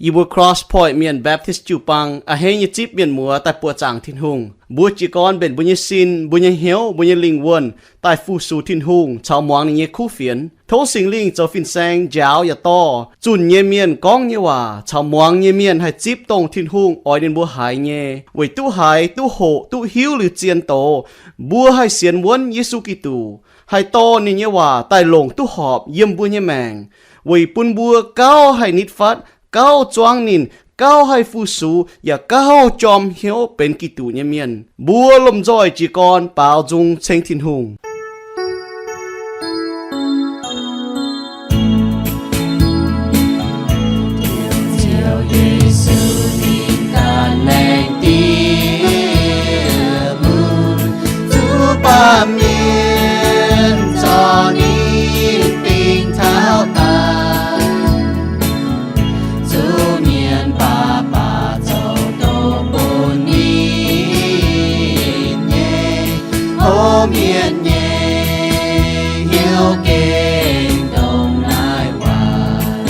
Yie mbuo Cross Point Mienh Baptist jiu-baang a'hneiv nyei zipv mienh muoz daaih buoqc zaangc Tin-Hungh. Mbuo jiez gorn mbenc mbuo nyei sin, mbuo nyei hnyouv, mbuo nyei lingh wuonh daaih fu-sux Tin-Hungh caux muangx ninh nyei kuv fienx. Tov Singx Lingh zoux fin-saeng njaaux yaac dorh zunh nyei mienh gorngv nyei waac caux muangx nyei mienh haih zipv dongh Tin-Hungh oix ninh mbuo haiz nyei, weic duqv haiz, duqv hoqc, duqv hiuv liuz zien doz, mbuo haih sienx wuonv Yesu Giduc, haih dorh ninh nyei waac daaih longc duqv horpc yiem mbuo nyei maengc, weic bun mbuo gauh haih nitv fatv, gauh zuangv ninh, gauh haih fu-sux, yaac gauh jorm hnyouv benx Giduc nyei mienh. Mbuo lomh nzoih jiez gorn baaux nzung ceng Tin-Hungh. Ziouv Yesu, ninh ganh laengz diex mun, zuqc baamh mienh zorqv ninh dingc taux daaih. Zuqc mienh baac baac zoux doz bun ninh nyei, hopv mienh nyei hnyouv gengh dongh naaiv waac.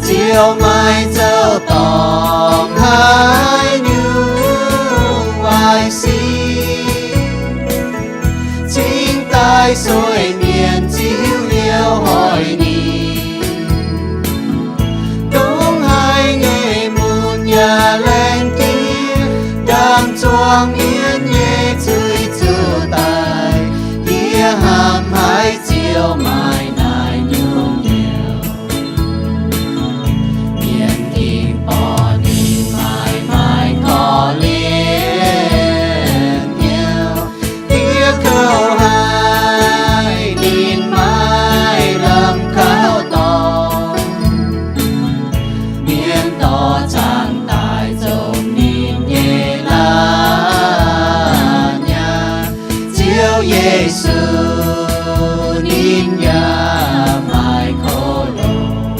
Ziouv maiv zoux dorngc haaix nyungc waaic sic, cingx daaih sueih mienh ziux hnyouv hoic ninh. Dongh haaix nyungc mun yaac laengz diex, ndaam zuangx mienh nyei zuiz zuqc daic, yie hnamv haiz Ziouv maaih naaiv nyungc hnyouv. Mienh gengh borqv ninh maaiz maaiz korv-lienh hnyouv, diev kouv haic ninh maiv lamh kaux dorngx. Mienh dorh zaangc daaih zomx ninh nyei laanh nyaanh. Ziouv Yesu, ninh yaac maaih kouv longx.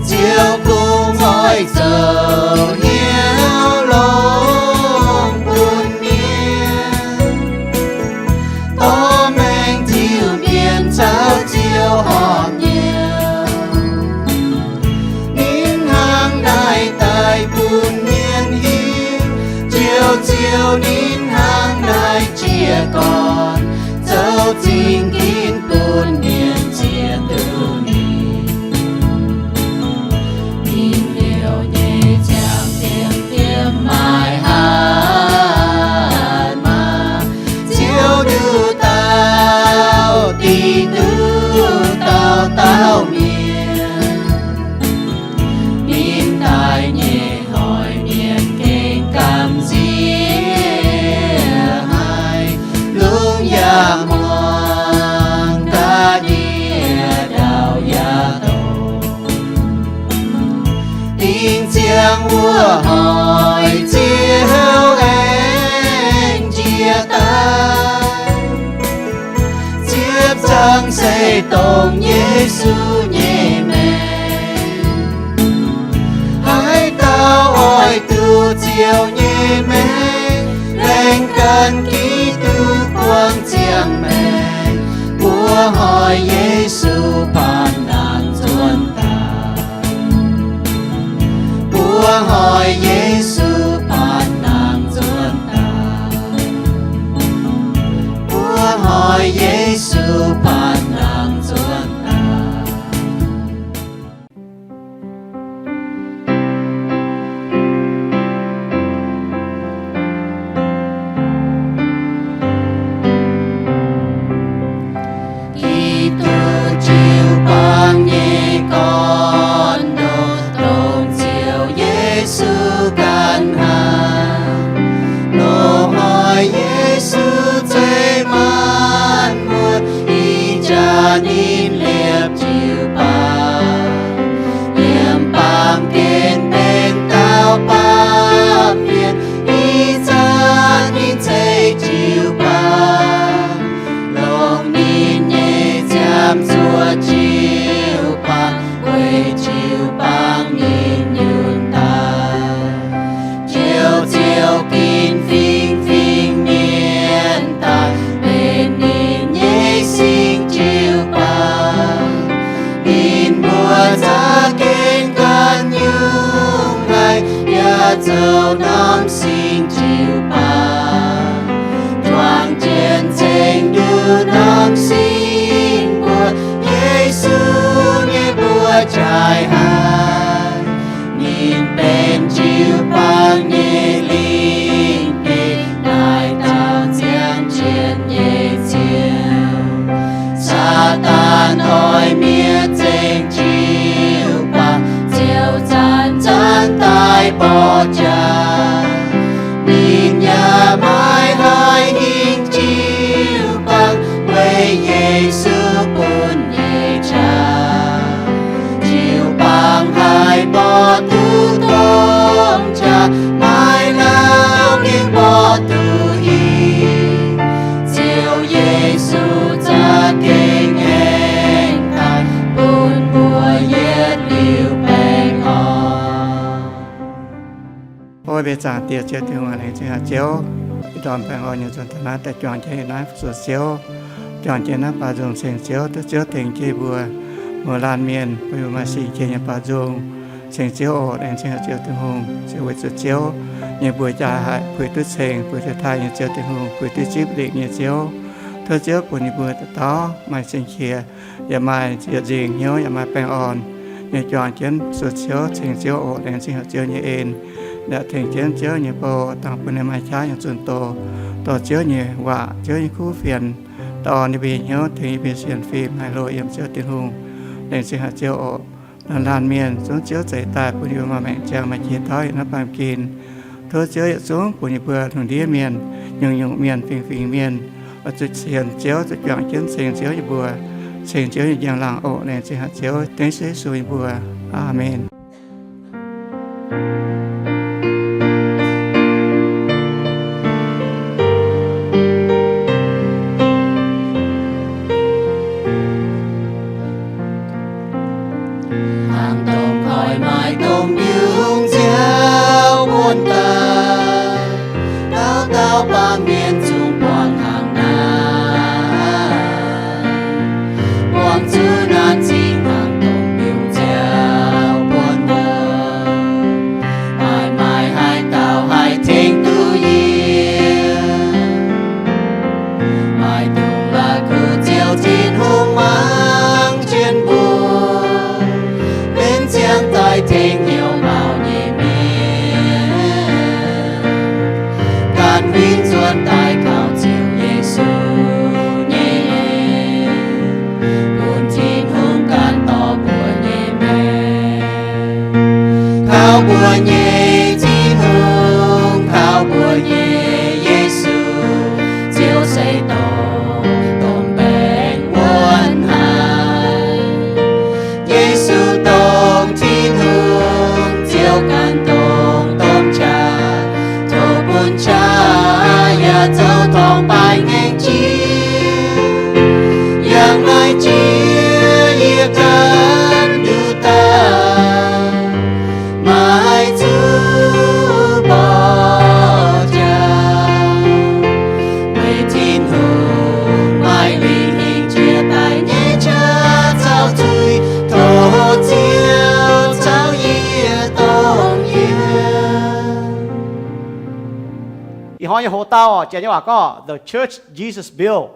Ziouv kungx oix zoux hnyouv longx bun mienh, dorh maengc ziux mienh caux Ziouv horpc hnyouv. Ninh hnangv naaiv daaih bun mienh hiuv, Ziouv, Ziouv, ninh hnangv naaiv jiez gorn zoux zingx ginv bun mienh ziex duqv ninh. Ninh liouh nyei ziangh diemv diemv maaih hatc maaz, Ziouv nduqc dauh dingc nduqc dauh dauh mienh. Ninh daaih nyei hoic mienh gengh gamh nziex haic, lungh yaac muangx, ga'ndiev ndau yaac doqc. Dingc ziangx wuov hoic Ziouv aengx njiec daaih. Ziepc nzaangc se dongh Yesu nyei maengc. Haaix dauh oix duqv Ziouv nyei maengc, laengz ganh Giduc buangh ziangh maengc, buov hoic Yesu paanx laangz zuonx daaih. Buov hoic Yesu paanx laangz zuonx daaih. Buov hoic Yesu paanx laangz zuonx daaih. Giduc jiu-baang jaaix haic. Ninh benx jiu-baang nyei lingh bieqc daaih dauh ziangh jienv nyei Ziouv. Saadaan oix miev zengx jiu-baang, ziouc zanc-zanc daaih mborqv jaax. Ninh yaac maiv haih hingh jiu-baang, weic Yesu bun nyei qaqv. Jiu-baang haih mborqv duqv domh qaqv, maiv lauh gengh mborqv duqv hingh. Ziouv Yesu za'gengh aengx daaih bun mbuo yietc liuz baengh orn. O mbuo zaangc Diex, Ziouv Tin-Hungh, laengz zingh haic Ziouv, ih ndorm baengh orn nyei nzunc taux naaiv daaih juangc jienv naaiv fu-sux Ziouv, juangc jienv naaiv baaux nzung ceng Ziouv, tov Ziouv tengx jienv mbuo, muoz-laanh mienh, bun mbuo maaih singx qiex nyei baaux nzung ceng Ziouv oc. Laengz zingh haic Ziouv Tin-Hungh, Ziouv, weic zuqc Ziouv nyei mbuox jaaix haic, puix duqv ceng, puix duqv taaih nyei Ziouv Tin-Hungh, puix duqv zipv lingc nyei Ziouv. Tov Ziouv bun ninh mbuo dauh dauh maaih singx qiex, yaac maaih yietc nzingh hnyouv, yaac maaih baengh orn nyei juangc jienv fu-sux Ziouv, ceng Ziouv oc. Laengz zingh haic Ziouv nyei en, yaac tengx jienv Ziouv nyei bou, dangh bun ninh maaih qaqv nyei zunh doz, dorh Ziouv nyei waac, Ziouv nyei kuv fienx, daaih orn yie mbuo nyei hnyouv, tengx yie mbuo sienx fim haiz hlo yiem Ziouv Tin-Hungh. Laengz zingh haic Ziouv oc. Laanh laanh mienh zungv Ziouv zeix daaih bun yie mbuo maaih maengc ziangh, maaih jiex tauv yiem naaiv baamh gen. Tov Ziouv yietc zungv bun yie mbuo lungh ndiev mienh, nyungc-nyungc mienh, fingx-fingx mienh, oix zuqc sienx Ziouv, zuqc juangc jienv ceng Ziouv nyei mbuox, ceng Ziouv nyei njang-laangc oc. Laengz zingh haic Ziouv, dengv Yesu nyei mbuox. Aamen. Hnangv dongh koiv-maaih dongh mbiungc nziaauc buonv daaih, dauh dauh baamh mienh zungv buangh hnangv naaic, buangh zuqc naanc zingh hnangv dongh mbiungc nziaauc buonv wuov. Maaih maaih haaix dauh haih tengx duqv yie? Maaih dongh la'kuqv Ziouv Tin-Hungh mangc jienv mbuo, benx ziangh daaih tengx hnyouv mauc nyei mienh, ganh huingx zuonx daaih kaux Ziouv Yesu nyei en, bun Tin-Hungh ganh dorh mbuo nyei maengc. Kaux mbuo nyei Tin-Hungh, kaux mbuo nyei Yesu, Ziouv se dongh domh baengh wuonv haic. Yesu dongh Tin-Hungh, Ziouv ganh dongh domh qaqv, tov bun qaqv yaac zoux torngv baaix ngaengc jiex. Yangh naaiv jiex yie ganh nduqc daaih, maiv zuqc mborqv jaax, weic Tin-Hungh maaih lingh hingh jiex daaih nyei qaqv caux zuiz, tov Ziouv caux yie dongh yiem. Ih hnoi nyei hoc-dauh janx nyei waac gorngv The Church Jesus Built,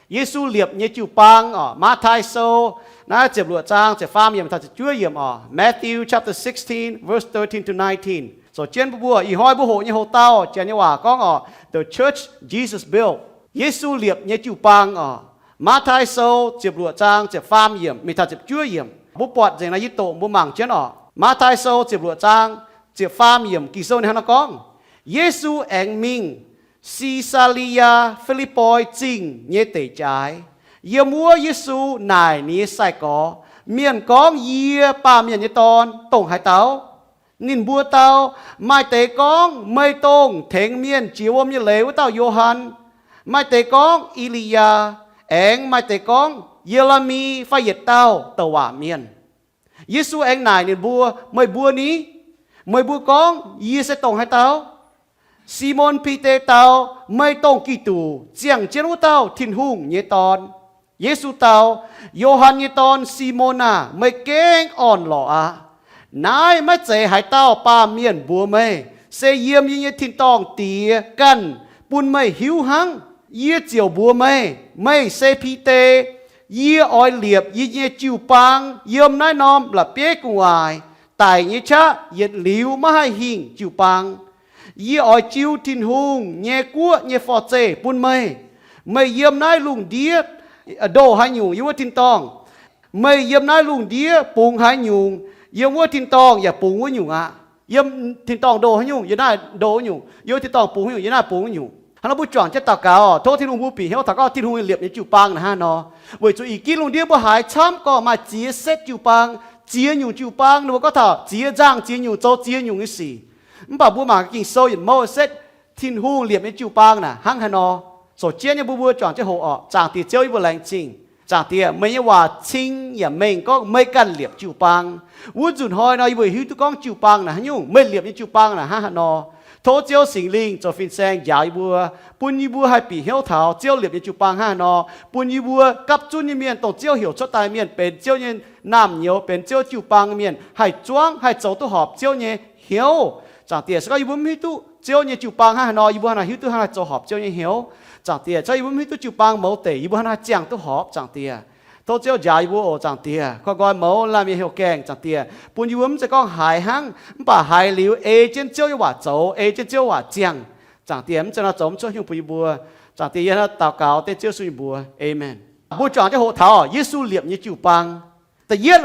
Yesu liepc nyei jiu-baang oc. Matv^taai Sou naaiv ziepc luoqc zaang ziepc faam yiemc taux ziepc juov yiemc oc. Matthew chapter sixteen, verse thirteen to nineteen. Zoux jienv mbuo, mbuo ih hnoi mbuo hoqc nyei hoc-dauh janx nyei waac gorngv oc, The Church Jesus Built, Yesu liepc nyei jiu-baang oc. Matv^taai Sou ziepc luoqc zaang ziepc faam yiemc mingh taux ziepc juov yiemc. Mbuo buatc nzengc naaiv yie doqc mbuo mangc jienv oc. Matv^taai Sou ziepc luoqc zaang ziepc faam yiemc Ging-Sou ninh hnangv naaiv gorngv, Yesu aengx mingh Si^saa^li^yaa Fi^lipv^poi Zingh nyei deic jaaix. Yiem wuov Yesu naaic ninh nyei sai-gorx, Mienh gorngv yie, Baamh Mienh nyei Dorn, dongh haaix dauh? Ninh mbuo dau, Maaih deix gorngv meih dongh tengx mienh jiex wuom nyei leiz wuov dauh Yo^han, maaih deix gorngv E^li^yaa, aengx maaih deix gorngv Ye^le^mi fai yietc dauh douc waac mienh. Yesu aengx naaic ninh mbuo, Meih mbuo ni? Meih mbuo gorngv yie se dongh haaix dauh? Simon Bide dau, Meih dongh Giduc, ziangh jienv wuov dauh Tin-Hungh nyei Dorn. Yesu dau, Yo^han nyei dorn, Simon aah! Meih gengh orn-lorqc aqv. Naaiv maiv zeiz haaix dauh baamh mienh mbuox meih, se yiem yie nyei tin-dorngh Diex ganh bun meih hiuv hnangv. Yie ziouc mbuox meih, meih se Bide, Yie oix liepc yie nyei jiu-baang yiem naaiv norm la'bieiv gu'nguaaic daic nyei qaqv yietc liuz maiv haih hingh jiu-baang. Yie oix jiu Tin-Hungh nyei guoqv nyei forv-zeih bun meih. Meih yiem naaiv lungh ndiev ndoh haaix nyungc yiem wuov tin-dorngh, meih yiem naaiv lungh ndiev bungx haaix nyungc yiem wuov tin-dorngh yaac bungx wuov nyungc aqv. Yiem tin-dorngh ndoh haaix nyungc yiem naaiv ndoh wuov nyungc, yiem wuov tin-dorngh bungx haaix nyungc yiem naaiv bungx wuov nyungc. Hnangv nor mbuo juangc jienv daux gaux oc, tov Tin-Hungh mbuo bieqc hnyouv taux gorngv Tin-Hungh liepc nyei jiu-baang naaic hnangv nor. Weic zuqc ih ginv lungh ndiev mbuo haiz camv gorqv maaih ziex setv jiu-baang, ziex nyungc jiu-baang, ninh mbuo gorngv taux ziex nzangh ziex nyungc zoux ziex nyungc nyei sic. Mv baac mbuo mangc Ging-Sou yietc mouv setv, Tin-Hungh liepc nyei jiu-baang naaic hnangv haaix nor. Caux jienv nyei mbuo, mbuo juangc jienv hoqc oc. Zaangc Diex Ziouv, yie mbuo laengz zingh. Zaangc Diex, meih nyei waac cing yaac mengh gorngv meih ganh liepc jiu-baang. Wuov nzunc hnoi nor yie mbuo hiuv duqv gorngv jiu-baang naaic haaix nyungc, meih liepc nyei jiu-baang naaic hnangv haaix nor. Tov Ziouv Singx Lingh zoux fin-saeng njaaux yie mbuo, bun yie mbuo haih bieqc hnyouv taux Ziouv liepc nyei jiu-baang hnangv haaix nor, bun yie mbuo gapv zunv nyei mienh, dongh Ziouv heuc cuotv daaih mienh benx Ziouv nyei naamh nyouz, benx Ziouv jiu-baang mienh, haih zuangv haih zoux duqv horpc Ziouv nyei hnyouv. Zaangc Diex, se gorngv yie mbuo mv hiuv duqv Ziouv nyei jiu-baang hnangv haaix nor, yie mbuo hnangv naaic hiuv duqv hnangv naaic zoux horpc Ziouv nyei hnyouv. Zaangc Diex, se gorngv yie mbuo mv hiuv duqv jiu-baang mouz deic, yie mbuo hnangv naaic ziangh duqv horpc. Zaangc Diex, tov Ziouv njaaux yie mbuo oc. Zaangc Diex, koi nqoi mouz laanh mienh heuc gaengh. Zaangc Diex, bun yie mbuo mv zeiz gorngv haiz hnangv, mv baac haiz liuz ei jienv Ziouv nyei waac zoux, ei jienv Ziouv waac ziangh. Zaangc Diex, mv zeiz nor zoux mv cuotv haaix nyungc bun yie mbuo. Zaangc Diex, yie hnangv daux gaux dengv Ziouv Yesu nyei mbuox, aamen. Mbuo juangc jienv hoqc taux Yesu liepc nyei jiu-baang. Da'yietv,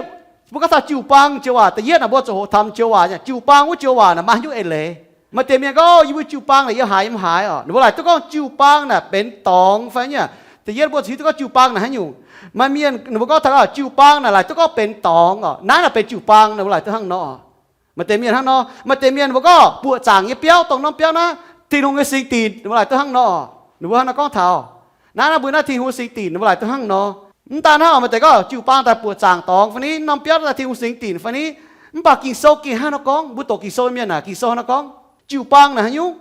mbuo gorngv taux jiu-baang joux waac, da'yietv naaic mbuo zuqc hoqc taux joux waac, jiu-baang wuov joux waac naaic maaih haaix nyungc eix leiz. Maaih deix mienh gorngv, yie mbuo jiu-baang naaic yiem haaix yiem haaix oc. Ninh mbuo laaic duqv gorngv jiu-baang naaic benx dorngx fai nyei. Da'yietv mbuo zuqc hiuv duqv gorngv jiu-baang naaic haaix nyungc. Maaih mienh ninh mbuo gorngv taux jiu-baang naaic laaic duqv gorngv benx dorngx oc. Naaiv naaic benx jiu-baang, ninh mbuo laaic duqv hnangv nor. Maaih deix mienh hnangv nor, maaih deix mienh mbuo gorngv buoqc zaangc nyei biauv, dongh norm biauv naaiv Tin-Hungh nyei singx dinc, ninh mbuo laaic duqv hnangv nor. Ninh mbuo hnangv nor gorngv taux, naaiv naaiv mbuo naaiv Tin-Hungh singx dinc, ninh mbuo laaic duqv hnangv nor. Mv daan hnangv, maaih deix gorngv jiu-baang daaih buoqc zaangc dorngx fai ni, norm biauv daaih Tin-Hungh singx dinc fai ni. Mv baac Ging-Sou gengh hnangv nor gorngv, mbuo doqc Ging-Sou mienh aah, Ging-Sou hnangv nor gorngv jiu-baang naaic haaix nyungc.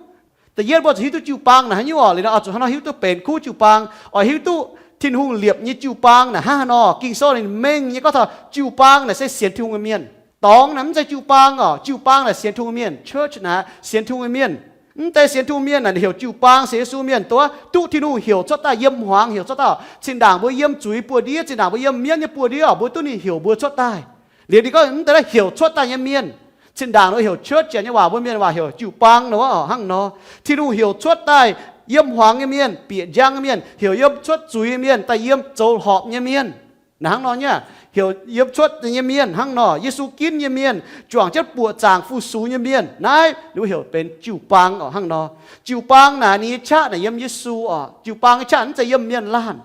Da'yietv mbuo zuqc hiuv duqv jiu-baang naaic haaix nyungc oc. Liuz nor oix zuqc hnangv nor hiuv duqv benx kuv jiu-baang, oix hiuv duqv Tin-Hungh liepc nyei jiu-baang naaic hnangv haaix nor. Ging-Sou ninh mengh nyei gorngv taux jiu-baang naaic se sienx Tin-Hungh nyei mienh. Dorngx naaic mv zeiz jiu-baang oc. Jiu-baang naaic sienx Tin-Hungh mienh, church naaic sienx Tin-Hungh mienh. Mv deix sienx Tin-Hungh mienh naaic ninh heuc jiu-baang, sienx Yesu mienh, dongh duqv Tin-Hungh heuc cuotv daaih, yiem hmuangx heuc cuotv daaih. Zinh ndaangc mbuo yiem zuiz buoz-ndiev, zinh ndaangc mbuo yiem mienv nyei buoz-ndiev oc, mbuo duqv ninh heuc mbuo cuotv daaih. Liuz ninh gorngv mv deix naaiv heuc cuotv daaih nyei mienh, zinh ndaangc ninh heuc church nyei waac, mbuo mienh waac heuc jiu-baang nor oc, hnangv nor. Tin-Hungh heuc cuotv daaih yiem hmuangx nyei mienh, bieqc njang nyei mienh, heuc yiem cuotv zuiz nyei mienh, daaih yiem zoux horpc nyei mienh. Naaic hnangv nor nyei, heuc yiem cuotv nyei mienh hnangv nor, Yesu ginv nyei mienh, juangc jienv buoqc zaangc fu-sux nyei mienh, naaiv ninh mbuo heuc benx jiu-baang oc, hnangv nor. Jiu-baang naaic ninh nyei qaqv naaic yiem Yesu oc. Jiu-baang nyei qaqv mv zeiz yiem mienh laanh.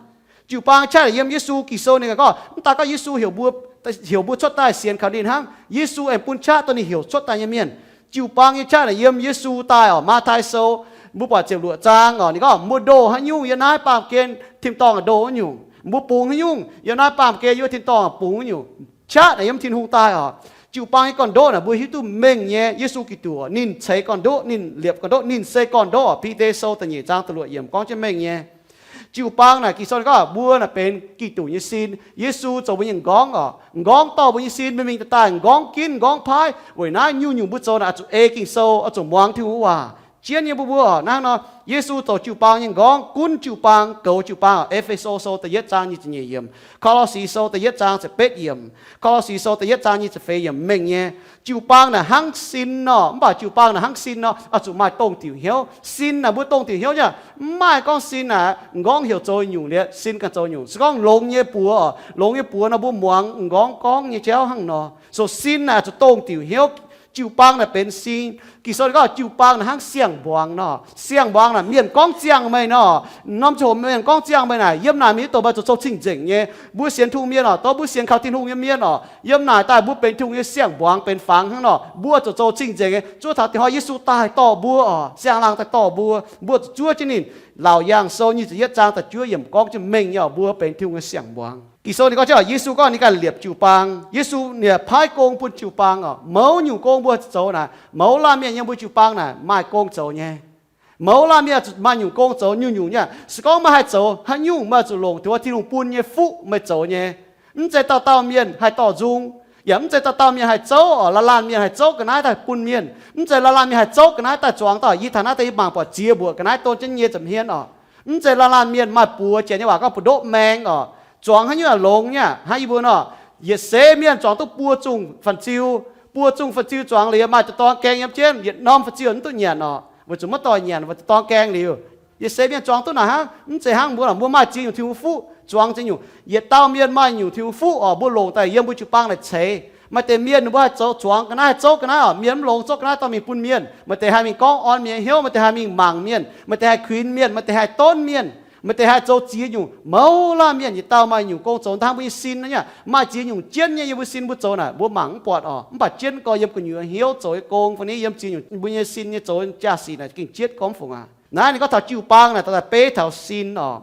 Jiu-baang nyei qaqv naaic yiem Yesu. Ging-Sou ninh gorngv, mv daan gorngv Yesu heuc mbuo, heuc mbuo cuotv daaih sienx kaux ninh hnangv. Yesu aengx bun qaqv dongh ninh heuc cuotv daaih nyei mienh. Jiu-baang nyei qaqv naaic yiem Yesu daaih oc. Matv^tai Sou, mbuo buatc ziepc luoqc zaang oc, ninh gorngv, mbuo ndoh haaix nyungc yiem naaiv baamh gen tin-dorngh ndoh wuov nyungc. Mbuo bungx haaix nyungc yiem naaiv baamh gen yiem wuov tin-dorngh bungx wuov nyungc. Qaqv naaic yiem Tin-Hungh daaih oc. Jiu-baang nyei gorn-ndoqv naaic mbuo hiuv duqv mengh nyei. Yesu Giduc, ninh ceix gorn-ndoqv, ninh liepc gorn-ndoqv, ninh se gorn-ndoqv oc. Bide Sou da'nyeic zaang da'luoqc yiemc gorngv jienv mengh nyei. Jiu-baang naaic Ging-Sou ninh gorngv mbuo naaic benx Giduc nyei sin. Yesu zoux mbuo nyei m'nqorngv oc. M'nqorngv dorh mbuo nyei sin mingh mingh daaih daaih, m'nqorngv ginv m'nqorngv paaiv. Weic naaiv nyungc-nyungc mbuo zoux naaic oix zuqc ei Ging-Sou, oix zuqc muangx Tin-Hungh waac. Jienv nyei mbuo mbuo oc, hnangv nor, Yesu zoux jiu-baang nyei m'nqorngv, gunv jiu-baang, goux jiu-baang oc. E^fe^so Sou da'yietv zaang nyic ziepc nyeic yiemc, Ko^lo^si Sou da'yietv zaang ziepc betv yiemc, Ko^lo^si Sou da'yietv zaang nyic ziepc feix yiemc mengh nyei. Jiu-baang naaic hnangv sin nor, mv baac jiu-baang naaic hnangv sin nor, oix zuqc maaih dongh diuc hnyouv. Sin naaic mbuo dongh diuc hnyouv nyei. Mv maaih gorngv sin naaic m'nqorngv heuc zoux nyungc liuz sin ganh zoux nyungc. Se gorngv longx nyei buoz oc, longx nyei buoz nor mbuo muangx m'nqorngv gorngv nyei jauv hnangv nor. So sin naaic zuqc dongh diuc hnyouv. Jiu-baang naaic benx sin. Ging-Sou ninh gorngv jiu-baang naaic hnangv siang-mbuangz nor. Siang-mbuangz naaic mienh gorngv ziangh meih nor. Norm ziangh hoc mienh gorngv ziangh meih naaic, yiem naaic mingh mv dongh meih zuqc zoux cing-nzengc nyei. Mbuo sienx Tin-Hungh mienh oc, dongh mbuo sienx kaux Tin-Hungh nyei mienh oc, yiem naaic daaih mbuo benx Tin-Hungh nyei siang-mbuangz, benx fangx hnangv nor. Mbuo zuqc zoux cing-nzengc nyei. Zuov taux dih hnoi Yesu daaih dorh mbuo oc, siang-laangh daaih dorh mbuo, mbuo zuqc zuov jienv ninh. Laauc Yaangh Sou nyic ziepc yietv zaang da'juov yiemc gorngv jienv mengh nyei oc, mbuo benx Tin-Hungh nyei siang-mbuangz. Ging-Sou ninh gorngv jienv oc, Yesu gorngv ninh ganh liepc jiu-baang. Yesu ninh paaiv gong bun jiu-baang oc. Mouz nyungc gong mbuo zoux naaic, mouz laanh mienh yiem mbuo jiu-baang naaic maaih gong zoux nyei. Mouz laanh mienh zuqc maaih nyungc gong zoux, nyungc-nyungc nyei. Se gorngv meih haih zoux haaix nyungc, meih zuqc longc dongh Tin-Hungh bun nyei fuqv meih zoux nyei. Mv zeiz dauh dauh mienh haih dorh nzung, yaac mv zeiz dauh dauh mienh haih zouv oc. Laanh laanh mienh haih zouv ga'naaiv daaih bun mienh. Mv zeiz laanh laanh mienh haih zouv ga'naaiv daaih zuangx dauh, yie taux naaiv daaih yie mangc buatc ziex mbuoqc ga'naaiv don jienv nyei ziepc hmien oc. Mv zeiz laanh laanh mienh maaih buoz janx nyei waac gorngv buoz-ndoqv maeng oc. Zuangx haaix nyungc longx nyei aqv. Hnangv yie mbuo nor, yietc seix mienh zuangx duqv buo zungh fan-ziu, buo zungh fan-ziu zuangx liuz maaih deix dorng gaeng yiem jienv, yietc norm fan-ziu mv duqv nyanc orqc, weic zuqc maiv dorh nyanc, weic zuqc dorng gaeng liuz. Yietc seix mienh zuangx duqv naaic hnangv. Mv zeiz hnangv mbuo, mbuo maaih ziex nyungc Tin-Hungh fuqv zuangx ziex nyungc. Yietc dauh mienh maaih nyungc Tin-Hungh fuqv orqc, mbuo longc daaih yiem mbuo jiu-baang naaic ceix. Maaih deix mienh ninh mbuo haih zoux zuangx ga'naaiv, haih zouv ga'naaiv orqc, mienh mv longx zouv ga'naaiv dorh mingh bun mienh. Maaih deix haih mingh gorngv orn mienh hnyouv, maaih deix haih mingh mangc mienh, maaih deix haih kuinx mienh, maaih deix haih donv mienh, maaih deix haih zoux ziex nyungc mouz laanh mienh. Yietc dauh maaih nyungc gong zoux hnangv mbuo nyei sin nyei. Maaih ziex nyungc jienv nyei yiem mbuo sin mbuo zoux naaic, mbuo mangc mv buatc orqc. Mv baac jienv gorx yiem gu'nyuoz hnyouv zoux nyei gong fai ni yiem ziex nyungc mbuo nyei sin nyei zoux jaa-sic naaic gengh jienv gorngv mv fungc aqv. Naaiv ninh gorngv taux jiu-baang naaic daaih beiv taux sin orqc.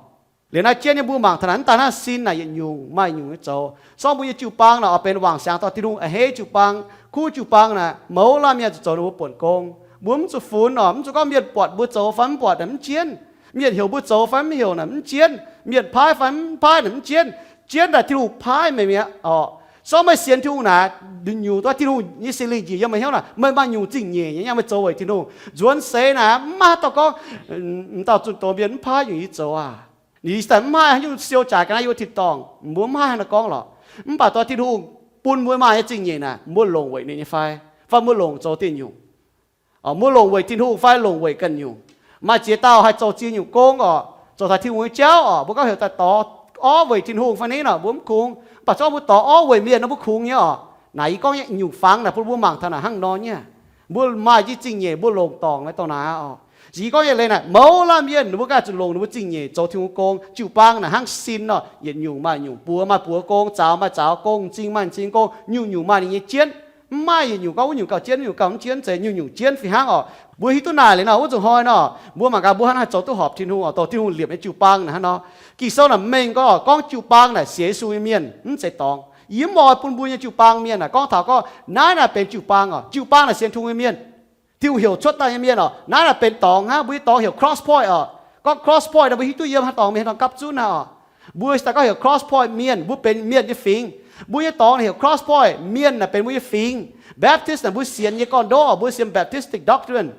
Liuz naaiv jienv nyei mbuo mangc taux naaic, mv daaih hnangv sin naaic yietc nyungc maaih nyungc nyei zoux. Sorng mbuo nyei jiu-baang naaic oix benx wangc siangx dorh Tin-Hungh a'hneiv jiu-baang, kuv jiu-baang naaic mouz laanh mienh zuqc zoux ninh mbuo buonc gong. Mbuo mv zuqc funx orqc, mv zuqc gorngv mienh buatc mbuo zoux fai mv buatc naaic mv jienv, mienh heuc mbuo zoux fai mv heuc naaic mv jienv, mienh paaiv fai mv paaiv naaic mv jienv. Jienv daaih Tin-Hungh paaiv meih mi'aqv orqc. Sorng meih sienx Tin-Hungh naaic, nyungc-nyungc dongh Tin-Hungh nyei Singx Lingh njiec yiem meih hnyouv naaic, meih maaih nyungc zingh nyeic nyei, meih zoux weic Tin-Hungh. Nzuonx seix naaic mv maaih haaix dauh gorngv, m'dauh zunh doz mienh mv paaiv nyungc yie zoux aac. Ninh daaih mv haih haaix nyungc siou jaaix ga'naaiv yiem wuov tin-dorngh, mbuo mv haih haaix nor gorngv lorqc. Mv baac dongh Tin-Hungh bun mbuo maaih nyei zingh nyeic naaic, mbuo longc weic ninh nyei fai, fai mbuo longc zoux dieh nyungc? Mbuo longc weic Tin-Hungh fai longc weic ganh nyungc? Maaih ziex dauh haih zoux ziex nyungc gong orqc, zoux taux Tin-Hungh nyei jauv orqc, mbuo gorngv heuc daaih dorh orv weic Tin-Hungh fai ni nor mbuo mv kungx. Mv baac zorqv mbuo dorh orv weic mienh nor mbuo kungx nyei orqc. Naaic yie gorngv nyungc fangx naaic bun mbuo mangc taux naaic hnangv nor nyei. Mbuo maaih jienv zingh nyeic, mbuo longc dorngc nyei dongh naaic orqc. Se yie gorngv nyei leiz naaic, mouz laanh mienh ninh mbuo ganh zuqc longc ninh mbuo zingh nyeic zoux Tin-Hungh gong. Jiu-baang naaic hnangv sin nor, yietc nyungc maaih nyungc, buoz maaih buoz gong, zaux maaih zaux gong, m'zing maaih m'zing gong, nyungc-nyungc maaih ninh nyei jienv. Mv maaih yietc nyungc gorngv wuov nyungc gauh jienv, wuov nyungc gauh mv jienv, zeiz nyungc-nyungc jienv fih hnangv orqc. Mbuo hiuv duqv naaic liuz nor, wuov nzunc hnoi nor mbuo hnangv haaix zoux duqv horpc Tin-Hungh orqc, dongh Tin-Hungh liepc nyei jiu-baang naaic hnangv nor. Ging-Sou naaic mengh gorngv, gorngv jiu-baang naaic sienx Yesu nyei mienh mv zeiz dorngx. Yie mv oix bun mbuo nyei jiu-baang mienh naaic gorngv taux gorngv naaiv naaic benx jiu-baang orqc. Jiu-baang naaic sienx Tin-Hungh nyei mienh, Tin-Hungh heuc cuotv daaih nyei mienh orqc. Naaiv naaic benx dorngx hnangv, mbuo nyei dorngx heuc Cross Point orqc. Gorngv Cross Point nor mbuo hiuv duqv yiem haaix dorngx mienh haaix dorngx gapv zunv naaiv orqc. Mbuo daaih gorngv heuc Cross Point mienh, mbuo benx mienh nyei fingx. Mbuo nyei dorngx heuc Cross Point mienh naaic benx mbuo nyei fingx. Baptist naaic mbuo sienx nyei gorn-ndoqv orqc, mbuo sienx Baptistic doctrine.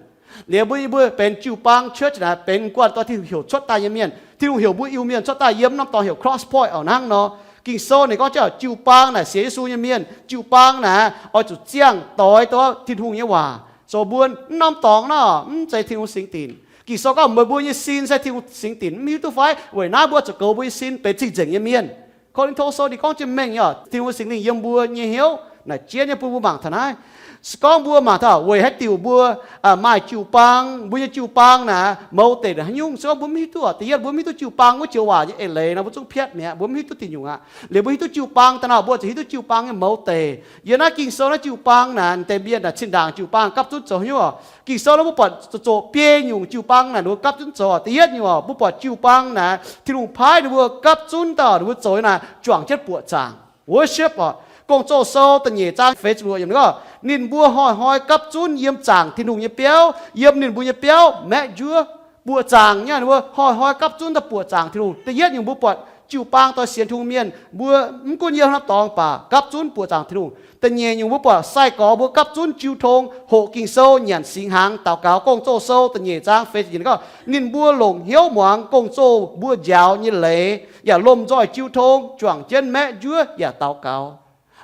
Liuz mbuo, mbuo benx jiu-baang church naaic benx guanh dorh Tin-Hungh heuc cuotv daaih nyei mienh. Tin-Hungh heuc mbuo Iu-Mienh cuotv daaih yiem norm dorngx heuc Cross Point orqc hnangv nor. Ging-Sou ninh gorngv jienv jiu-baang naaic sienx Yesu nyei mienh, jiu-baang naaic oix zuqc ziangh doix duqv Tin-Hungh nyei waac zoux mbuo mv norm dorngx nor, mv zeiz Tin-Hungh singx dinc. Ging-Sou gorngv meih mbuo nyei sin se Tin-Hungh singx dinc, mv hiuv duqv fai? Weic naaiv mbuo zuqc goux mbuo nyei sin benx cing-nzengc nyei mienh. Ko^lin^to Sou ninh gorngv jienv mengh nyei orqc, Tin-Hungh Singx Lingh yiem mbuo nyei hnyouv naaic jienv nyei bun mbuo mangc taux naaiv. Se gorngv mbuo mangc taux weic haaix diuc mbuo maaih jiu-baang, mbuo nyei jiu-baang naaic mouz deic haaix nyungc, se gorngv mbuo mv hiuv duqv orqc. Da'yietv mbuo mv hiuv duqv jiu-baang wuov joux waac nyei eix leiz nor, mbuo zungv piatv mi'aqv, mbuo mv hiuv duqv diuc nyungc aqv. Liuz mbuo hiuv duqv jiu-baang daaih nor, mbuo zuqc hiuv duqv jiu-baang nyei mouz deic. Yiem naaiv Ging-Sou naaiv jiu-baang naaic, deix mienh naaic zinh ndaangc jiu-baang gapv zunv zoux haaix nyungc orqc. Ging-Sou naaiv mbuo buatc zoqc zoqc biei nyungc jiu-baang naaic ninh mbuo gapv zunv zoux orqc. Da'yietv nyungc orqc, mbuo buatc jiu-baang naaic Tin-Hungh paaiv ninh mbuo gapv zunv daaih ninh mbuo zoux naaic juangc jienv buoqc zaangc, worship orqc. Gong-Zoh Sou da'nyeic zaang feix ziepc luoqc yiemc gorngv, ninh mbuo hnoi-hnoi gapv zunv yiem zaangc Tin-Hungh nyei biauv, yiem ninh mbuo nyei biauv maeqv njuov buoqc zaangc nyei. Ninh mbuo hnoi-hnoi gapv zunv daaih buoqc zaangc Tin-Hungh. Da'yietv nyungc mbuo buatc jiu-baang dorh sienx Tin-Hungh mienh mbuo mv gunv yiem norm dorngx baac gapv zunv buoqc zaangc Tin-Hungh. Da'nyeic nyungc mbuo buatc sai-gorx mbuo gapv zunv jiu tong, hoqc Ging-Sou, nyanc singx hnaangx, daux gaux. Gong-Zoh Sou da'nyeic zaang feix ziepc yiemc gorngv, ninh mbuo longc hnyouv muangx gong-zoh mbuo njaaux nyei leiz, yaac lomh nzoih jiu tong, juangc jienv maeqv njuov yaac daux gaux.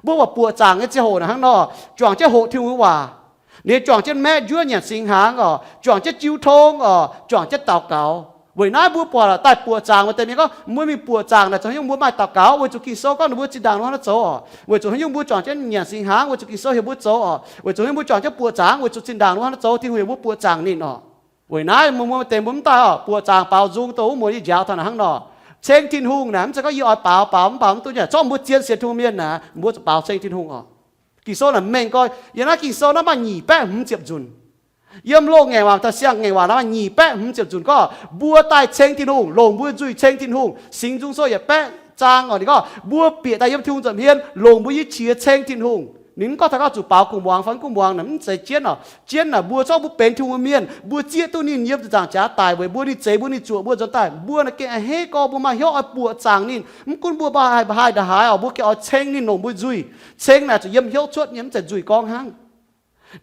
Mbuo buatc buoqc zaangc nyei ziangh hoc naaic hnangv nor, juangc jienv hoqc Tin-Hungh nyei waac. Ninh juangc jienv maeqv njuov nyanc singx hnaangx orqc, juangc jienv jiu tong orqc, juangc jienv daux gaux. Weic naaiv mbuo buatc daaih buoqc zaangc, maaih deix mienh gorngv mbuo mingh buoqc zaangc naaic zoux haaix nyungc? Mbuo maaih daux gaux weic zuqc Ging-Sou gorngv ninh mbuo zinh ndaangc nor hnangv nor zoux orqc. Weic zuqc haaix nyungc mbuo juangc jienv nyanc singx hnaangx? Weic zuqc Ging-Sou heuc mbuo zoux orqc. Weic zuqc haaix nyungc mbuo juangc jienv buoqc zaangc? Weic zuqc zinh ndaangc nor hnangv nor zoux, Tin-Hungh heuc mbuo buoqc zaangc ninh orqc. Weic naaiv mbuo, maaih deix mbuo mv daaih orqc, buoqc zaangc baaux nzung dongh wuov muoz yie njaaux taux naaic hnangv nor. Ceng Tin-Hungh naaic mv zeiz gorngv yie oix baaux, baaux mv baaux mv duqv nyei. Zorqv mbuo zien sienx Tin-Hungh mienh naaic, mbuo zuqc baaux ceng Tin-Hungh orqc. Ging-Sou naaic mengh gorngv, yiem naaiv Ging-Sou naaiv maaih nyic baeqv hmz ziepc nzunc. Yiem loz-ngaengc waac taux siang-ngaengc waac naaiv maaih nyic baeqv hmz ziepc nzunc gorngv mbuo daaih ceng Tin-Hungh, longc mbuo nzuih ceng Tin-Hungh. Singx Nzung Sou yietc baeqv zaang orqc, ninh gorngv mbuo bieqc daaih yiem Tin-Hungh nza'hmien longc mbuo nyei qiex ceng Tin-Hungh. Ninh mv gorngv taux gorngv zuqc baaux gu'nguaaz fai mv gu'nguaaz naaic, mv zeiz jienv orqc. Jienv naaic mbuo zorqv mbuo benx Tin-Hungh mienh, mbuo zieqv duqv ninh yiem ziepc nzaangc jaax daic weic mbuo, ninh zeix mbuo, ninh zuoqc mbuo nzuonx daaih. Mbuo naaic gengh a'hneiv gorngv mbuo maaih hnyouv oix buoqc zaangc ninh. Mv gunv mbuo mba'haih mba'haih ndongc haaix orqc, mbuo gengh oix ceng ninh, longc mbuo nzuih. Ceng naaic zuqc yiem hnyouv cuotv nyei, mv zeiz nzuih gorngv hnangv.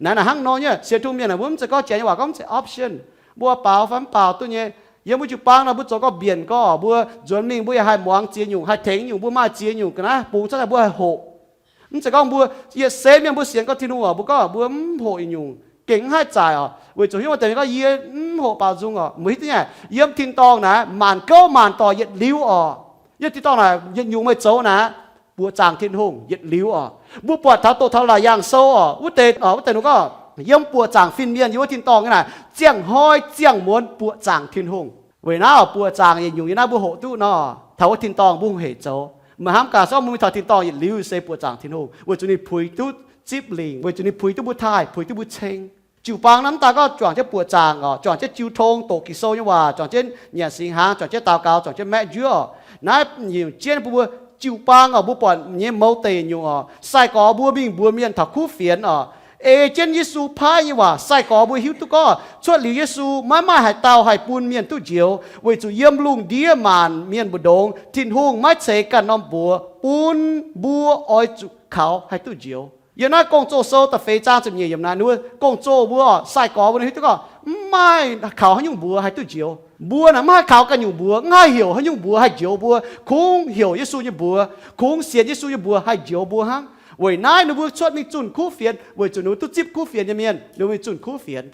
Naaiv naaic hnangv nor nyei, sienx Tin-Hungh mienh naaic mbuo mv zeiz gorngv janx nyei waac gorngv mv zeiz option, mbuo baaux fai mv baaux duqv nyei. Yiem mbuo jiu-baang nor, mbuo zoux gorqv-mbienc gorngv mbuo nzuonx mingh mbuo yaac haih muangx ziex nyungc, haih tengx nyungc, mbuo maaih ziex nyungc ga'naaiv bungx cuotv daaih mbuo haih hoqc. Mv zeiz gorngv mbuo, yietc seix mienh mbuo sienx gorngv Tin-Hungh oc, mbuo gorngv mbuo mv hoqc yietc nyungc, gengh mv haih zaaic oc, weic zuqc hiuv maaih deix gorngv yie mv hoqc baaux nzung oc. Mbuo hiuv duqv nyei, yiem tin-dorngh naaic maanc gouv maanc doic yietc liuz oc. Yiem tin-dorngh naaic yietc nyungc meih zoux naaic, buoqc zaangc Tin-Hungh yietc liuz oc. Mbuo buatc taux doqc taux laaic yaangh sou oc, wuov deix, wuov deix ninh gorngv, yiem buoqc zaangc fin-mienh yiem wuov tin-dorngh nyei naaic, ziangh hnoi ziangh muonz buoqc zaangc Tin-Hungh. Weic naaiv oc, buoqc zaangc yietc nyungc yiem naaiv mbuo hoqc duqv nor, taux wuov tin-dorngh mbuo haiz zoux. Meih hnamv gaax, se gorngv mbuo mingh taux tin-dorngh yietc liuz se buoqc zaangc Tin-Hungh, weic zuqc ninh puix duqv zipv lingc, weic zuqc ninh puix duqv mbuo taaih, puix duqv mbuo ceng. Jiu-baang naaiv mv daan gorngv juangc jienv buoqc zaangc oc, juangc jienv jiu tong, doqc Ging-Sou nyei waac, juangc jienv nyanc singx hnaangx, juangc jienv daux gaux, juangc jienv maeqv njuov oc. Naaiv nyungc jienv mbuo jiu-baang oc, mbuo buatc nyei mouz deic nyungc oc, sai-gorx mbuo mingh mbuox mienh taux kuv fienx oc, ei jienv Yesu paaiv nyei waac. Sai-gorx mbuo hiuv duqv gorngv cuotv liuz Yesu maiv maaih haaix dauh haih bun mienh duqv njoux, weic zuqc yiem lungh ndiev maanc mienh mbu'ndongx Tin-Hungh maiv ceix ganh norm buoz bun mbuo oix zuqc kaux haih duqv njoux. Yiem naaiv Gong-Zoh sou da'feix zaang ziepc nyeic yiemc naaic, ninh mbuo gong-zoh mbuo, sai-gorx mbuo hiuv duqv gorngv mv maaih kaux haaix nyungc mbuox haih duqv njoux. Mbuo naaic mv haih kaux ganh nyungc mbuox, mv haih heuc haaix nyungc mbuox haih njoux mbuo, kungx heuc Yesu nyei mbuox, kungx sienx Yesu nyei mbuox haih njoux mbuo hnangv. Weic naaiv ninh mbuo cuotv mingh zunh kuv fienx, weic zuqc ninh mbuo duqv zipv kuv fienx nyei mienh, ninh mbuo mingh zunh kuv fienx.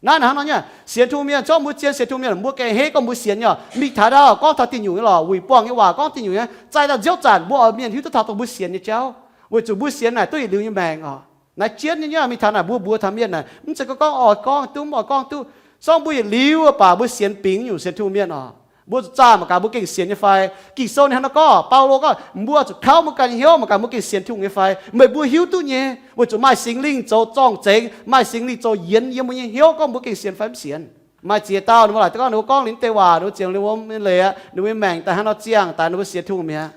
Naaiv hnangv nor nyei, sienx Tin-Hungh mienh, zorqv mbuo zien sienx Tin-Hungh mienh, mbuo gengh hneiv gorngv mbuo sienx nyei oc. Mingh taux ndau gorngv taux diuh nyungc nyei lorqc, wuic buangh nyei waac gorngv diuh nyungc nyei, zaaih daaih nziouv zanc mbuo oix mienh hiuv duqv taux dongh mbuo sienx nyei jauv, weic zuqc mbuo sienx naaic duqv yietc liuz nyei maengc oc. Naaiv jienv nyei, mingh taux naaic mbuo mbuox taux mienh naaic, mv zeiz gorngv oix gorngv duqv mv oix gorngv duqv. Zorqv mbuo yietc liuz baac mbuo sienx bingx nyungc sienx Tin-Hungh mienh oc. Mbuo zuqc zaah mangc gaax mbuo gengh sienx nyei fai. Ging-Sou ninh hnangv nor gorngv, Baulo gorngv mbuo zuqc kauv mbuo ganh nyei hnyouv mangc gaax mbuo gengh sienx Tin-Hungh nyei fai. Meih mbuo hiuv duqv nyei, weic zuqc maaih Singx Lingh zoux zorng-zengx, maaih Singx Lingh zoux yienx yiem mbuo nyei hnyouv gorngv mbuo gengh sienx fai mv sienx. Maaih ziex dauh ninh mbuo laaic gorngv, ninh mbuo gorngv liuz deix waac, ninh mbuo ziangx liuz wuom nyei leiz aqv, ninh mbuo nyei maengc daaih hnangv nor ziangh daaih, ninh mbuo sienx Tin-Hungh mi'aqv.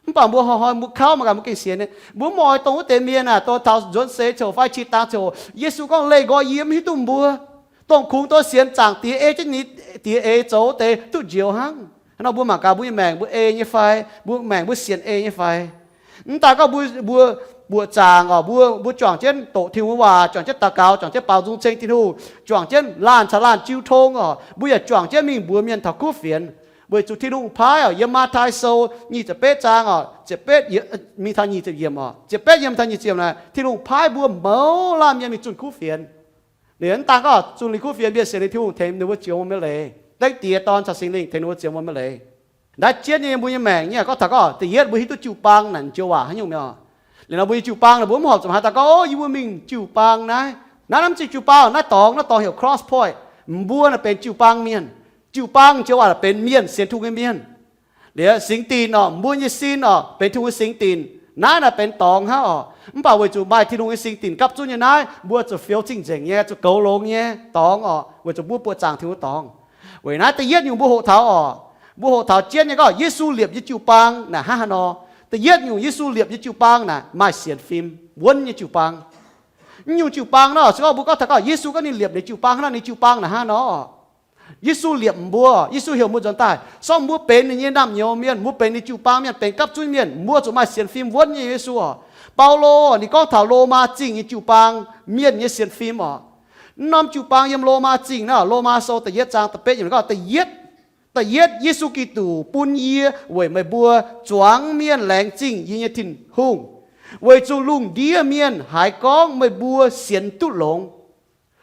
Mv baac mbuo hnoi-hnoi mbuo kauv mangc gaax mbuo gengh sienx nyei. Mbuo mv oix dongh wuov deix mienh aah, dongh taux nzuonx seix ziouc fai qiex dangx ziouc, Yesu gorngv, leih nqoi yie mv hiuv duqv mbuo. Dongh kungx douz sienx zaangc Diex ei jienv ninh Diex eix zoux wuov deix duqv njoux hnangv. Hnangv nor mbuo mangc gaax mbuo nyei maengc mbuo ei nyei fai, mbuo maengc mbuo sienx ei nyei fai. Mv daan gorngv mbuo, mbuo buoqc zaangc oc, mbuo, mbuo juangc jienv doqc Tin-Hungh waac, juangc jienv daux gaux, juangc jienv baaux nzung ceng Tin-Hungh, juangc jienv laanh caux laanh jiu tong oc, mbuo yaac juangc jienv mingh mbuox mienh taux kuv fienx. Weic zuqc Tin-Hungh paaiv oc, yiem Matv^taai Sou nyic ziepc betv zaang oc, ziepc betv, mingh taux nyic ziepc yiemc oc, ziepc betv yiem taux nyic ziepc yiemc naaic, Tin-Hungh paaiv mbuo mouz laanh mienh mingh zunh kuv fienx. Liuz mv daan gorngv zunh liuz kuv fienx, mienh sienx liuz Tin-Hungh tengx ninh mbuo zioux muonz mienh leiz. Dengv Diex, Dorn caux Singx Lingh tengx ninh mbuo zioux muonz mienh leiz. Naaiv jienv nyei mbuo nyei maengc nyei gorngv taux gorngv da'yietv mbuo hiuv duqv jiu-baang naaic joux waac haaix nyungc mi'aqv. Liuz nor mbuo nyei jiu-baang naaic mbuo mv horpc zuqc haaix dauh gorngv, o, yie mbuo mingh jiu-baang naaiv. Naaiv mv zeiz jiu-baang, naaiv dorngx, naaiv dorngx heuc Cross Point. Mbuo naaic benx jiu-baang mienh. Jiu-baang joux waac benx mienh, sienx Tin-Hungh nyei mienh. Liuz singx dinc oc, mbuo nyei sin oc benx Tin-Hungh nyei singx dinc. Naaiv naaic benx dorngx hnangv oc. Mv baac weic zuqc maaih Tin-Hungh nyei singx dinc gapv zunv nyei naaiv, mbuo zuqc fioux cing-nzengc nyei, zuqc goux longx nyei dorngx oc, weic zuqc mbuo buoqc zaangc Tin-Hungh dorngx. Weic naaiv da'yietv nyungc mbuo hoqc taux oc, mbuo hoqc taux jienv nyei gorngv Yesu liepc nyei jiu-baang naaic hnangv haaix nor. Da'yietv nyungc Yesu liepc nyei jiu-baang naaic maaih sienx fim wuonv nyei jiu-baang. Nyungc jiu-baang nor, se gorngv mbuo gorngv taux gorngv Yesu gorngv ninh liepc ninh jiu-baang hnangv nor, ninh jiu-baang naaic hnangv haaix nor. Yesu liepc mbuo, Yesu heuc mbuo nzuonx daaih, se gorngv mbuo benx ninh nyei naamh nyouz mienh, mbuo benx ninh jiu-baang mienh, benx gapv zunv mienh, mbuo zuqc maaih sienx fim wuonv nyei Yesu oc. Baulo ninh gorngv taux Lomaa Zingh nyei jiu-baang mienh nyei sienx fim oc. Mv norm jiu-baang yiem Lomaa Zingh naaiv, Lomaa Sou da'yietv zaang da'betv yiemc gorngv, da'yietv, da'yietv Yesu Giduc bun yie weic meih mbuo zuangx mienh laengz zingh yie nyei Tin-Hungh, weic zuqc lungh ndiev mienh haiz gorngv meih mbuo sienx duqv longx.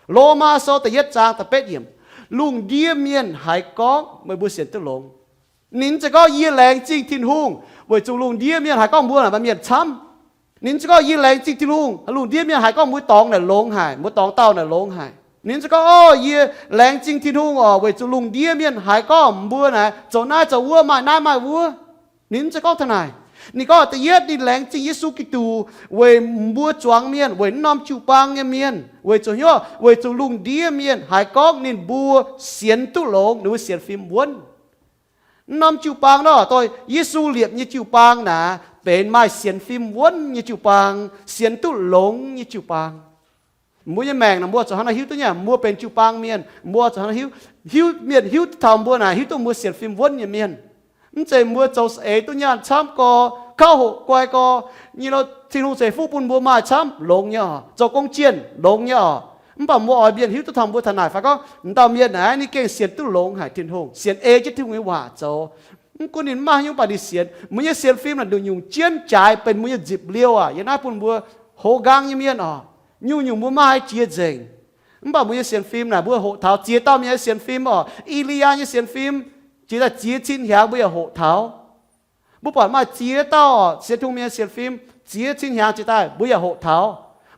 Lomaa Sou da'yietv zaang da'betv yiemc, lungh ndiev mienh haiz gorngv meih mbuo sienx duqv longx. Ninh mv zeiz gorngv yie laengz zingh Tin-Hungh weic zuqc lungh ndiev mienh haiz gorngv mbuo naaic maaih mienh camv. Ninh mv zeiz gorngv yie laengz zingh Tin-Hungh, lungh ndiev mienh haiz gorngv mbuo dorngx naaic longx haic, mbuo dorngx dauh naaic longx haic. Ninh mv zeiz gorngv, o, yie laengz zingh Tin-Hungh oc, weic zuqc lungh ndiev mienh haiz gorngv mbuo naaic zoux naaiv zoux wuov, maaih naaiv maaih wuov. Ninh mv zeiz gorngv taux naaic. Ninh gorngv da'yietv ninh laengz zingh Yesu Giduc weic mbuo zuangx mienh, weic mv norm jiu-baang nyei mienh, weic zuqc hnyouv, weic zuqc lungh ndiev mienh haiz gorngv ninh mbuo sienx duqv longx, ninh mbuo sienx fim wuonv. Mv norm jiu-baang nor, doix Yesu liepc nyei jiu-baang naaic benx maaih sienx fim wuonv nyei jiu-baang, sienx duqv longx nyei jiu-baang. Mbuo nyei maengc naaic mbuo zuqc hnangv naaiv hiuv duqv nyei, mbuo benx jiu-baang mienh, mbuo zuqc hnangv naaiv hiuv, hiuv mienh hiuv taux mbuo naaic hiuv duqv mbuo sienx fim wuonv nyei mienh. Mv zeiz mbuo zoux saeng-eix duqv nyaanh camv gorx, kauv hoqc guai gorx, nyei lo Tin-Hungh ceix fuqv bun mbuo maaih camv longx nyei oc, zoux gong jienh longx nyei oc. Mv baac mbuo oix mienh hiuv duqv taux mbuo taux naaic fai gorngv, m'dauh mienh naaic ninh gengh sienx duqv longx haic Tin-Hungh, sienx ei jienv Tin-Hungh nyei waac zoux. Mv gunv ninh mv maaih haaix nyungc, mv baac ninh sienx. Mbuo nyei sienx fim naaic nduqc nyungc jienv jaaix benx mbuo nyei nzipc liouh aac. Yiem naaiv bun mbuo hoz nqaang nyei mienh oc, nyungc-nyungc mbuo maiv haih jiex nzengc. Mv baac mbuo nyei sienx fim naaic mbuo hoqc taux ziex dauh mienh nyei sienx fim oc. I^li^yaa nyei sienx fim, jiex daaih ziex cin hnyangx mbuo yaac hoqc taux. Mbuo buatc maaih ziex dauh sienx Tin-Hungh mienh nyei sienx fim, ziex cin hnyangx jiex daaih mbuo yaac hoqc taux.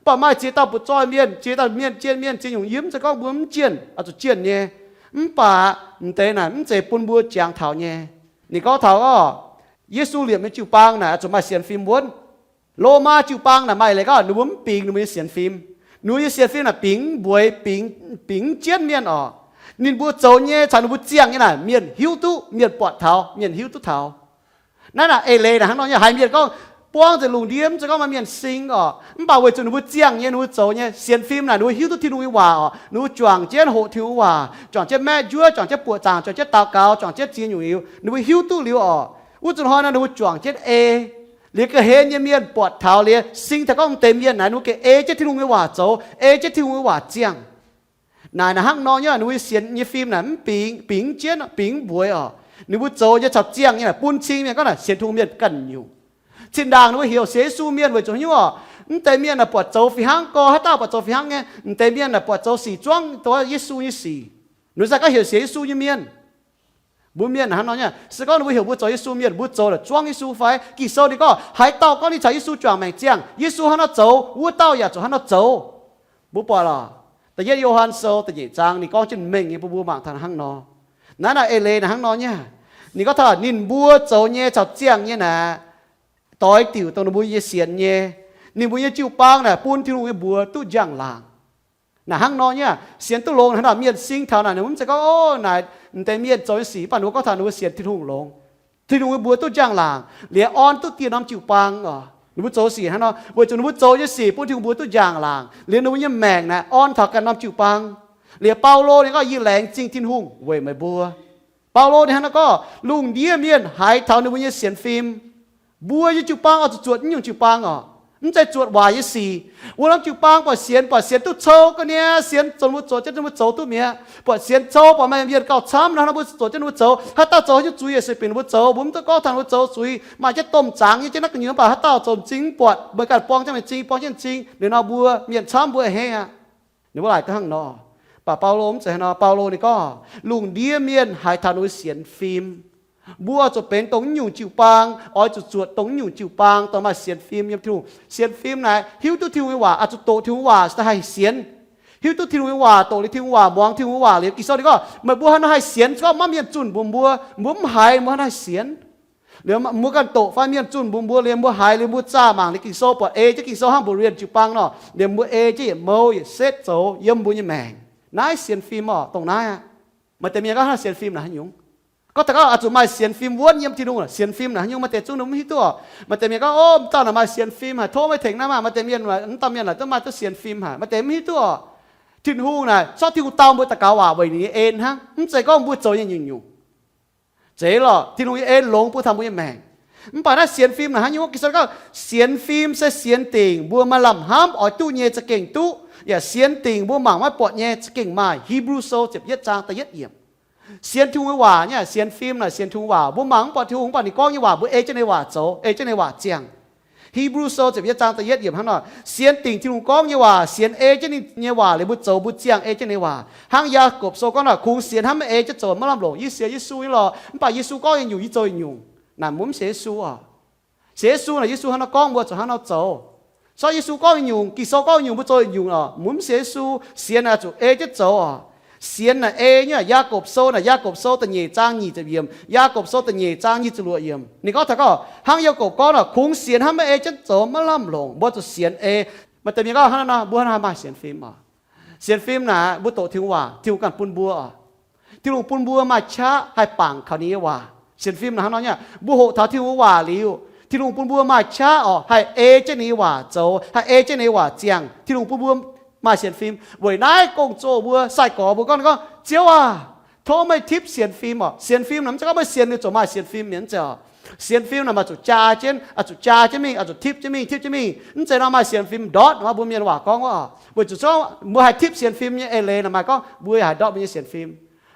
Mv baac maaih ziex dauh butv-zoih mienh, ziex dauh mienh, jienh mienh, ziex nyungc yiem, se gorngv mbuo mv jienh, oix zuqc jienh nyei. Mv baac m'deix naaic mv zeiz bun mbuo jangx taux nyei. Ninh gorngv taux oc, Yesu liepc nyei jiu-baang naaic oix zuqc maaih sienx fim wuonv. Lomaa jiu-baang naaic maaih leiz gorngv ninh mbuo mv bingx ninh mbuo nyei sienx fim. Ninh mbuo nyei sienx fim naaic bingx mv mbueiz, bingx, bingx mv jienv mienh oc. Ninh mbuo zoux nyei caux ninh mbuo ziangh nyei naaic mienh hiuv duqv, mienh buatc taux, mienh hiuv duqv taux. Naaiv naaic eix leiz naaic hnangv nor nyei, haiz mienh gorngv buangv nzengc lungh ndiev, mv zeiz gorngv maaih mienh sing oc, mv baac weic zuqc ninh mbuo ziangh nyei, ninh mbuo zoux nyei sienx fim naaic ninh mbuo hiuv duqv Tin-Hungh nyei waac oc. Ninh mbuo juangc jienv hoqc Tin-Hungh waac, juangc jienv maeqv njuov, juangc jienv buoqc zaangc, juangc jienv daux gaux, juangc jienv ziex nyungc liuz, ninh mbuo hiuv duqv liuz oc. Wuov zanc hnoi naaic ninh mbuo juangc jienv ei. Liuz ga'hlen nyei mienh buatc taux liuz sing taux gorngv deix mienh naaic ninh mbuo gengh ei jienv Tin-Hungh nyei waac zoux, ei jienv Tin-Hungh nyei waac ziangh. Naaic naaic hnangv nor nyei, ninh mbuo sienx nyei fim naaic mv bingx, bingx mv jienv, bingx mv mbueiz oc. Ninh mbuo zoux nyei caux ziangh nyei naaic bun cing mienh gorngv naaic sienx Tin-Hungh mienh ganh nyungc. Zinh ndaangc ninh mbuo heuc sienx Yesu mienh weic zuqc haaix nyungc oc? Mv deix mienh naaic buatc zoux fih hnangv gorx, haaix dauh buatc zoux fih hnangv nyei? M'deix mienh naaic buatc zoux sic zuangv Yesu nyei sic. Ninh mbuo se gorngv heuc sienx Yesu nyei mienh. Mbuo mienh hnangv nor nyei, se gorngv ninh mbuo heuc mbuo zoux Yesu mienh, mbuo zoux naaic zuangv Yesu fai? Ging-Sou ninh gorngv, haaix dauh gorngv ninh caux Yesu juangc maengc ziangh, Yesu hnangv nor zoux, wuov dauh yaac zuqc hnangv nor zoux. Mbuo buatc lorqc, Da'yietv Yo^han Sou da'nyeic zaang ninh gorngv jienv mengh nyei bun mbuo mangc taux hnangv nor. Naaiv naaic eix leiz naaic hnangv nor nyei. Ninh gorngv taux ninh mbuo zoux nyei caux ziangh nyei naaic, doix diuc dongh ninh mbuo nyei sienx nyei. Ninh mbuo nyei jiu-baang naaic bun Tin-Hungh nyei mbuox duqv njang-laangc. Naaic hnangv nor nyei, sienx duqv longx hnangv nor, mienh sing taux naaic ninh mv zeiz gorngv, o, naaic m'deix mienh zoux nyei sic, mv baac ninh mbuo gorngv taux ninh mbuo sienx Tin-Hungh longx. Tin-Hungh nyei mbuox duqv njang-laangc, liuz orn duqv dieh norm jiu-baang oc. Ninh mbuo zoux sic hnangv nor weic zuqc ninh mbuo zoux nyei sic bun Tin-Hungh mbuox duqv njang-laangc, liuz ninh mbuo nyei maengc naaic orn taux ganh norm jiu-baang. Liuz Baulo ninh gorngv, yie laengz zingh Tin-Hungh weic meih mbuo. Baulo ninh hnangv nor gorngv, lungh ndiev mienh haiz taux ninh mbuo nyei sienx fim. Mbuo nyei jiu-baang oix zuqc zuotc naaiv nyungc jiu-baang oc. Mv zeiz zuotc waaic nyei sic. Wuov norm jiu-baang buatc sienx, buatc sienx duqv cou ga'naaiv, sienx zoux mbuo zoux jienv mbuo zoux duqv mi'aqv. Buatc sienx cou, buatc maaih mienh gauh camv nor, mbuo zuotc jienv mbuo zoux. Haaix dauh zoux haaix nyungc zuiz yaac se bienh mbuo zoux. Mbuo mv duqv gorngv taux mbuo zoux zuiz, maaih jienv domh zaangc nyei jienv naaiv gu'nyuoz, mv baac haaix dauh zoux m'zing mv buatc, meih ganh buang jienv m'zing, buang jienv m'zing, liuz nor mbuo mienh camv mbuo a'hneiv aqv. Ninh mbuo laaic duqv hnangv nor. Mv baac Baulo mv zeiz hnangv nor. Baulo ninh gorngv, lungh ndiev mienh haiz taux ninh mbuo sienx fim. Mbuo oix zuqc benx dongh naaiv nyungc jiu-baang, oix zuqc zuotc dongh naaiv nyungc jiu-baang, dongh maaih sienx fim yiem Tin-Hungh. Sienx fim naaic hiuv duqv Tin-Hungh nyei waac, oix zuqc doqc Tin-Hungh waac se daaih haih sienx. Hiuv duqv Tin-Hungh nyei waac, doqc liuz Tin-Hungh waac, muangx Tin-Hungh waac liuz, Ging-Sou ninh gorngv, meih mbuo hnangv nor haih sienx. Se gorngv maiv mienh zunh mbuox mbuo, mbuo mv haiz, mbuo hnangv nor haih sienx. Liuz mbuo ganh doqc fai mienh zunh mbuox mbuo liuz mbuo haiz liuz mbuo zaah mangc liuz Ging-Sou buatc ei jienv Ging-Sou hnangv mbuox mienh jiu-baang nor, liuz mbuo ei jienv yietc mouh yietc setv zoux yiem mbuo nyei maengc. Naaiv sienx fim oc, dongh naaiv aqv. Maaih deix mienh gorngv hnangv sienx fim naaic haaix nyungc? Gorngv daaih gorngv oix zuqc maaih sienx fim wuonv yiem Tin-Hungh, sienx fim naaic haaix nyungc? Maaih deix zungv ninh mv hiuv duqv oc. Maaih deix mienh gorngv, o, m'dauh naaic maaih sienx fim haic, tov meih tengx naaiv maah. Maaih deix mienh, mv dauh mienh naaic duqv maaih duqv sienx fim haic, maaih deix mv hiuv duqv oc. Tin-Hungh naaic, corc Tin-Hungh dau mbuo daux gaux waac weic ninh nyei en hnangv, mv zeiz gorngv mbuo zoux nyei nyungc-nyungc. Zeiz lorqc, Tin-Hungh nyei en longx bun taux mbuo nyei maengc. Mv baac naaiv sienx fim naaic hnangv nyungc? Ging-Sou gorngv, sienx fim se sienx dingc mbuo maaih lamh hnamv oix duqv nyei za'gengh duqv, yaac sienx dingc mbuo mangc maiv buatc nyei za'gengh maaih. Hipv^lu Sou ziepc yietv zaang da'yietv yiemc. Sienx Tin-Hungh nyei waac nyei, sienx fim naaic sienx Tin-Hungh waac. Mbuo mangc mv buatc Tin-Hungh, mv baac ninh gorngv nyei waac mbuo ei jienv ninh nyei waac zoux, ei jienv ninh nyei waac ziangh. Hipv^lu Sou ziepc yietv zaang da'yietv yiemc hnangv nor, sienx dingc Tin-Hungh gorngv nyei waac, sienx ei jienv ninh nyei waac liuz mbuo zoux, mbuo ziangh ei jienv ninh nyei waac. Hnangv Yaakopv Sou gorngv naaic, kungx sienx hnamv maiv ei jienv zoux maiv lamh longc. Yie sienx Yesu nyei lorqc, mv baac Yesu gorngv nyei nyungc yie zoux nyungc. Naaic mbuo mv sienx Yesu oc. Sienx Yesu naaic, Yesu hnangv nor gorngv mbuo zuqc hnangv nor zoux. Corc Yesu gorngv nyungc, Ging-Sou gorngv nyungc, mbuo zoux nyungc oc. Mbuo mv sienx Yesu, sienx naaic zuqc ei jienv zoux oc. Sienx naaic ei nyei. Yaakopv Sou naaic, Yaakopv Sou da'nyeic zaang nyic ziepc yiemc, Yaakopv Sou da'nyeic zaang nyic ziepc luoqc yiemc. Ninh gorngv taux gorngv, hnangv Yaakopv gorngv naaic, kungx sienx hnamv maiv ei jienv zoux maiv lamh longc, mbuo zuqc sienx ei. Maaih deix mienh gorngv hnangv naaiv nor, mbuo hnangv haaix maaih sienx fim oc? Sienx fim naaic, mbuo doqc Tin-Hungh waac, Tin-Hungh ganh bun mbuo oc. Tin-Hungh bun mbuo maaih qaqv haih bangc kaux ninh nyei waac. Sienx fim naaic hnangv nor nyei, mbuo hoqc taux Tin-Hungh waac liuz, Tin-Hungh bun mbuo maaih qaqv oc, haih ei jienv ninh nyei waac zoux, haih ei jienv ninh nyei waac ziangh. Tin-Hungh bun mbuo maaih sienx fim. Weic naaiv gong-zoh mbuo sai-gorx mbuo gorngv, gorngv, Ziouv aah! Tov meih tipv sienx fim oc. Sienx fim naaic mv zeiz gorngv meih sienx liuz ziouc maaih sienx fim mienh mv zeiz oc. Sienx fim naaic maaih zuqc jaa jienv, zuqc jaa jienv mingh, zuqc tipv jienv mingh, tipv jienv mingh. Mv zeiz nor maaih sienx fim ndortv, mbuo mienh waac gorngv wuov. Weic zuqc mbuo haih tipv sienx fim nyei eix leiz naaic maaih gorngv mbuo haih ndortv mbuo nyei sienx fim.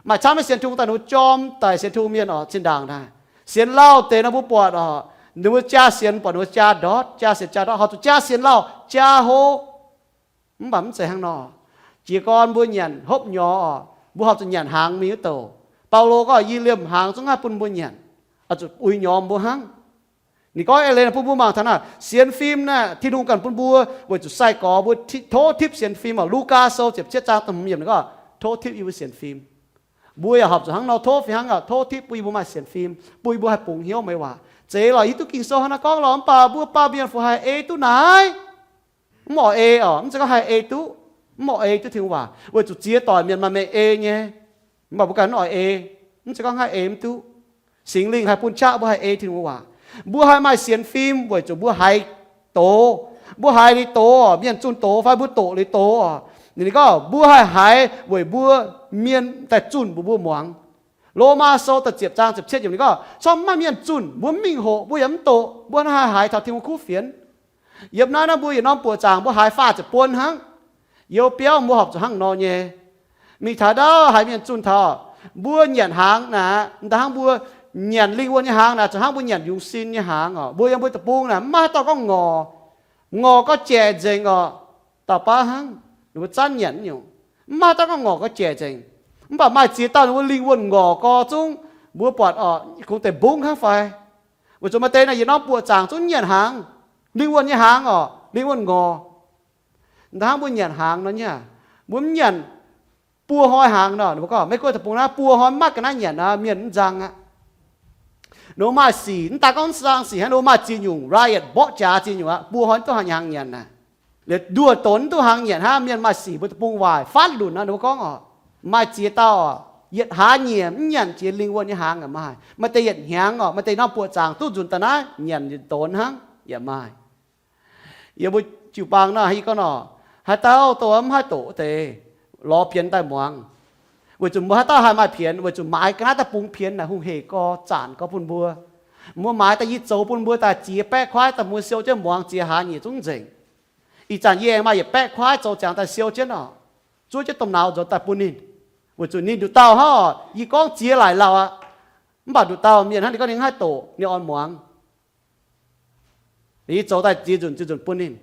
Maaih camv nyei sienx tungx daaih ninh mbuo jorm daic sienx tungx mienh oc, zinh ndaangc naaic. Sienx lauh deix nor mbuo buatc oc, ninh mbuo jaa sienx buatc ninh mbuo jaa ndortv, jaa sienx jaa ndortv, horpc zuqc jaa sienx lauh jaa hlo. Mv baac mv zeiz hnangv nor. Jiez gorn mbuo nyanc hopv nyorx oc, mbuo horpc zuqc nyanc hnaangx mingh wuov douc. Baulo gorngv yie liemh hnaangx zungv haih bun mbuo nyanc, zuqc uix nyorx mbuo hnangv. Ninh gorngv eix leiz naaic bun mbuo mangc taux naaic, sienx fim naaic Tin-Hungh ganh bun mbuo weic zuqc sai-gorx mbuo tov tipv sienx fim oc. Lugaa Sou ziepc cietv zaang da'hmz yiemc ninh gorngv, tov tipv yie mbuo sienx fim. Mbuo yaac horpc zuqc hnangv nor tov fih hnangv oc, tov tipv bun yie mbuo maaih sienx fim, bun yie mbuo haih bungx hnyouv meih waac. Zeiz lorqc, hiuv duqv Ging-Sou hnangv naaiv gorngv lorqc, mv baac mbuo baamh mienh fu haih ei duqv naaiv? Mv oix ei oc, mv zeiz gorngv haih ei duqv, mv oix ei duqv Tin-Hungh waac, weic zuqc ziex doic mienh maaih meih ei nyei, mv baac mbuo ganh mv oix ei, mv zeiz gorngv haih ei mv duqv. Singx Lingh haih bun qaqv mbuo haih ei Tin-Hungh waac. Mbuo haih maaih sienx fim weic zuqc mbuo haiz doz. Mbuo haiz liuz doz, mienh zunh doz fai mbuo doqc liuz doz oc, ninh gorngv mbuo haih haiz weic mbuo mienh daaih zunh mbuox mbuo muangx. Lomaa Sou da'ziepc zaang ziepc cietv yiemc ninh gorngv, corc mv maaih mienh zunh, mbuo mv mingh hoqc, mbuo yaac mv doqc, mbuo naaiv haih haiz taux Tin-Hungh kuv fienx. Yiem naaiv naaiv mbuo yietc norm buoqc zaangc mbuo haiz faah ziepc buonc hnangv. Youz biauv mbuo horpc zuqc hnangv nor nyei. Mingh taux ndau haiz mienh zunh taux, mbuo nyanc hnaangx naaic, da'hnangv mbuo nyanc lingh wuonh nyei hnaangx naaic, zuqc hnangv mbuo nyanc yungz sin nyei hnaangx oc. Mbuo yiem mbuo deic-bung naaic mv maaih haaix dauh gorngv ngorc, ngorc gauh jaic nzengc oc. Dauh baav hnangv, ninh mbuo zanv nyanc nyungc, mv maaih haaix dauh gorngv ngorc gauh jaic nzengc. Mv baac maaih ziex dauh ninh mbuo lingh wuonh ngorc gau zungv, mbuo buatc oc, kungx deic mbungv hnangv fai. Weic zuqc maaih deix naaic yietc norm buoqc zaangc zungv nyanc hnaangx, lingh wuonh nyei hnaangx oc, lingh wuonh ngorc. Da'hnangv mbuo nyanc hnaangx nor nyei, mbuo mv nyanc buo hnoi hnaangx nor, ninh mbuo gorngv Meiv Guoqv deic-bung naaiv buo hnoi mv maaih ga'naaiv nyanc aqv, mienh mv nzang aqv. Ninh mbuo maaih sic, mv daaih gorngv mv nzang sic hnangv, ninh mbuo maaih ziex nyungc riot mborqv jaax ziex nyungc aqv, buo hnoi mv duqv hnaangx nyanc aqv. Liuz nduoh donx mv duqv hnaangx nyanc hnangv, mienh maaih sic mbuo deic-bung waaic faanv lunc nor, ninh mbuo gorngv oc, maaih ziex dauh yietc hlaax nyieqc mv nyanc jiex lingh wuonh nyei hnaangx yaac maaih. Maaih deix yietc hnyangx oc, maaih deix norm buoqc zaangc duqv nzunc daaih naaiv nyanc donx hnangv yaac maaih. Yiem mbuo jiu-baang naaiv, yie gorngv nor, haaix dauh dongh mv haih doqc deix, lorz pienx daaih muangx. Weic zuqc mbuo haaix dauh haih maaih pienx, weic zuqc maaiz ga'naaiv daaih bungx pienx naaic hungh hec gorx, zaanc gorx bun mbuo. Mbuo maaiz daaih yie zoux bun mbuo daaih ziex baeqv kuaaiv daaih mbuo siou jienv muangx ziex hlaax nyieqc zungv nzengc. Ih zanc yie aengx maaih yietc baeqv kuaaiv zoux ziangx daaih siou jienv oc, zuov jienv domh nauz nzuonx daaih bun ninh. Weic zuqc ninh nduqc dauh hnangv oc, yie gorngv ziex laaic lauh aqv. Mv baac nduqc dauh mienh hnangv, ninh gorngv ninh mv haih doqc, ninh oix muangx. Yie zoux daaih ziex nzunc ziex nzunc bun ninh.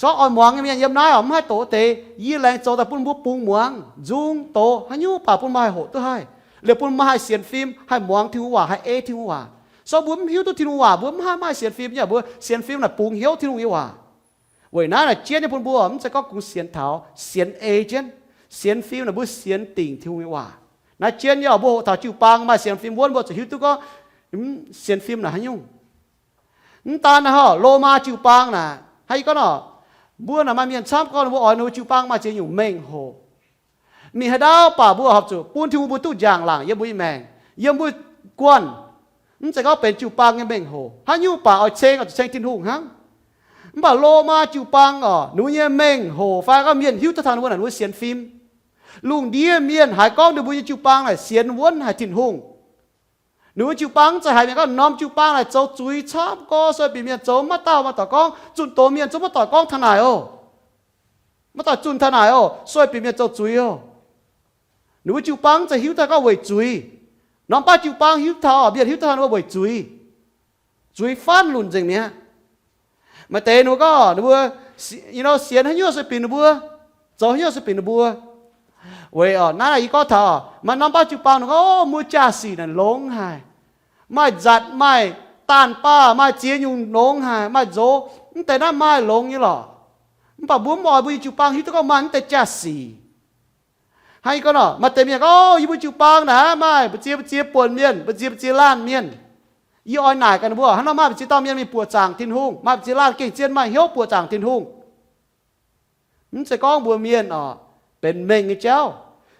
Corc oix muangx nyei mienh yiem naaiv oc, mv haih doqc deix, yie laengz zoux daaih bun mbuo bungx muangx, nzung doz haaix nyungc baac bun meih haih hoqc duqv haih, liuz bun meih haih sienx fim, haih muangx Tin-Hungh waac, haih ei Tin-Hungh waac. Corc mbuo mv hiuv duqv Tin-Hungh waac, mbuo mv haih maaih sienx fim nyei, mbuo sienx fim naaic bungx hnyouv Tin-Hungh nyei waac. Weic naaiv naaic jienv nyei bun mbuo mv zeiz gorngv kungx sienx taux sienx ei jienv. Sienx fim naaic mbuo sienx dingc Tin-Hungh nyei waac. Naaiv jienv nyei oc, mbuo hoqc taux jiu-baang maaih sienx fim wuonv, mbuo zuqc hiuv duqv gorngv sienx fim naaic haaix nyungc. Mv daan naaiv oc, Lomaa jiu-baang naaic, hnangv yie gorngv oc, mbuo naaic maaih mienh camv gorngv ninh mbuo oix ninh mbuo jiu-baang maaih ziex nyungc mengh hoc. Mingh haaix ndau baac mbuo horpc zuqc bun Tin-Hungh mbuo duqv njang-laangc yiem mbuo nyei maengc, yiem mbuo guanh. Mv zeiz gorngv benx jiu-baang nyei mengh hoc, haaix nyungc baac oix ceng, oix zuqc ceng Tin-Hungh hnangv. Mv baac Lomaa jiu-baang oc, ninh mbuo nyei mengh hoc fai gorngv mienh hiuv duqv taux ninh mbuo naaic ninh mbuo sienx fim. Lungh ndiev mienh haiz gorngv ninh mbuo nyei jiu-baang naaic sienx wuonv haic Tin-Hungh. Ninh mbuo jiu-baang mv zeiz haiz mienh gorngv norm jiu-baang naaic zoux zuiz camv gorx, sueih bieqc mienh zoux maiv dauh maaih doic gorngv, zunh doz mienh zungv maiv doic gorngv taux naaic oc. Maiv doic zunh taux naaic oc, sueih bieqc mienh zoux zuiz oc. Ninh mbuo jiu-baang mv zeiz hiuv duqv gorngv weic zuiz. Norm baav jiu-baang hiuv taux, mienh hiuv duqv taux ninh mbuo weic zuiz. Zuiz faanv lunc nzengc mi'aqv. Maaih deix ninh mbuo gorngv ninh mbuo, you know, sienx haaix nyungc sueih bieqc ninh mbuo, zoux haaix nyungc sueih bieqc ninh mbuo. Weic oc, naaiv yie gorngv taux maaih norm baav jiu-baang ninh gorngv, o, mbuo jaa-sic naaic longx haic. Maaih nzatc, maaih daanh baah, maaih ziex nyungc longx haic, maaih nzox, mv deix naaiv maaih longx nyei lorqc. Mv baac mbuo mv oix mbuo nyei jiu-baang hiuv duqv gorngv maaih mv deix jaa-sic. Hnangv yie gorngv nor, maaih deix mienh gorngv, o, yie mbuo jiu-baang naaic maaih mbu'ziex mbu'ziex buonc mienh, mbu'ziex mbu'ziex laanh mienh. Yie oix naaic gaax ninh mbuo, hnangv nor maaih mbu'ziex dauh mienh mingh buoqc zaangc Tin-Hungh, maaih mbu'ziex laanh gengh zien maaih hnyouv buoqc zaangc Tin-Hungh. Mv zeiz gorngv mbuo mienh oc, benx mengh nyei jauv.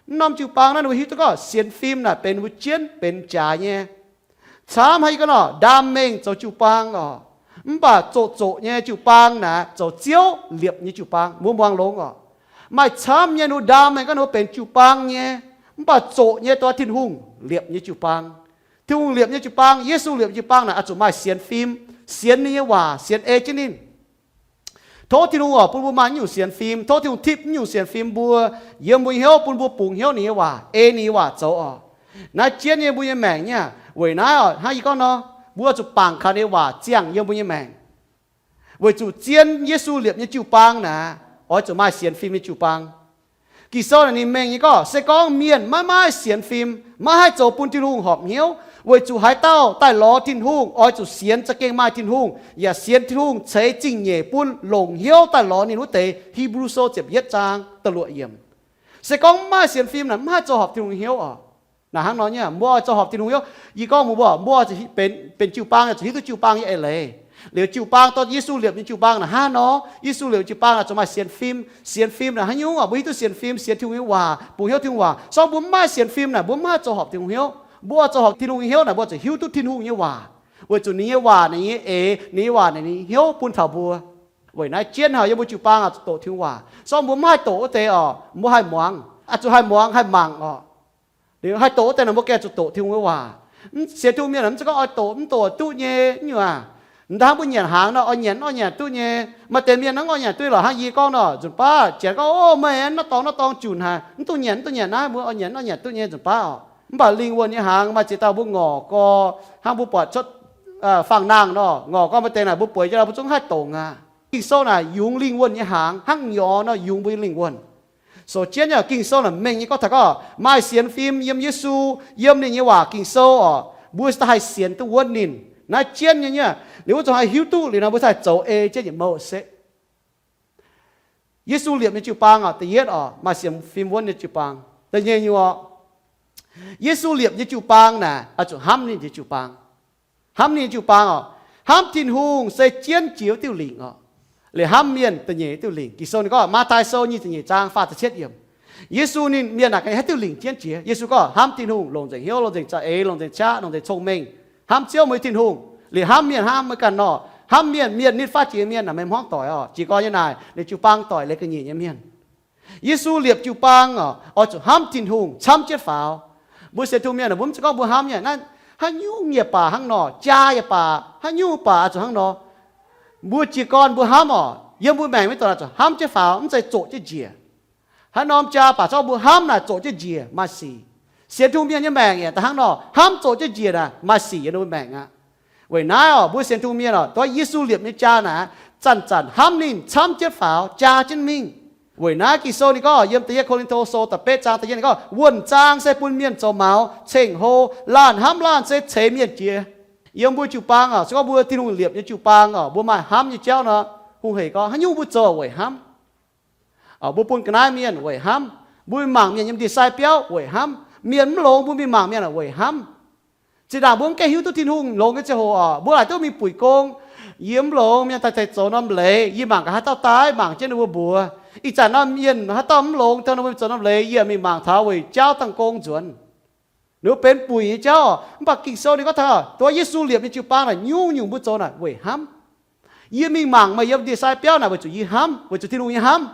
Mv norm jiu-baang naaiv ninh mbuo hiuv duqv gorngv sienx fim naaic benx mbuo jienv benx jaax nyei. Camv hnangv yie gorngv nor, ndaam mengh zoux jiu-baang oc, mv baac zoqc zoqc nyei jiu-baang naaic zoux Ziouv liepc nyei jiu-baang. Mbuo muangx longx oc. Maaih camv nyei ninh mbuo ndaam mengh gorngv ninh mbuo benx jiu-baang nyei, mv baac zoqc nyei dongh Tin-Hungh liepc nyei jiu-baang. Tin-Hungh liepc nyei jiu-baang, Yesu liepc nyei jiu-baang naaic oix zuqc maaih sienx fim, sienx ninh nyei waac, sienx ei jienv ninh. Tov Tin-Hungh oc bun mbuo maaih nyungc sienx fim, tov Tin-Hungh tipv nyungc sienx fim mbuo, yiem mbuo nyei hnyouv, bun mbuo bungx hnyouv ninh nyei waac, ei ninh nyei waac zoux oc. Naaiv jienv nyei mbuo nyei maengc nyei aqv. Weic naaiv oc, hnangv yie gorngv nor, mbuo zuqc bangc kaux ninh nyei waac ziangh yiem mbuo nyei maengc, weic zuqc zien Yesu liepc nyei jiu-baang naaic, oix zuqc maaih sienx fim nyei jiu-baang. Ging-Sou naaic ninh mengh nyei gorngv, se gorngv mienh maiv maaih sienx fim, maiv haih zoux bun Tin-Hungh horpc hnyouv, weic zuqc haaix dauh daaih lorz Tin-Hungh oix zuqc sienx za'gengh maaih Tin-Hungh, yaac sienx Tin-Hungh ceix zingh nyeic bun longc hnyouv daaih lorz ninh wuov deix. Hipv^lu Sou ziepc yietv zaang da'luoqc yiemc. Se gorngv mv maaih sienx fim naaic, mv haih zoux horpc Tin-Hungh hnyouv oc. Naaic hnangv nor nyei, mbuo oix zoux horpc Tin-Hungh hnyouv, yie gorngv mbuo, mbuo zuqc benx, benx jiu-baang, zuqc hiuv duqv jiu-baang nyei eix leiz. Liuz jiu-baang dorh Yesu liepc nyei jiu-baang naaic hnangv nor, Yesu liepc jiu-baang naaic zuqc maaih sienx fim. Sienx fim naaic haaix nyungc oc? Mbuo hiuv duqv sienx fim, sienx Tin-Hungh nyei waac, bungx hnyouv Tin-Hungh waac. Se gorngv mbuo mv maaih sienx fim naaic, mbuo mv haih zoux horpc Tin-Hungh hnyouv. Mbuo oix zoux horpc Tin-Hungh nyei hnyouv naaic, mbuo zuqc hiuv duqv Tin-Hungh nyei waac, weic zuqc ninh nyei waac naaic ninh nyei eix, ninh nyei waac naaic ninh hnyouv bun taux mbuo. Weic naaiv jienv haic yiem mbuo jiu-baang oix zuqc doqc Tin-Hungh waac. Se gorngv mbuo mv haih doqc wuov deix oc, mbuo haih muangx, oix zuqc haih muangx haih mangc oc. Liuz haih doqc wuov deix naaic mbuo gengh zuqc doqc Tin-Hungh nyei waac. Mv sienx Tin-Hungh mienh mv zeiz gorngv oix doqc mv doqc duqv nyei nyungc aac. M'daaih hnangv mbuo nyanc hnaangx nor, oix nyanc oix nyanc duqv nyei. Maaih deix mienh hnangv oix nyanc duqv lorqc, hnangv yie gorngv nor, nzunc baav janx gorngv, Ov, meih naaiv dorngx naaiv dorngx junc haic, mv dungx nyanc, mv dungx nyanc naaiv, mbuo oix nyanc oix nyanc duqv nyei, nzunc baav oc. Mv baac lingh wuonh nyei hnaangx maaih ziex dauh mbuo ngorc gorx, hnangv mbuo buatc cuotv faang-nangh nor, ngorc gorx maaih deix naaic mbuo bueix jienv mbuo zungv haih dongc aqv. Ging-Sou naaic yungz lingh wuonh nyei hnaangx hnangv nyorx nor yungz mbuo nyei lingh wuonh. Sou jienv nyei Ging-Sou naaic mengh nyei gorngv taux gorngv maaih sienx fim yiem Yesu, yiem ninh nyei waac Ging-Sou oc, mbuo daaih haih sienx duqv wuonv ninh. Naaiv jienv nyei nyei, ninh wuov zuqc haih hiuv duqv liuz nor mbuo daaih zoux ei jienv yietc mouc se Yesu liepc nyei jiu-baang oc, da'yietv oc, maaih sienx fim wuonv nyei jiu-baang. Da'nyeic nyungc oc, Yesu liepc nyei jiu-baang naaic oix zuqc hnamv ninh nyei jiu-baang. Hnamv ninh nyei jiu-baang oc, hnamv Tin-Hungh se jienv jiex wuov diuh lingc oc, liuz hnamv mienh da'nyeic diuh lingc. Ging-Sou ninh gorngv, Matv^taai Sou nyic ziepc nyeic zaang faah ziepc cietv yiemc, Yesu ninh, mienh naaic ganh haaix diuh lingc jienv jiex? Yesu gorngv, hnamv Tin-Hungh longc nzengc hnyouv, longc nzengc za'eix, longc nzengc qaqv, longc nzengc cong-mengh, hnamv Ziouv meih Tin-Hungh, liuz hnamv mienh hnangv meih ganh nor. Hnamv mienh, mienh ninh faatv jiex mienh naaic meih hmuangv doic oc. Jiez gorn nyei naaic ninh jiu-baang doic leiz ga'nyiec nyei mienh. Yesu liepc jiu-baang oc, oix zuqc hnamv Tin-Hungh camv jienv faaux. Mbuo sienx Tin-Hungh mienh naaic mbuo mv zeiz gorngv mbuo hnamv nyei, naaiv haaix nyungc yaac baac hnangv nor, jaa yaac baac, haaix nyungc baac oix zuqc hnangv nor. Mbuo jiez gorn mbuo hnamv oc, yiem mbuo maengc maiv dongh oix zuqc hnamv jienv faaux, mv zeiz zoqc jienv njiec. Haaix norm jaa baac se gorngv mbuo hnamv naaic zoqc jienv njiec maaih sic. Sienx Tin-Hungh mienh nyei maengc yaac da'hnangv nor, hnamv zoqc jienv njiec naaic maaih sic yiem ninh mbuo maengc aqv. Weic naaiv oc, mbuo sienx Tin-Hungh mienh oc, dongh Yesu liepc nyei jaa naaic, zanc-zanc hnamv ninh camv jienv faaux, jaa jienv mingh. Weic naaiv Ging-Sou ninh gorngv yiem da'yietv Ko^lin^to Sou da'betv zaang da'yietv ninh gorngv, wuonh zaang se bun mienh zoux maux, ceng-hlo, laanh hnamv laanh se ceix mienh jiex. Yiem mbuo jiu-baang oc, se gorngv mbuo Tin-Hungh liepc nyei jiu-baang oc, mbuo maaih hnamv nyei jauv nor, hungh hec gorngv haaix nyungc mbuo zoux weic hnamv. Mbuo bun ga'naaiv mienh weic hnamv, mbuo mingh mangc mienh yiem ndie-sai biauv weic hnamv, mienh mv longx mbuo mingh mangc mienh weic hnamv. Zinh ndaangc mbuo mv gaengh hiuv duqv Tin-Hungh longx nyei ziangh hoc oc, mbuo laaic duqv mingh puix gong. Yie mv longx, mienh daaih tengx zoux norm leiz, yie mangc gaax haaix dauh daaih mangc jienv ninh mbuo mbuox. Ih zanc nor mienh haaix dauh mv longx taux ninh mbuo zoux norm leiz, yie mingh mangc taux weic jauv dangh gong nzuonx. Ninh mbuo benx buic nyei jauv oc. Mv baac Ging-Sou ninh gorngv taux, dongh Yesu liepc nyei jiu-baang naaic nyungc-nyungc mbuo zoux naaic weic hnamv. Yie mingh mangc meih yiem ndie-sai biauv naaic weic zuqc yie hnamv, weic zuqc Tin-Hungh nyei hnamv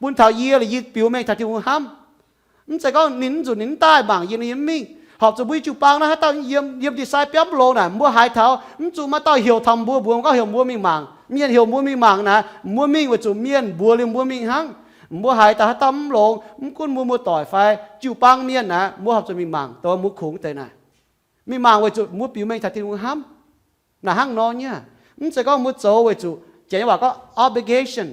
bun taux yie, liuz yie biux mengh taux Tin-Hungh hnamv. Mv zeiz gorngv ninh mv zuqc ninh mv daaih mangc yie, ninh mv mingh. Horpc zuqc mbuo nyei jiu-baang naaiv haaix dauh yiem ndie-sai biauv mv longx naaic, mbuo haaix taux mv zuqc maaih dauh heuc taux mbuo, mbuo gorngv heuc mbuo mingh mangc. Mienh heuc mbuo mingh mangc naaic, mbuo mingh weic zuqc mienh mbuox liuz mbuo mingh hnangv. Mbuo haaix dauh haaix dauh mv longx, mv gunv mbuo muoz-doic fai jiu-baang mienh naaic, mbuo horpc zuqc mingh mangc dongh mbuo kungx deix naaic. Mingh mangc weic zuqc mbuo biux mengh taux Tin-Hungh hnamv. Naaic hnangv nor nyei. Mv zeiz gorngv mbuo zoux weic zuqc, janx nyei waac gorngv obligation.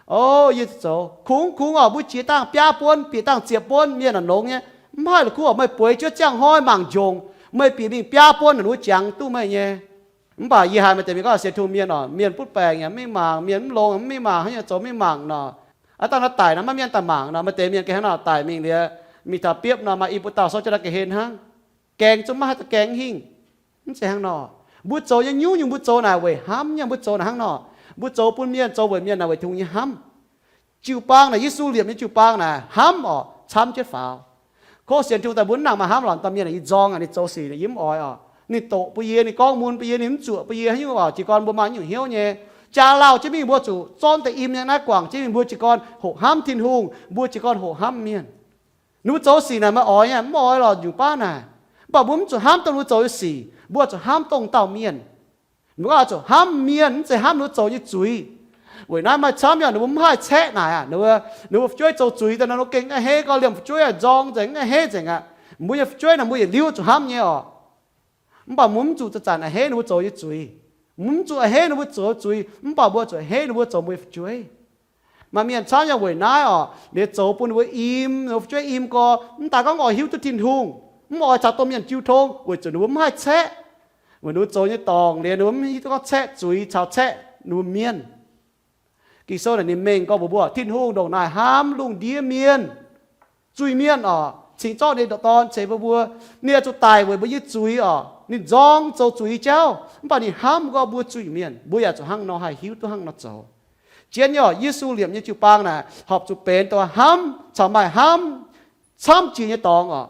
O, yie zoux. Kungx kungx oc, mbuo jiex dangh biaa buonv, bieqc dangh ziepc buonv, mienh naaic longx nyei. Mv haih la'kuqv oc, meih bueix juov ziangh hnoi mangc njongc, meih bieqc mingh biaa buonv naaic, ninh mbuo jangx duqv meih nyei. Mv baac yie haiz maaih deix mienh gorngv sienx Tin-Hungh mienh oc, mienh butv baengc yaac mv mingh mangc, mienh mv longx mv mingh mangc, haaix nyungc zoux mv mingh mangc nor. Aav dangh naaiv daic naaiv maiv mienh daaih mangc nor, maaih deix mienh gengh hnangv nor daic mingh liuz, mingh taux biopv nor maaih i buo dauh souv jienv naaiv ga'hlen hnangv. Gaeng zungv maiv haih daaih gaeng hingh. Mv zeiz hnangv nor. Mbuo zoux nyei nyungc-nyungc mbuo zoux naaic weic hnamv nyei, mbuo zoux naaic hnangv nor. Mbuo zoux bun mienh, zoux weic mienh naaic weic Tin-Hungh nyei hnamv. Jiu-baang naaic, Yesu liepc nyei jiu-baang naaic hnamv oc, camv jienv faaux. Kov sienx Tin-Hungh daaih mbuo mv nangc maaih hnamv lorqc, dauh mienh naaic yie nzorng aqv, ninh zoux sic naaic yie mv oix oc. Ninh doqc bun yie, ninh gorngv mun bun yie, ninh mv zuoqc bun yie, haaix nyungc oc, jiez gorn mbuo maaih nyungc hnyouv nyei. Jaa lauh jienv mingh mbuo zuqc zorqv deix im nyei naaiv guangc jienv mingh, mbuo jiez gorn hoqc hnamv Tin-Hungh, mbuo jiez gorn hoqc hnamv mienh. Ninh mbuo zoux sic naaic meih oix nyei, mv oix lorqc, nyungc baav naaic. Mv baac mbuo mv zuqc hnamv dongh ninh mbuo zoux nyei sic, mbuo zuqc hnamv dongh dauh mienh. Mbuo oix zuqc hnamv mienh, mv zeiz hnamv ninh mbuo zoux nyei zuiz. Weic naaiv maaih camv yaac ninh mbuo mv haih caeqv naaic aqv. Ninh mbuo fu'jueiv zoux zuiz daaih nor, ninh mbuo gengh a'hneiv gau, liemh fu'jueiv a'hneiv nzorng nzengc, a'hneiv nzengc aqv. Mbuo nyei fu'jueiv naaic mbuo yietc liuz zuqc hnamv nyei oc. Mv baac mbuo mv zuqc zanc-zanc a'hneiv ninh mbuo zoux nyei zuiz. Mv zuqc a'hneiv ninh mbuo zoux zuiz, mv baac mbuo zuqc a'hneiv ninh mbuo zoux mbuo nyei fu'jueiv. Maaih mienh camv yaac weic naaiv oc, liuz zoux bun ninh mbuo im, ninh mbuo fu'jueiv im gau, mv daaih gorngv oix hiuv duqv Tin-Hungh, mv oix caux domh mienh jiu tong, weic zuqc ninh mbuo mv haih caeqv. Weic ninh mbuo zoux nyei dorngc liuz ninh mbuo mv hiuv duqv gorngv caeqv zuiz caux caeqv ninh mbuo mienh. Ging-Sou naaic ninh mengh gorngv mbuox mbuo, Tin-Hungh ndongc naaic hnamv lungh ndiev mienh, zuiz-mienh oc, cingx zorqv ninh nyei Dorn ceix bun mbuo. Ninh oix zuqc daic weic mbuo nyei zuiz oc. Ninh nzorng zoux zuiz nyei jauv, mv baac ninh hnamv gorngv mbuo zuiz-mienh. Mbuo yaac zuqc hnangv nor haih hiuv duqv hnangv nor zoux. Jienv nyei oc, Yesu liepc nyei jiu-baang naaic horpc zuqc benx dongh hnamv caux maaih hnamv camv jiex nyei dorngx oc.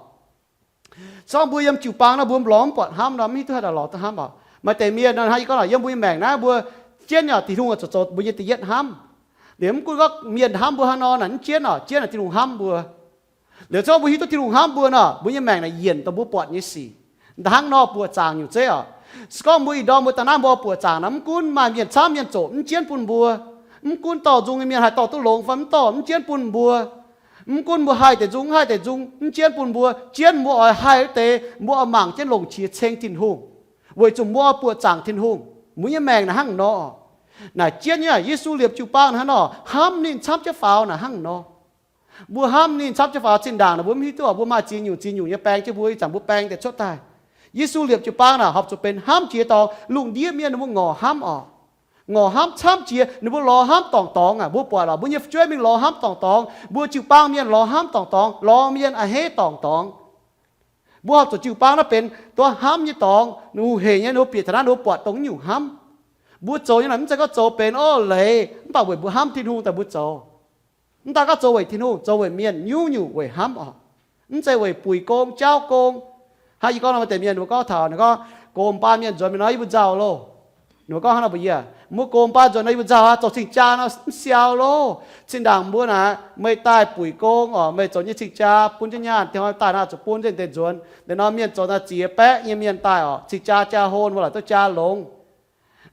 Se gorngv mbuo yiem jiu-baang nor, mbuo lorz mv buatc hnamv nor, mv hiuv duqv haaix dauh lorz duqv hnamv oc. Maaih deix mienh nor, hnangv yie gorngv naaic, yiem mbuo nyei maengc naaiv, mbuo jienv yaac Tin-Hungh oix zuqc zoux mbuo nyei da'yietv hnamv. Liuz mv gunv gorngv mienh hnamv mbuo haaix nor naaic, mv jienv oc, jienv naaic Tin-Hungh hnamv mbuo. Liuz se gorngv mbuo hiuv duqv Tin-Hungh hnamv mbuo nor, mbuo nyei maengc naaic yienc dongh mbuo buatc nyei sic, hnangv nor buoqc zaangc nyungc zeiv oc. Se gorngv mbuo ih ndorm mbuo daaih naaiv mbuo buoqc zaangc naaic, mv gunv maaih mienh camv mienh zoqc mv jienv bun mbuo, mv gunv dorh nzung nyei mienh haih dorh duqv longx fai mv dorh mv jienv bun mbuo, mv gunv mbuo haih deix nzung mv haih deix nzung mv jienv bun mbuo, jienv mbuo oix haih wuov deix, mbuo oix mangc jienv longc qiex ceng Tin-Hungh, weic zuqc mbuo oix buoqc zaangc Tin-Hungh. Mbuo nyei maengc naaic hnangv nor. Naaic jienv nyei Yesu liepc jiu-baang hnangv nor, hnamv ninh camv jienv faaux naaic hnangv nor. Mbuo hnamv ninh camv jienv faaux, zinh ndaangc naaic mbuo mv hiuv duqv mbuo maaih ziex nyungc ziex nyungc nyei baeng jienv mbuo, ih zanc mbuo baeng deix cuotv daaih. Yesu liepc jiu-baang naaic horpc zuqc benx hnamv jiex dorngx, lungh ndiev mienh ninh mbuo ngorc hnamv oc. Ngorc hnamv camv jiex, ninh mbuo lorz hnamv dorngc dorngx aqv. Mbuo buatc oc, mbuo nyei fu'jueiv mingh lorz hnamv dorngc dorngx, mbuo jiu-baang mienh lorz hnamv dorngc dorngx, lorz mienh a'hneiv dorngc dorngx. Mbuo horpc zuqc jiu-baang naaiv benx dongh hnamv nyei dorngx, ninh mbuo hec nyei, ninh mbuo bieqc taux naaiv ninh mbuo buatc dongh nyungc hnamv. Mbuo zoux nyei naaic mv zeiz gorngv zoux benx orv leiz, mv baac weic mbuo hnamv Tin-Hungh daaih mbuo zoux. Mv daan gorngv zoux weic Tin-Hungh, zoux weic mienh, nyungc-nyungc weic hnamv oc. Mv zeiz weic buic gong, jauv gong. Hnangv yie gorngv nor, maaih deix mienh ninh mbuo gorngv taux, ninh gorngv, gox baan mienh nzuonx mingh nor, yie mbuo nzauh loh. Ninh mbuo gorngv hnangv nor mbuox yie, mbuo gox baan nzuonx nor, yie mbuo nzauh aqv, zoux cing-jaa nor mv siau loh. Zinh ndaangc mbuo naaic, meih daaih buic gong oc, meih zoux nyei cing-jaa bun jienv nyaanh, daaih naaiv zuqc bun nzengc deix nzuonx. Liuz nor mienh zoux naaiv ziex baeqv nyei mienh daaih oc, cing-jaa jaa hlo, mbuo laaic duqv jaa longx.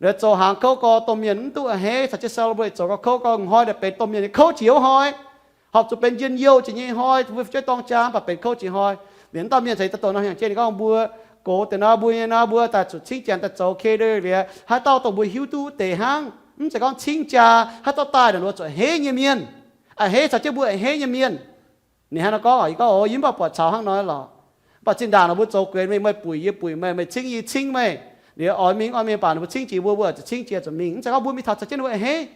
Liuz zoux hnaangx kouv gau, domh mienh mv duqv a'hneiv, caux jienv celebrate zoux gau kouv gau, hngoi daaih benx domh mienh nyei kouv jiex wuov hnoi. Horpc zuqc benx njien-youh jiex nyei hnoi, mbuo fu'jueiv dorng jaa mv baac benx kouv jiex hnoi. Liuz dauh mienh caux yie daaih douc nor, hnyangx jienv ninh gorngv mbuo gox deix nor, mbuo nyei nor, mbuo daaih zuqc cingv janx daaih zoux kei liuz, haaix dauh dongh mbuo hiuv duqv deix hnangv, mv zeiz gorngv cingv jaa, haaix dauh daaih naaic ninh mbuo zuqc a'hneiv nyei mienh, a'hneiv caux jienv mbuo a'hneiv nyei mienh. Ninh hnangv nor gorngv, yie gorngv, o, yie mv baac buatc caux hnangv nor lorqc. Mv baac zinh ndaangc nor mbuo zoux guenx meih, meih buic yie buic meih, meih cingv yie cingv meih. Liuz oix mingh oix mingh baac ninh mbuo cingv jiex mbuo, mbuo zuqc cingv jiex zuqc mingh. Mv zeiz gorngv mbuo mingh taux caux jienv ninh mbuo a'hneiv.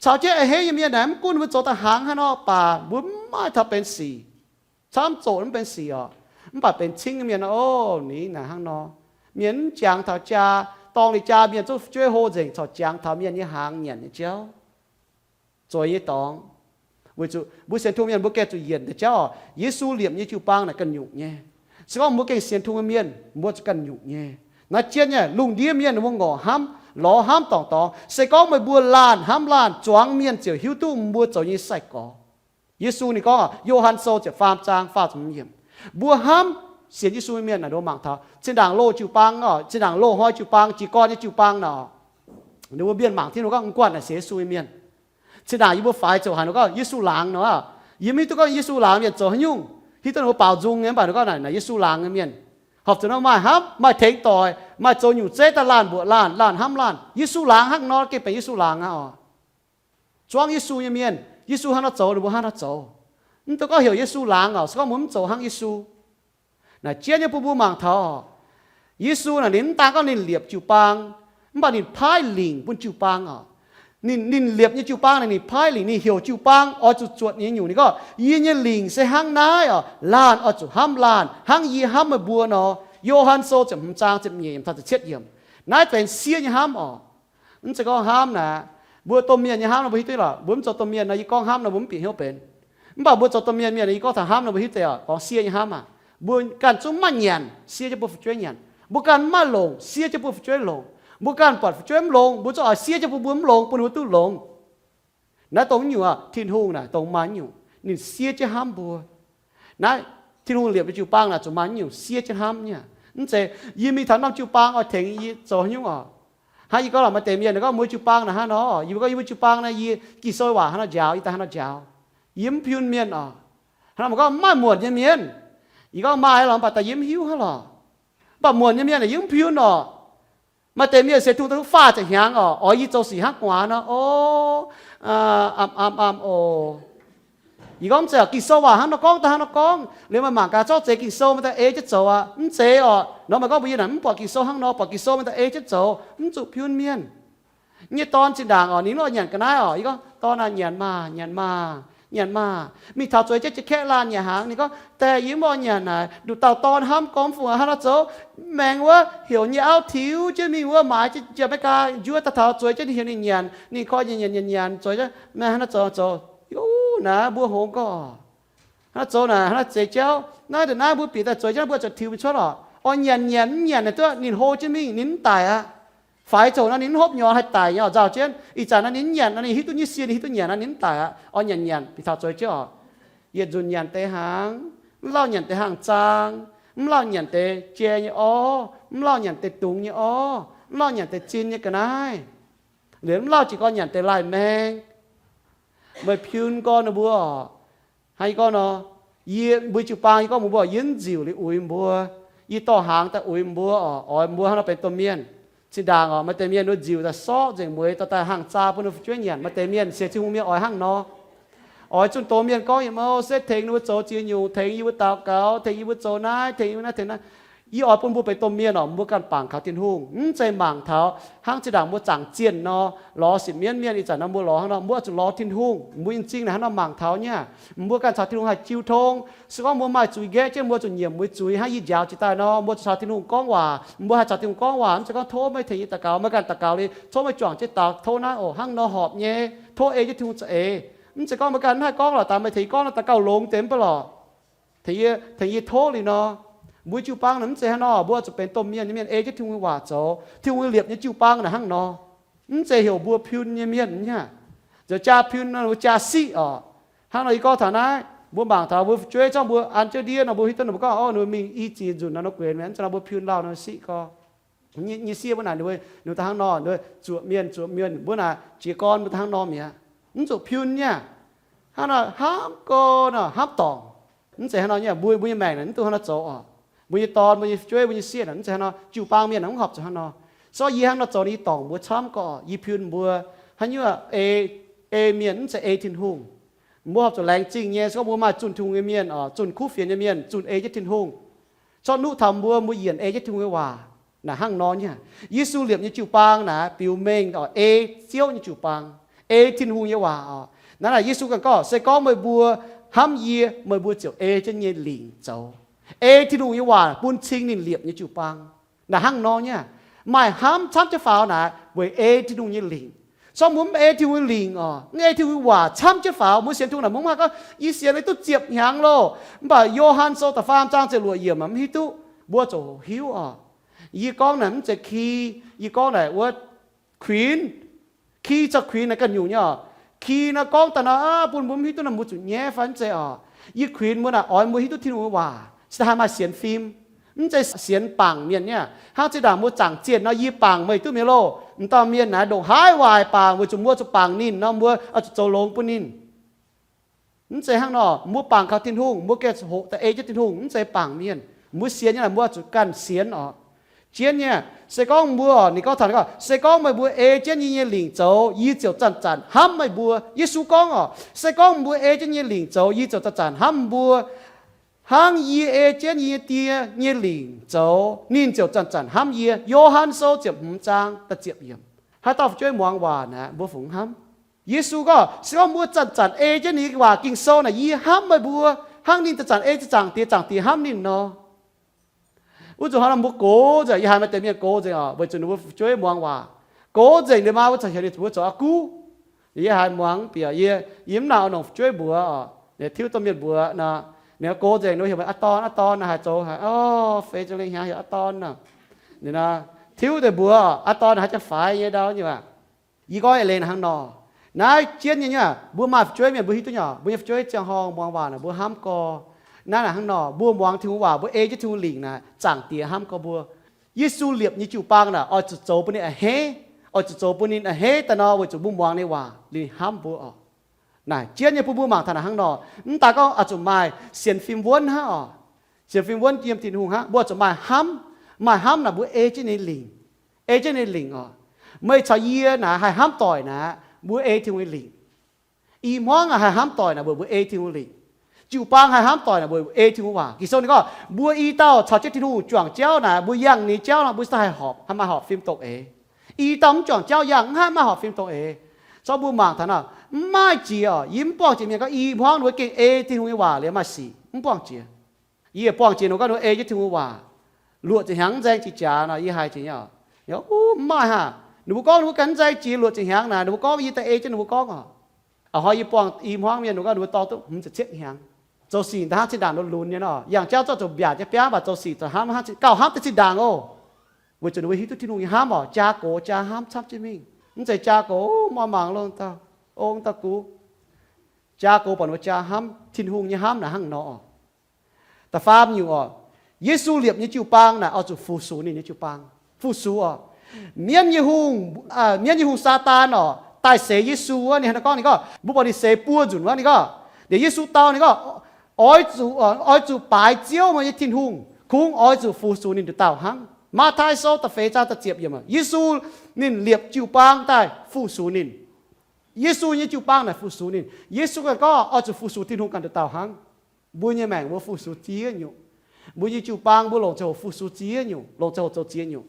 Caux jienv a'hneiv nyei mienh naaic, mv gunv ninh mbuo zoux da'hnaangx hnangv nor baac mbuo mv maaih taux benx sic. Camv zoqc mv benx sic oc. Mv baac benx cingv nyei mienh nor, o, ninh naaic hnangv nor. Mienh mv jangx taux jaa, dorng liuz jaa mienh zungv fu'jueiv hlo nzengc corc jangx taux mienh nyei hnaangx nyanc nyei jauv, zoux nyei dorngx. Weic zuqc mbuo sienx Tin-Hungh mienh mbuo gengh zuqc yienc deix jauv oc. Yesu liepc nyei jiu-baang naaic ganh nyungc nyei. Se gorngv mbuo gengh sienx Tin-Hungh nyei mienh, mbuo zuqc ganh nyungc nyei. Naaiv jienv nyei lungh ndiev mienh ninh mbuo ngorc hnamv, lorz hnamv dorngc dorngx. Se gorngv meih mbuo laanh hnamv laanh, zuangx mienh ziouc hiuv duqv mbuo zoux nyei sai-gorx. Yesu ninh gorngv, Yo^han Sou ziepc faam zaang faah ziepc hmz yiemc, mbuo hnamv sienx Yesu nyei mienh naaic, ninh mbuo mangc taux zinh ndaangc loz jiu-baang oc, zinh ndaangc loz hnoi jiu-baang, jiez gorn nyei jiu-baang naaic, ninh mbuo mienh mangc Tin-Hungh gorngv, M'guanh naaic sienx Yesu nyei mienh. Zinh ndaangc yie mbuo faix ziouc haiz ninh gorngv, Yesu laangz nor. Yie mv hiuv duqv gorngv Yesu laangz mienh zoux haaix nyungc, hiuv duqv ninh mbuo baaux nzung nyei, mv baac ninh gorngv naaic, naaic Yesu laangz nyei mienh. Horpc zuqc nor maaih hnamv, maaih tengx doic, maaih zoux nyungc zeiv daaih laanh mbuoqc laanh, laanh hnamv laanh. Yesu laangz hnangv nor, gengh benx Yesu laangz aqv oc. Zuangv Yesu nyei mienh, Yesu hnangv nor zoux, ninh mbuo hnangv nor zoux. Mv dungx gorngv heuc Yesu laangz oc, se gorngv mbuo mv zoux hnangv Yesu. Naaic jienv nyei bun mbuo mangc taux, Yesu naaic ninh mv daan gorngv ninh liepc jiu-baang, mv baac ninh paaiv lingc bun jiu-baang oc. Ninh, ninh liepc nyei jiu-baang naaic ninh paaiv lingc, ninh heuc jiu-baang oix zuqc zuotc ninh nyei nyungc. Ninh gorngv, Yie nyei lingc se hnangv naaiv oc, laanh oix zuqc hnamv laanh hnangv yie hnamv meih mbuo nor. Yo^han Sou ziepc hmz zaang ziepc nyeic yiemc taux ziepc cietv yiemc. Naaiv benx siev nyei hnamv oc. Mv zeiz gorngv hnamv naaic, mbuo domh mienh nyei hnamv nor mbuo hiuv duqv lorqc. Mbuo mv zoux domh mienh nor, yie gorngv hnamv nor mbuo mv bieqc hnyouv benx. Mv baac mbuo zoux domh mienh mienh nor, yie gorngv taux hnamv nor mbuo hiuv deix oc, gorngv siev nyei hnamv aac. Mbuo ganh zungv maiv nyanc, siev jienv mbuo fu'jueiv nyanc. Mbuo ganh maiv longc, siev jienv mbuo fu'jueiv longc. Mbuo ganh buatc fu'jueiv mv longx, mbuo zungv oix siev jienv bun mbuo mv longx, bun ninh mbuo duqv longx. Naaiv dongh nyungc oc, Tin-Hungh naaic dongh maaih nyungc, ninh siev jienv hnamv mbuo. Naaiv Tin-Hungh liepc nyei jiu-baang naaic zuqc maaih nyungc siev jienv hnamv nyei. Mv zeiz yie mingh taux norm jiu-baang oix tengx yie zoux haaix nyungc oc. Hnangv yie gorngv lorqc, maaih deix mienh gorngv mbuo jiu-baang naaic hnangv nor, yie mbuo gorngv yie mbuo jiu-baang naaic yie Ging-Sou waac hnangv nor njaaux, yie daaih hnangv nor njaaux. Yie mv piun mienh oc. Hnangv nor maaih gorngv maaih muonc nyei mienh. Yie gorngv maaih lorqc, mv baac daaih yie mv hiuv hnangv lorqc. Mv baac muonc nyei mienh yie mv piun oc. Maaih deix mienh sienx Tin-Hungh daaih faah ziepc hnyangx oc, oix yie zoux sic hnangv gu'nguaaz nor, o, am am am oc. Yie gorngv mv zeiz, Ging-Sou waac hnangv nor gorngv, daaih hnangv nor gorngv. Liuz meih mangc gaax, zorqv zeix Ging-Sou meih daaih ei jienv zoux aqv. Mv zeiz oc. Nor meih gorngv mbuo yie naaic mv buatc Ging-Sou hnangv nor, buatc Ging-Sou meih daaih ei jienv zoux, mv zuqc piun mienh. Yie nyei dorn zinh ndaangc oc, ninh mv oix nyanc ga'naaiv oc. Yie gorngv, Dorn aah, nyanc maah, nyanc maah, nyanc maah. Mingh taux zueiz jienv jiex kaeqv laanh nyanc hnaangx, ninh gorngv, Diex, yie mv oix nyanc naaic. Nduqc dauh dorn hnamv gorngv, Mv fungc aqv, hnangv naaiv zoux, maengx wuov heuc nyei auv tiux jienv mingh wuov maaiz jienv jiex America njuov daaih taux zueiz jienv heuc ninh nyanc, ninh koi nyanc nyanc nyanc nyanc zueiz jienv, hnangv naaiv zoux zoux. Yie, naaiv mbuo hngongx gorngv, hnangv naaiv zoux naaic hnangv naaiv zeix jauv. Naaiv ndongc naaiv mbuo bieqc daaih zueiz jienv mbuo zuqc tiux mingh cuotv lorqc. Oix nyanc nyanc mv nyanc naaic duqv ninh hlo jienv mingh, ninh mv daic aqv. Faix zoux nor ninh mv hopv nyorx haih daic nyei oc, nzauh jienv. Ih zanc naaiv ninh mv nyanc nor ninh hiuv duqv nyei sie, ninh hiuv duqv nyanc nor ninh mv daic aqv. Oix nyanc nyanc bieqc taux zueiz jienv oc. Yietc nzunc nyanc deix hnaangx, mv lauh nyanc deix hnaangx-zaang, mv lauh nyanc deix jai nyei orv, mv lauh nyanc deix dungz nyei orv, mv lauh nyanc deix zin nyei ga'naaiv. Liuz mv lauh jiez gorn nyanc deix lai-maeng. Meih piun gorn ninh mbuo oc. Hnangv yie gorngv nor, yie mbuo jiu-baang, yie gorngv mbuox mbuo, yie mv nziuc liuz uix mbuo. Yie dorh hnaangx daaih uix mbuo oc, oix mbuo hnangv nor benx domh mienh. Zinh ndaangc oc, maaih deix mienh ninh mbuo nziuc daaih sorqv nzengc mueiz dorh daaih hangh zaa bun ninh fu'jueiv nyanc. Maaih deix mienh sienx Tin-Hungh mienh oix hnangv nor. Oix zunh doz mienh gorngv, Yie mbuo se tengx ninh mbuo zoux ziex nyungc, tengx yie mbuo daux gaux, tengx yie mbuo zoux naaiv, tengx yie mbuo naaiv, tengx naaiv. Yie oix bun mbuo benx domh mienh oc, mbuo ganh bangc kaux Tin-Hungh, mv zeiz mangc taux hnangv zinh ndaangc mbuo zaangc zienh nor, lorz sienx mienv mienh. Ih zanc nor mbuo lorz hnangv nor, mbuo oix zuqc lorz Tin-Hungh. Mbuo nyei m'zing naaic hnangv nor mangc taux nyei. Mbuo ganh caux Tin-Hungh haih jiu tong. Se gorngv mbuo maaih zuiz nqaeqv jienv, mbuo zuqc nyiemc mbuo zuiz. Hnangv yie njaaux jiex daaih nor, mbuo zuqc caux Tin-Hungh gorngv waac. Mbuo haih caux Tin-Hungh gorngv waac, mv zeiz gorngv tov meih tengx yie daux gaux, meih ganh daux gaux liuz, tov meih juangc jienv daux, tov naaiv oc, hnangv nor horpc nyei. Tov ei jienv Tin-Hungh za'eix. Mv zeiz gorngv meih ganh mv haih gorngv lorqc, daaih meih tengx yie gorngv nor, daux gauh longx deix mv baac lorqc. Tengx yie, tengx yie tov liuz nor. Mbuo jiu-baang naaic mv zeiz hnangv nor, mbuo oix zuqc benx domh mienh nyei mienh ei jienv Tin-Hungh nyei waac zoux. Tin-Hungh nyei liepc nyei jiu-baang naaic hnangv nor. Mv zeiz heuc mbuo piun nyei mienh nyei. Zoux jaa piun nor, mbuo jaa siqv oc. Hnangv nor yie gorngv taux naaiv, mbuo mangc taux mbuo fu'jueiv zorqv mbuo an jienv ndiev nor, mbuo hiuv duqv nor mbuo gorngv, Ov, ninh mbuo mingh i ziex nzunc nor, ninh guenx mi'aqv, mv zeiz nor mbuo piun lauh nor siqv gorx. Nyei, nyei siev mbuo naaic, ninh mbuo daaih hnangv nor, ninh mbuo zuoqc mienh, zuoqc mienh, mbuo naaic jiez gorn mbuo daaih hnangv nor mi'aqv. Mv zuqc piun nyei. Hnangv nor hnamv gorn nor hnamv dorngc. Mv zeiz hnangv nor nyei, mbuo, mbuo nyei maengc naaic mv dungx hnangv nor zoux oc. Mbuo nyei dorn, mbuo nyei fu'jueiv, mbuo nyei sieqv naaic mv zeiz hnangv nor. Jiu-baang mienh naaic mv horpc zuqc hnangv nor. Se gorngv yie hnangv nor zoux, yie dorngc mbuo camv gorx, yie piun mbuo. Haaix nyungc ei, ei mienh mv zeiz ei Tin-Hungh. Mbuo horpc zuqc laengz zingh nyei. Se gorngv mbuo maaih zunh Tin-Hungh nyei mienh oc, zunh kuv fienx nyei mienh, zunh ei jienv Tin-Hungh. Corc nuqv taux mbuo, mbuo yienc ei jienv Tin-Hungh nyei waac. Naaic hnangv nor nyei. Yesu liepc nyei jiu-baang naaic biux mengh oc, ei Ziouv nyei jiu-baang, ei Tin-Hungh nyei waac oc. Naaiv naaic Yesu ganh gorngv, Se gorngv meih mbuo hnamv yie, meih mbuo ziouc ei jienv nyei lingc zoux. Ei Tin-Hungh nyei waac bun cing ninh liepc nyei jiu-baang. Naaic hnangv nor nyei. Maaih hnamv camv jienv faaux naaic weic ei Tin-Hungh nyei lingc. Se gorngv mbuo mv ei Tin-Hungh nyei lingc oc, mv ei Tin-Hungh nyei waac camv jienv faaux, mbuo sienx Tin-Hungh naaic mv haih gorngv, Yie sienx liuz duqv ziepc hnyangx loh. Mv baac Yo^han Sou da'faam zaang ziepc luoqc yiemc mv hiuv duqv. Mbuo zuqc hiuv oc. Yie gorngv naaic mv zeiz ki, yie gorngv naaic wuov kuinx, ki caux kuinx naaic ganh nyungc nyei oc. Ki nor gorngv daaih nor, bun mbuo mv hiuv duqv nor mbuo zuqc nyaiv fai mv zeiz oc. Yie kuinx mbuo naaic oix mbuo hiuv duqv Tin-Hungh nyei waac, se daaih haih maaih sienx fim. Mv zeiz sienx bangc mienh nyei. Hnangv zinh ndaangc mbuo zaangc zienh nor, yie bangc meih duqv mi'aqv loh. M'dauh mienh naaic ndongc haaix waaic bangc, weic zuqc mbuo zuqc bangc ninh nor, mbuo oix zuqc zoux longx bun ninh. Mv zeiz hnangv nor, mbuo bangc kaux Tin-Hungh, mbuo gengh hoqc daaih ei jienv Tin-Hungh, mv zeiz bangc mienh. Mbuo sienx nyei naaic mbuo zuqc ganh sienx oc. Jienv nyei, se gorngv mbuo, ninh gorngv taux, se gorngv meih mbuo ei jienv yie nyei lingc zoux, yie ziouc zanc-zanc hnamv meih mbuo. Yesu gorngv oc, se gorngv mbuo ei jienv yie nyei lingc zoux, yie ziouc zanc-zanc hnamv mbuo. Hnangv yie ei jienv yie nyei Die nyei lingc zoux, ninh ziouc zanc-zanc hnamv yie. Yo^han Sou ziepc hmz zaang da'ziepc yiemc. Haaix dauh fu'jueiv muangx waac naaic, mbuo fungx hnamv. Yesu gorngv, se gorngv mbuo zanc-zanc ei jienv ninh nyei waac Ging-Sou naaic, yie hnamv meih mbuo, hnangv ninh zanc-zanc ei jienv Zaangc Diex, Zaangc Diex hnamv ninh nor. Wuov nzunc hnangv nor mbuo gox nzengc, yie haiz maaih deix mienh gox nzengc oc, weic zuqc ninh mbuo fu'jueiv muangx waac. Gox nzengc liuz maa mbuo caux heuc ninh mbuo zoux a'guv. Yie haiz muangx bieqc, yie, yie mv nangc oix longc fu'jueiv mbuox oc. Ninh tiuv domh mienh mbuox nor, ninh gox nzengc, ninh heuc meih aa dorn, aa dorn nor, haaix zoux haic, o, fei za'gengh hnyangx heuc aa dorn nor. Ninh nor, tiuv deix mbuox, aa dorn haiz jangx faix nyei ndau nyei aac. Yie gorngv eix leiz hnangv nor, naaiv jienv nyei nyei, mbuo maaih fu'jueiv mienh mbuo hiuv duqv nyei, mbuo nyei fu'jueiv ziangh horngh muangx waac naaic mbuo hnamv gorx. Naaiv naaic hnangv nor, mbuo muangx Tin-Hungh waac, mbuo ei jienv Tin-Hungh lingc naaic, zaangc Diex hnamv gorx mbuo. Yesu liepc nyei jiu-baang naaic oix zuqc zoux bun ninh a'hneiv, oix zuqc zoux bun ninh a'hneiv daaih nor, weic zuqc mbuo muangx ninh waac, ninh hnamv mbuo oc. Naaic jienv nyei bun mbuo mangc taux naaic hnangv nor. Mv daaih gorngv oix zuqc maaih sienx fim wuonv hnangv oc. Sienx fim wuonv yiem Tin-Hungh hnangv, mbuo oix zuqc maaih hnamv. Maaih hnamv naaic mbuo ei jienv ninh lingc. Ei jienv ninh lingc oc. Meih caux yie naaic haih hnamv doic naaic, mbuo ei Tin-Hungh nyei lingc. I hmuangv haih hnamv doic naaic weic mbuo ei Tin-Hungh lingc. Jiu-baang haih hnamv doic naaic weic ei Tin-Hungh waac. Ging-Sou ninh gorngv mbuo i dauh caux jienv Tin-Hungh juangc jauv naaic, mbuo yangh ninh jauv nor, mbuo haih horpc, haih maaih horpc fim dongh eix. I dauh mv juangc jauv yangh, mv haih maaih horpc fim dongh eix. Zorqv mbuo mangc taux naaic, mv maaih jiex oc. Yie mv buangh jiex mienh gorngv i hmuangv ninh mbuo gengh ei Tin-Hungh nyei waac liuz maaih sic, mv buangh jiex. Yie buangh jiex ninh mbuo gorngv ninh mbuo ei jienv Tin-Hungh waac, luoqc ziepc hnyangx mv nzaeng jiex jaax nor, yie haiz jiex nyei oc. Mv maaih haic. Ninh mbuo gorngv ninh mbuo ganh mv nzaeng jiex luoqc ziepc hnyangx naaic, ninh mbuo gorngv yie daaih ei jienv ninh mbuo gorngv oc. A'hnoi yie buangh i hmuangv mienh ninh mbuo gorngv ninh mbuo dorh duqv hmz ziepc cietv hnyangx. Zoux sic daaih hnangv zinh ndaangc lunx lunx nyei nor, yangh jauv zorqv zuqc mbiaauc nyei biauv, mv baac zoux sic zuqc hnamv hnangv zinh, gauh hnamv deix zinh ndaangc oc. Weic zuqc ninh mbuo hiuv duqv Tin-Hungh nyei hnamv oc, jaa gox jaa hnamv camv jienv mingh. Mv zeiz jaa gox, mv oix mangc longx dauh, ong dauh gux. Jaa gox buatc ninh mbuo jaa hnamv, Tin-Hungh nyei hnamv naaic hnangv nor oc. Da'faam nyungc oc, Yesu liepc nyei jiu-baang naaic oix zuqc fu-sux ninh nyei jiu-baang. Fu-sux oc. Mienv nyei hungh, mienv nyei hungh Saadaan oc, daaih seix Yesu wuov, ninh hnangv naaiv gorngv, ninh gorngv mbuo buatc ninh seix buo nzunc wuov, ninh gorngv, liuz Yesu dau ninh gorngv, oix zuqc, oix zuqc baaix Ziouv meih nyei Tin-Hungh, kungx oix zuqc fu-sux ninh nduqc dauh hnangv. Matv^taai Sou da'feix zaang da'ziepc yiemc, Yesu ninh liepc jiu-baang daaih fu-sux ninh. Yesu nyei jiu-baang naaic fu-sux ninh. Yesu ganh gorngv oix zuqc fu-sux Tin-Hungh ganh nduqc dauh hnangv. Mbuo nyei maengc mbuo fu-sux ziex nyungc. Mbuo nyei jiu-baang mbuo longc ziangh hoc fu-sux ziex nyungc, longc ziangh hoc zoux ziex nyungc.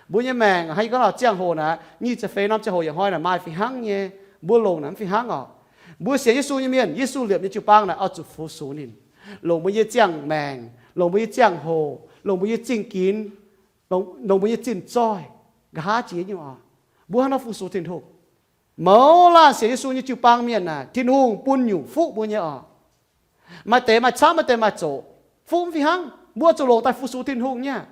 Mbuo nyei maengc hnangv yie gorngv nor, ziangh hoc naaic nyic ziepc feix norm ziangh hoc yietc hnoi naaic maaih fih hnangv nyei. Mbuo longc naaic mv fih hnangv oc. Mbuo sienx Yesu nyei mienh, Yesu liepc nyei jiu-baang naaic oix zuqc fu-sux ninh, longc mbuo nyei ziangh maengc, longc mbuo nyei ziangh hoc, longc mbuo nyei zingh ginx, longc mbuo nyei zinh zoih, nqa'haav jiex nyungc oc. Mbuo hnangv nor fu-sux Tin-Hungh. Mouz laanh sienx Yesu nyei jiu-baang mienh naaic, Tin-Hungh bun nyungc fuqv mbuo nyei oc. Maaih deix maaih camv, maaih deix maaih zoqc. Fuqv mv fih hnangv, mbuo zuqc longc daaih fu-sux Tin-Hungh nyei.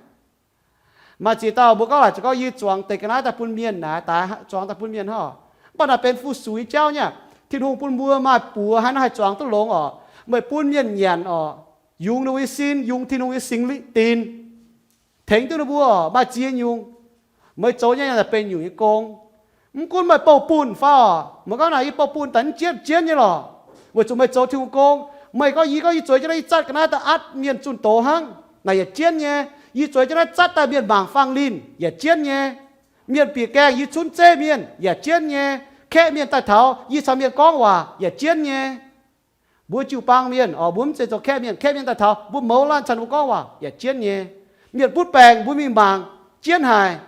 Maaih ziex dauh mbuo gorngv laaic zuqc gorngv yie zuangx deix ga'naaiv daaih bun mienh naaic, daaih zuangx daaih bun mienh hnangv. Mv baac naaic benx fu-sux nyei jauv nyei. Tin-Hungh bun mbuo maaih buoz haaix nor haih zuangx duqv longx oc. Meih bun mienh nyanc oc, yungz ninh mbuo nyei sin, yungz Tin-Hungh nyei Singx Lingh dinc, tengx duqv ninh mbuo oc, maaih ziex nyungc. Meih zoux nyei naaic benx nyungc nyei gong. Mv gunv meih bouh bunh fai oc, meih gorngv naaic yie bouh bunh daaih mv jienv, jienv nyei lorqc. Weic zuqc meih zoux Tin-Hungh gong. Meih gorngv yie, gorngv yie zueiz jienv naaiv, yie zatv ga'naaiv daaih atv mienh zunh doz hnangv, naaic yaac jienv nyei. Yie zueiz jienv naaiv zatv daaih mienh mangc fang linh yaac jienv nyei. Mienh bieqc gaengh yie cunv zeiv mienh yaac jienv nyei. Kaeqv mienh daaih taux yie caux mienh gorngv waac yaac jienv nyei. Mbuo jiu-baang mienh oc, mbuo mv zeiz zoux kaeqv mienh. Kaeqv mienh daaih taux mbuo mouz laanh caux ninh mbuo gorngv waac yaac jienv nyei. Mienh butv baengc mbuo mingh mangc, jienv haic.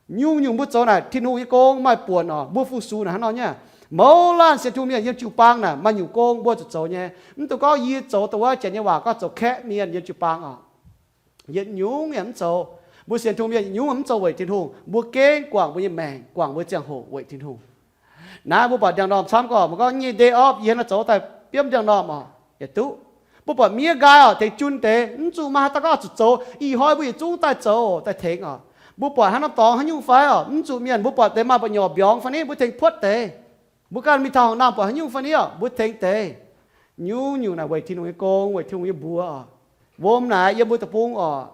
Nyungc-nyungc mbuo zoux naaic Tin-Hungh nyei gong maaih buonc oc. Mbuo fu-sux naaic hnangv nor nyei. Mouz laanh sienx Tin-Hungh mienh yiem jiu-baang naaic maaih nyungc gong mbuo zuqc zoux nyei. Mv dungx gorngv yie zoux dongh wuov Janx nyei waac gorngv zoux kaeqv mienh yiem jiu-baang oc. Yietc nyungc yaac mv zoux. Mbuo sienx Tin-Hungh mienh yietc nyungc mv zoux weic Tin-Hungh. Mbuo gengh guangc mbuo nyei maengc, guangc mbuo ziangh hoc weic Tin-Hungh. Naaiv mbuo buatc ndiangx-normh camv gorqv, mbuo gorngv nyei day off, yie hnangv zoux daaih biomv ndiangx-normh oc, yietc duqv. Mbuo buatc miev nqaai oc, tengx jun deix, mv zuqc maaih haaix dauh gorngv zuqc zoux. Ih hnoi mbuo yietc zungv daaih zoux, daaih tengx oc. Mbuo buatc hnangv norm dorngx haaix nyungc fai oc, mv zuqc mienh, mbuo buatc deix maaih mba'nyouc mbiorngz fai ni, mbuo tengx puotv deix. Mbuo ganh mingh taux horngh naamh buatc haaix nyungc fai ni oc, mbuo tengx deix. Nyungc-nyungc naaic weic Tin-Hungh nyei gong, weic Tin-Hungh nyei mbuox oc. Wuom naaic yiem mbuo deic-bung oc,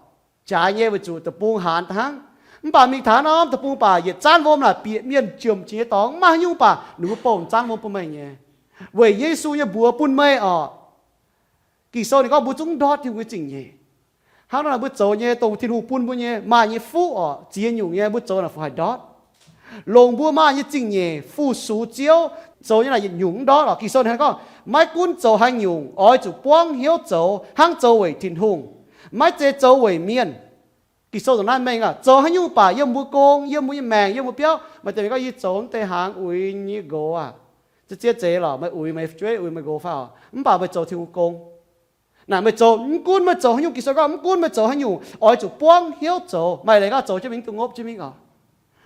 jaaix nyei weic zuqc deic-bung haanz hnangv. Mv baac mingh taux norm deic-bung baac yietc zanv wuom naaic bieqc mienh jomc jiex nyei dorngx, mv maaih haaix nyungc baac ninh mbuo bouh zanv wuom bun meih nyei. Weic Yesu nyei mbuox bun meih oc. Ging-Sou ninh gorngv mbuo zungv ndortv Tin-Hungh nyei zingh nyeic. Hnangv nor naaic mbuo zoux nyei dongh Tin-Hungh bun mbuo nyei maaih nyei fuqv oc, ziex nyungc nyei mbuo zoux naaic fungc haih ndortv. Longc mbuo maaih nyei zingh nyeic fu-sux Ziouv, zoux nyei naaic yietc nyungc mv ndortv oc. Ging-Sou ninh gorngv, maiv gunv zoux haaix nyungc oix zuqc buangv hnyouv zoux hnangv zoux weic Tin-Hungh, maiv zeiz zoux weic mienh. Ging-Sou zoux naaiv mengh aqv. Zoux haaix nyungc baac yiem mbuo gong, yiem mbuo nyei maengc, yiem mbuo biauv. Maaih deix mienh gorngv, yie zoux mv deix hnaangx uix nyei nqox aac, ziex ziex zeiz lorqc, meih uix meih fu'jueiv, uix meih nqox fai oc, mv baac meih zoux Tin-Hungh gong. Naaic meih zoux, mv gunv meih zoux haaix nyungc, Ging-Sou gorngv mv gunv meih zoux haaix nyungc, oix zuqc buangv hnyouv zoux. Maaih leiz gorngv zoux jienv mingh duqv ngopv jienv mingh oc.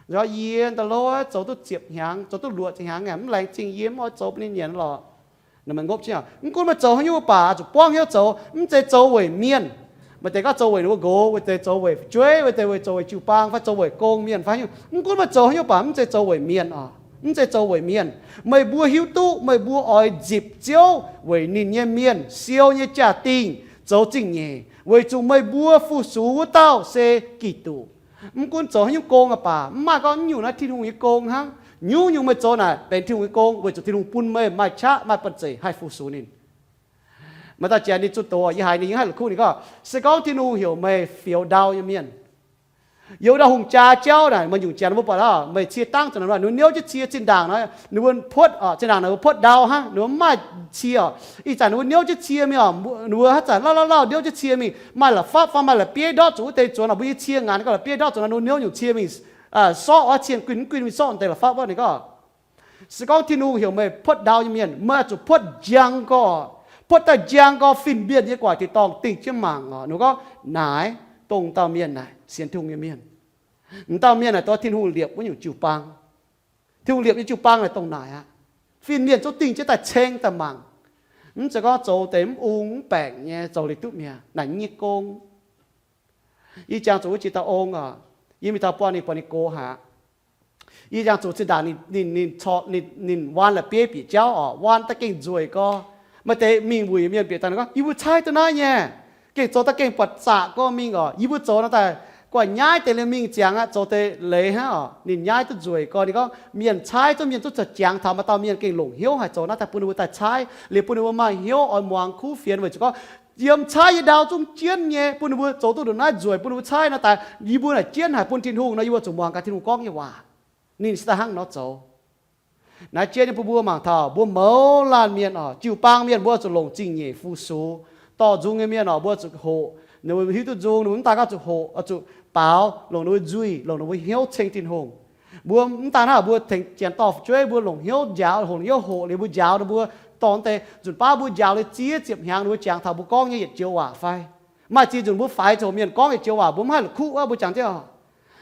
Nor yie daaih lov zoux duqv ziepc hnyangx, zoux duqv luoqc ziepc hnyangx aeqv, mv laengz zingh yie mv oix zoux bun ninh nyanc lorqc. Naaic meih ngopv jienv, mv gunv meih zoux haaix nyungc baac oix zuqc buangv hnyouv zoux, mv zeiz zoux weic mienh. Maaih deix gorngv zoux weic ninh mbuo nqox, weic deix zoux weic fu'jueiv, weic deix weic zoux weic jiu-baang fai zoux weic gong mienh fai haaix nyungc. Mv gunv meih zoux haaix nyungc baac mv zeiz zoux weic mienh oc. Mv zeiz zoux weic mienh. Meih mbuo hiuv duqv meih mbuo oix nzipc Ziouv weic ninh nyei mienh siou nyei jaa-dingh, zoux zingh nyeic, weic zuqc meih mbuo fu-sux wuov dauh se Giduc. Mv gunv zoux haaix nyungc gong aqv baac, mv maaih gorngv mv nyungc naaiv Tin-Hungh nyei gong hnangv. Nyungc-nyungc meih zoux naaic benx Tin-Hungh nyei gong, weic zuqc Tin-Hungh bun meih maaih qaqv maaih banh zeic haih fu-sux ninh. Maaih dauh janx ninh zunh doz, yie haiz ninh yiem haaix la'kuqv ninh gorngv, se gorngv Tin-Hungh heuc meih fioux ndau nyei mienh, youz ndau hungh jaa jauv naaic, maaih nyungc janx mbuo buatc oc, meih cie dangv zuqc ninh, ninh mbuo niouv jienv cie zinh ndaangc nor, ninh mbuo puotv oc, zinh ndaangc ninh mbuo puotv ndau hnangv, ninh mbuo mv maaih cie oc. Ih zanc ninh mbuo niouv jienv cie mingh oc, ninh mbuo haaix zanc lauh lauh lauh niouv jienv cie mingh, maaih la'fapv fai maaih la'bieiv ndortv zuqc wuov deix zuonx oc, mbuo nyei cie ngaanc ninh gorngv la'bieiv ndortv zuqc nor, ninh mbuo niouv nyungc cie mingh, sorqv oix cien guinh mv guinh mingh sorqv deix la'fapv wuov ninh gorngv. Se gorngv Tin-Hungh heuc meih puotv ndau nyei mienh, meih oix zuqc puotv njang gorx, puotv daaih njang gorx fin-mienh nyei guaax tin-dorngh dingh jienv mangc oc. Ninh gorngv naaic, dongh dauh mienh naaic sienx Tin-Hungh nyei mienh. M'dauh mienh naaic dongh Tin-Hungh liepc wuov nyungc jiu-baang. Tin-Hungh liepc nyei jiu-baang naaic dongh naaic aqv. Fin-mienh zungv dingh jienv daaih ceng daaih mangc. Mv zeiz gorngv zoux deix mv ung mv baengc nyei zoux liuz duqv mi'aqv. Naaic nyei gong. Yie jangx zuqc wuov jiex dauh ong oc, yie mingh taux buangh ninh, buatc ninh gox haic. Yie jangx zuqc zinh ndaangc ninh, ninh, ninh, ninh waan la'bieiv bieqc jauv oc, waan daaih gengh nzueic gorx. Maaih deix mingh wuic mienh bieqc daaih gorngv, yie mbuo caaiv duqv naaiv nyei. Gengh zoux daaih gengh buatc zaqc gorx mingh oc. Yie mbuo zoux nor daaih guaih nyaiv deix liuz mingh ziangx aqv, zoux deix leiz hnangv oc. Ninh nyaiv duqv nzueic gorx. Ninh gorngv mienh caaiv zungv, mienh zungv zoux jangx taux maaih dauh mienh gengh longc hnyouv haih zoux naaiv daaih bun ninh mbuo daaih caaiv, liuz bun ninh mbuo maaih hnyouv oix muangx kuv fienx weic zuqc gorngv yiem caaiv nyei ndau zungv jienv nyei, bun ninh mbuo zoux duqv ndongc naaiv nzueic, bun ninh mbuo caaiv nor daaih, yie mbuo naaic jienv haic bun Tin-Hungh nor, yie mbuo zuqc muangx gaax Tin-Hungh gorngv nyei waac. Ninh se daaih hnangv nor zoux. Naaiv jienv nyei bun mbuo mangc taux mbuo mouz laanh mienh oc, jiu-baang mienh mbuo zuqc longc zingh nyeic fu-sux. Dorh nzung nyei mienh oc, mbuo zuqc hoqc, ninh mbuo hiuv duqv nzung, ninh mbuo mv daaih gorngv zuqc hoqc, oix zuqc baaux, longc ninh mbuo nzuih, longc ninh mbuo hnyouv ceng Tin-Hungh. Mbuo mv daaih hnangv mbuo tengx janx dorh fu'jueiv, mbuo longc hnyouv njaaux, longc hnyouv hoqc liuz mbuo njaaux ninh mbuo, dorh deix nzunc baav mbuo njaaux liuz ziex ziepc hnyangx ninh mbuo jangx taux mbuo gorngv nyei yietc joux waac fai? Maaih ziex nzunc mbuo faix zoux mienh gorngv yietc joux waac mbuo mv haih la'kuqv wuov, mbuo jangx jienv oc.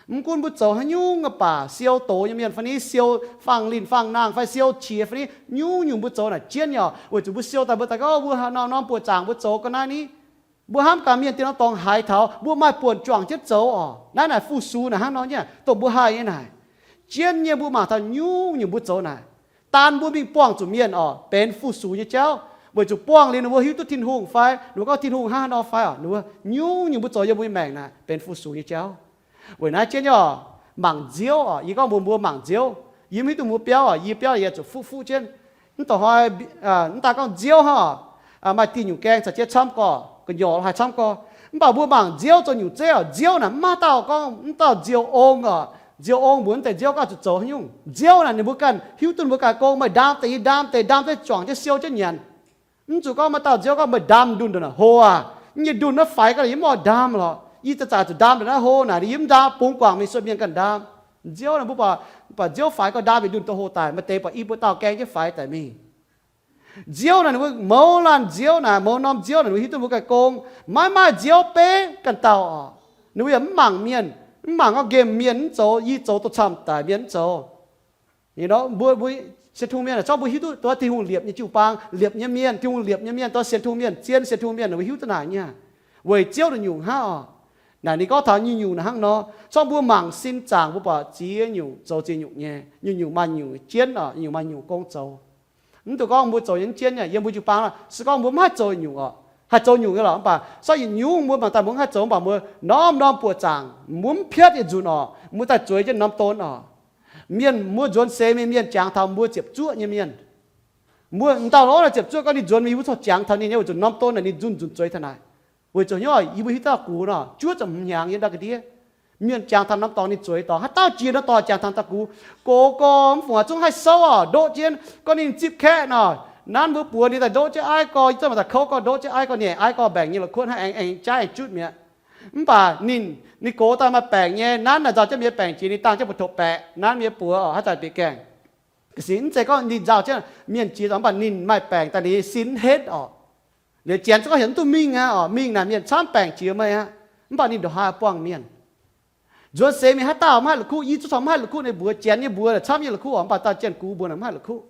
Mv gunv mbuo zoux haaix nyungc aqv baac, siou doz nyei mienh fai ni, siou fangx linh fangx nangh fai siou qiex fai ni, nyungc-nyungc mbuo zoux naaic jienv nyei oc. Weic zuqc mbuo siou daaih mbuo daaih gorngv mbuo haaix norm norm buoqc zaangc mbuo zoux ga'naaiv ni, mbuo hnamv gaax mienh dien norm dorngx haiz taux mbuo maaih buonc juangc jienv zoux oc. Naaiv naaic fu-sux naaic hnangv nor nyei, dongh mbuo haih nyei naaic. Jienv nyei mbuo mangc taux nyungc-nyungc mbuo zoux naaic, daan mbuo mingh buangh zuqc mienh oc, benx fu-sux nyei jauv. Weic zuqc buangh liuz ninh mbuo hiuv duqv Tin-Hungh fai ninh mbuo gorngv Tin-Hungh hnangv haaix nor fai oc, ninh mbuo nyungc-nyungc mbuo zoux yiem mbuo nyei maengc naaic benx fu-sux nyei jauv. Weic naaiv jienv nyei oc, mangc nziouv oc. Yie gorngv mbuox mbuo mangc nziouv. Yie mv hiuv duqv mbuo biauv oc, yie biauv yie zuqc fuqv fuqv jienv. Mv da'hnoi, mv daaih gorngv nziouv hnangv oc, maaih diuh nyungc gaeng caux jienv camv gorx, gu'nyuoz haih camv gorx. Mv baac mbuo mangc nziouv zoux nyungc zeiv oc. Nziouv naaic mv maaih dauh gorngv mv dauh nziouv ong oc. Nziouv ong mbuox mv deix nziouv gorngv zuqc zoux haaix nyungc. Nziouv naaic ninh mbuo ganh hiuv duqv ninh mbuo ganh gong, meih ndaam deix yie ndaam deix, ndaam deix juangc jienv siou jienv nyanc. Mv zuqc gorngv maaih dauh nziouv gorngv meih ndaam ndunh ndongc naaic hlo aqv. Yie nyei ndunh naaiv faix gau, yie mv oix ndaam lorqc. Yie za'gengh zuqc ndaam ndongc naaiv hlo naaic, yie mv ndaam, bungx guangc mingh sueih mienh ganh ndaam. Nziouv naaic mbuo baac, baac nziouv faix gau, ndaam yietc ndunh dongh hlo daaih, maaih deix baac i buo dauh gaeng jienv faix daaih mingh. Nziouv naaic ninh mbuo mouz laanh nziouv naaic, mouz norm nziouv naaic ninh mbuo hiuv duqv mbuo ganh gong. Maiv maaih nziouv beiv ganh dauh oc. Ninh mbuo yaac mv mangc mienh, mv mangc gorngv nqemh mienh mv zoux, yie zoux dongh camv daic mienh mv zoux. Mbuo, mbuo sienx Tin-Hungh mienh aah, zorqv mbuo hiuv duqv dongh Tin-Hungh liepc nyei jiu-baang, liepc nyei mienh, Tin-Hungh liepc nyei mienh, dongh sienx Tin-Hungh mienh, zien sienx Tin-Hungh mienh, ninh mbuo hiuv duqv naaic nyei. Weic Ziouv naaic nyungc hnangv oc. Naaic ninh gorngv taux nyungc-nyungc naaic hnangv nor, zorqv mbuo mangc sin zaangc mbuo buatc ziex nyungc zoux ziex nyungc nyei, nyungc-nyungc maaih nyungc jienv oc, nyungc maaih nyungc gong zoux. Mv dungx gorngv mbuo zoux nyei mv jienv nyei, yiem mbuo jiu-baang se gorngv mbuo mv haih zoux nyungc oc, haih zoux nyungc nyei lorqc, mv baac sortv yietc nyungc mbuo mangc daaih mbuo mv haih zoux, mv baac mbuo norm-norm buoqc zaangc mbuo mv piatv yietc nzunc oc, mbuo daaih zueiz jienv norm don oc. Mienh mbuo nzuonx seix mingh, mienh jangx taux mbuo ziepc zuoqv nyei mienh. Mbuo m'dauh lorz naaic ziepc zuoqv gorngv ninh nzuonx mingh, yie mbuo corc jangx taux ninh nyei, weic zuqc norm don naaic ninh nzunc nzunc zueiz taux naaic. Weic zuqc hnyouv yie mbuo hiuv dauh gux nor, juov ziepc hmz hnyangx yiem ndau ga'ndiev. Mienh jangx taux norm dorngx ninh zueiz dorngx, haaix dauh jiex norm dorngx jangx taux dauh gux. Gox gorx mv fungc aac zungv haih souv oc, ndoqv jienv gorngv ninh zipv kaeqv nor, nanv mbuo buoz ninh daaih ndoqv jienv aiv gorx, yie zungv maaih daaih kouv gorx ndoqv jienv aiv gorx, nyeic aiv gorx mbaengc nyei la'kuotv hnangv aengx aengx jaav aengx jutv mi'aqv. Mv baac ninh, ninh gox daaih maaih baengc nyei, nanv naaic nzauh jienv mienh baengc jiex, ninh dangh jienv mbu'ndongx baeqc nanv mienh buoz oc, haaix zanc bieqc gaengh. Ga'sic mv zeiz gorngv ninh nzauh jienv mienh jiex, mv baac ninh maaih baengc daaih ninh sin mv henv oc. Liuz janx zungv gorngv heuc mv duqv mingh aqv oc, mingh naaic mienh camv baengc jiex meih aqv. Mv baac ninh ndongc haaix buangh mienh. Nzuonx seix mingh haaix dauh mv haih la'kuqv, yie zungv corc mv haih la'kuqv, ninh mbuox janx nyei mbuox camv nyei la'kuqv oc, mv baac dauh janx-gux mbuox naaic mv haih la'kuqv.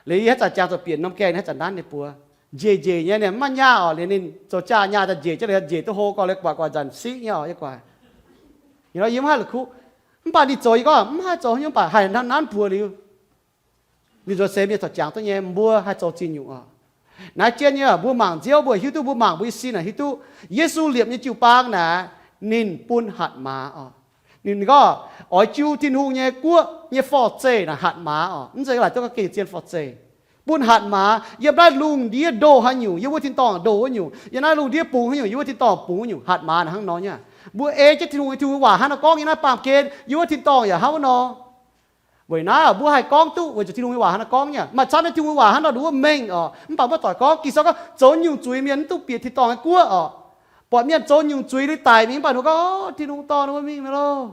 Liuz yie haaix zanc jangx zoux bieqc norm gaengh, haaix zanc nanv ninh buoz. Njiec njiec nyei ninh mv maaih nyaah oc, liuz ninh zoux jaa nyaah daaih njiec jienv, liuz njiec duqv hlo gorx, liuz guaix guaix nzanc siqv nyei oc, yie guaix. Yie mv haih la'kuqv. Mv baac ninh zoux, yie gorngv mv haih zoux haaix nyungc, mv baac haih nanv nanv buoz liuz. Ninh nzuonx seix mienh corc jangx duqv nyei, mbuo haih zoux zingh nyungc oc. Naaiv jienv nyei mbuo mangc nziouv, mbuo hiuv duqv, mbuo mangc mbuo nyei sin naaic hiuv duqv, Yesu liepc nyei jiu-baang naaic, ninh bun hatc maaz oc. Ninh gorngv oix jiu Tin-Hungh nyei guoqv nyei forv-zeih naaic hatc maaz oc. Mv zeiz laaix duqv ga'gengh zien forv-zeih. Bun hatc maaz yiem naaiv lungh ndiev ndoh haaix nyungc, yiem wuov tin-dorngh ndoh wuov nyungc, yiem naaiv lungh ndiev bungx haaix nyungc, yiem wuov tin-dorngh bungx wuov nyungc, hatc maaz naaic hnangv nor nyei. Mbuo ei jienv Tin-Hungh, Tin-Hungh nyei waac hnangv nor gorngv nyei, naaiv baamh gen yiem wuov tin-dorngh yaac hnangv wuov nor. Weic naaiv mbuo haih gorngv duqv weic zuqc Tin-Hungh nyei waac hnangv nor gorngv nyei. Maaih camv nyei Tin-Hungh nyei waac hnangv nor nduqc wuov mengh oc, mv baac maiv doic gorngv. Ging-Sou gorngv zoux nyungc zuiz mienh mv dungx bieqc tin-dorngh nyei guoqv oc. Buatc mienh zoux nyungc zuiz liuz daic mingh, mv baac ninh gorngv, Tin-Hungh dorh ninh mbuo mingh mi'aqv loh.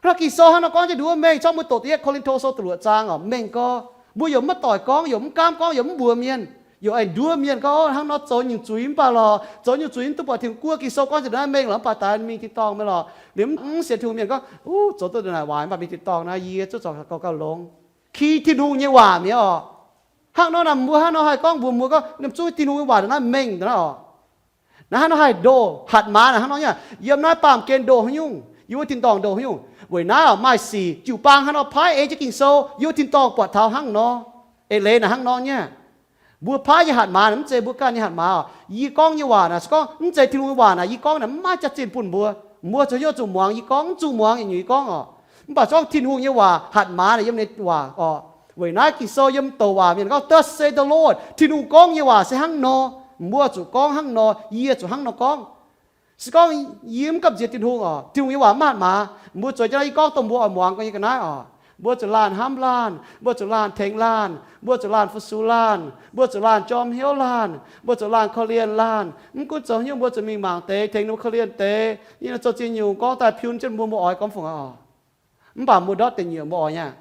Hnangv Ging-Sou hnangv nor gorngv jienv nduqc wuov mengh. Corc mbuo doqc da'yietv Ko^lin^to Sou da'luoqc zaang oc, mengh gorx. Mbuo yaac mv doic gorngv, yaac mv gaamv gorngv, yaac mv mbuox mienh. Yaac aengx nduov mienh gorngv, Hnangv nor zoux nyungc zuiz mv baac lorqc, zoux nyungc zuiz mv dungx buatc Tin-Hungh guoqv. Ging-Sou gorngv jienv naaiv mengh lorqc, mv baac daaih mingh tin-dorngh mi'aqv lorqc. Liuz mv sienx Tin-Hungh mienh gorngv, Uv, zoux duqv ndongc naaic waac mv baac mingh tin-dorngh naaiv, yie zuqc zorc gauh gauh longx. Ki Tin-Hungh nyei waac mi'aqv oc. Hnangv nor naaic mbuo hnangv nor haih gorngv mbuox mbuo gorngv, Ninh zuqv Tin-Hungh nyei waac ndongc naaiv mengh ndongc naaiv oc. Naaiv hnangv nor haih ndoh, hatc maaz naaic hnangv nor nyei. Yiem naaiv baamh gen ndoh haaix nyungc, yiem wuov tin-dorngh ndoh haaix nyungc. Weic naaiv oc, maaih sic jiu-baang hnangv nor paaiv ei jienv Ging-Sou, yiem wuov tin-dorngh buatc taux hnangv nor. Eix leiz naaic hnangv nor nyei. Mbuo paaiv nyei hatc maaz naaic mv zeiz mbuo ganh nyei hatc maaz oc. Yie gorngv nyei waac naaic, se gorngv mv zeiz Tin-Hungh nyei waac naaic, yie gorngv naaic mv maaih jaax-zinh bun mbuo. Mbuo zuqc hnyouv zuqc muangx yie gorngv, mv zuqc muangx yietc nyungc yie gorngv oc. Mv baac se gorngv Tin-Hungh nyei waac, hatc maaz naaic yiem ninh waac oc. Weic naaiv Ging-Sou yiem douc waac mienh gorngv, Thus saith the Lord, Tin-Hungh gorngv nyei waac se hnangv nor. Mbuo zuqc gorngv hnangv nor, yie zuqc hnangv nor gorngv. Se gorngv yie mv gamh nziex Tin-Hungh oc, Tin-Hungh nyei waac mv hatc maaz, mbuo zueiz jienv naaiv yie gorngv dongh mbuo oix muangx gorngv nyei ga'naaiv oc. Mbuo zuqc laanh hnamv laanh, mbuo zuqc laanh tengx laanh, mbuo zuqc laanh fu-sux laanh, mbuo zuqc laanh jorm hnyouv laanh, mbuo zuqc laanh korv-lienh laanh. Mv gunv zoux hnyouv mbuo zuqc mingh mangc deix, tengx ninh mbuo korv-lienh deix. Yie zoux ziex nyungc gorngv daaih piun jienv mbuo, mbuo oix gorngv fungc oc. Mv baac mbuo ndortv deic nyuoqc mbuo oix nyei.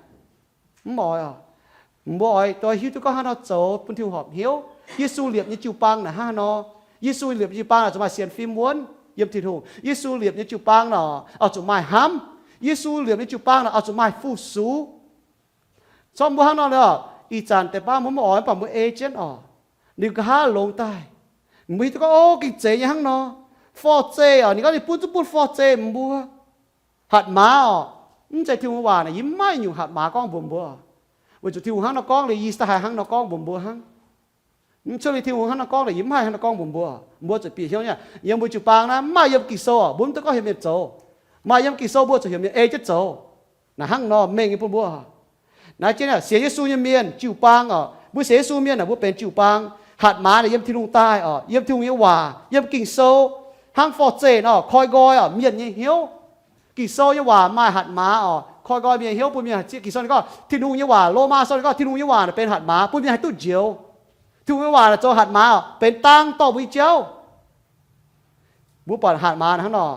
Mv oix oc. Mbuo oix dongh hiuv duqv gorngv hnangv nor zoux bun Tin-Hungh horpc hnyouv. Yesu liepc nyei jiu-baang naaic hnangv nor. Yesu liepc nyei jiu-baang naaic zuqc maaih sienx fim wuonv yiem Tin-Hungh. Yesu liepc nyei jiu-baang naaic oix zuqc maaih hnamv. Yesu liepc nyei jiu-baang naaic oix zuqc maaih fu-sux. Corc mbuo hnangv nor lorqc, ih zanc deix baav mbuo mv oix, mv baac mbuo ei jienv oc, ninh nqa'haav longx daaih. Mbuo hiuv duqv gorngv, o, gengh zeiz nyei hnangv nor. Forv-zeih oc, ninh gorngv ninh bun, zungv bun forv-zeih mbuo. Hatc maaz oc, mv zeiz Tin-Hungh waac naaic yie mv maaih nyungc hatc maaz gorngv mbuox mbuo oc. Weic zuqc Tin-Hungh hnangv nor gorngv liuz, yie da'haiz hnangv nor gorngv mbuox mbuo hnangv. Mv cuotv liuz Tin-Hungh hnangv nor gorngv liuz, yie mv haih hnangv nor gorngv mbuox mbuo. Mbuo zuqc bieqc hnyouv nyei. Yiem mbuo jiu-baang naaiv mv maaih yiem Ging-Sou oc, mbuo mv duqv gorngv heuc mienh zoux. Maaih yiem Ging-Sou mbuo zuqc heuc mienh ei jienv zoux. Naaic hnangv nor mengh nyei bun mbuo. Naaiv jienv sienx Yesu nyei mienh jiu-baang oc, mbuo sienx Yesu mienh naaic mbuo benx jiu-baang. Hatc maaz naaic yiem Tin-Hungh daaih oc, yiem Tin-Hungh nyei waac, yiem Ging-Sou. Hnangv forv-zeih nor koi nqoi oc mienh nyei hnyouv. Ging-Sou nyei waac maaih hatc maaz oc, koi nqoi mienh hnyouv bun mienh haih zieqv. Ging-Sou ninh gorngv Tin-Hungh nyei waac, Lomaa Sou ninh gorngv Tin-Hungh nyei waac naaic benx hatc maaz bun mienh haih duqv njoux. Tin-Hungh nyei waac naaic zoux hatc maaz oc, benx dang dorh mbuo nyei jauv. Mbuo buatc hatc maaz hnangv nor,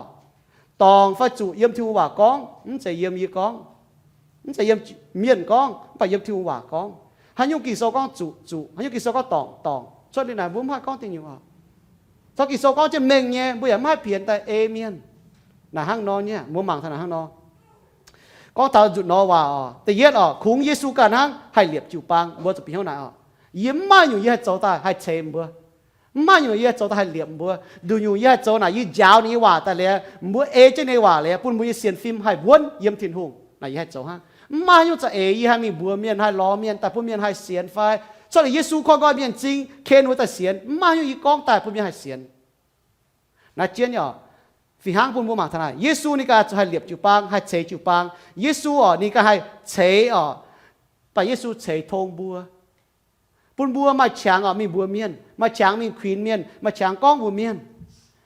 dorngc fai zuqc yiem Tin-Hungh waac gorngv, mv zeiz yiem yie gorngv, mv zeiz yiem mienh gorngv, mv baac yiem Tin-Hungh waac gorngv. Haaix nyungc Ging-Sou gorngv zuqc, zuqc. Haaix nyungc Ging-Sou gorngv dorngc, dorngc. Cuotv liuz naaic mbuo mv haih gorngv dingc nyungc oc. Corc Ging-Sou gorngv jienv mengh nyei, mbuo yaac mv haih pienx daaih ei mienh. Naaic hnangv nor nyei, mbuo mangc taux naaic hnangv nor. Gorngv taux nzutc nor waac oc, da'yietv oc, kungx Yesu ganh hnangv haih liepc jiu-baang, mbuo zuqc bieqc hnyouv naaic oc. Yie mv maaih nyungc yie haih zoux daaih haih ceix mbuo. Mv maaih nyungc yie haih zoux daaih haih liepc mbuo. Nduqc nyungc yie haih zoux naaic, yie njaaux ninh nyei waac daaih liuz, mbuo ei jienv ninh nyei waac liuz, bun mbuo nyei sienx fim haih wuonv yiem Tin-Hungh. Naaic yie haih zoux hnangv. Mv maaih haaix nyungc za'eix yie haih mingh mbuox mienh, haih lorz mienh daaih bun mienh haih sienx fai cuotv liuz Yesu koi nqoi mienh m'zing ken wuov daaih sienx. Mv maaih haaix nyungc yie gorngv daaih bun mienh haih sienx. Naaiv jienv oc, fih hnangv bun mbuo mangc taux naaic, Yesu ninh ganh zuqc haih liepc jiu-baang, haih ceix jiu-baang. Yesu oc, ninh ganh haih ceix oc, baac Yesu ceix tong mbuo, bun mbuo maaih qangx oc mingh mbuox mienh, maaih qangx mingh kuinx mienh, maaih qangx gorngv mbuox mienh,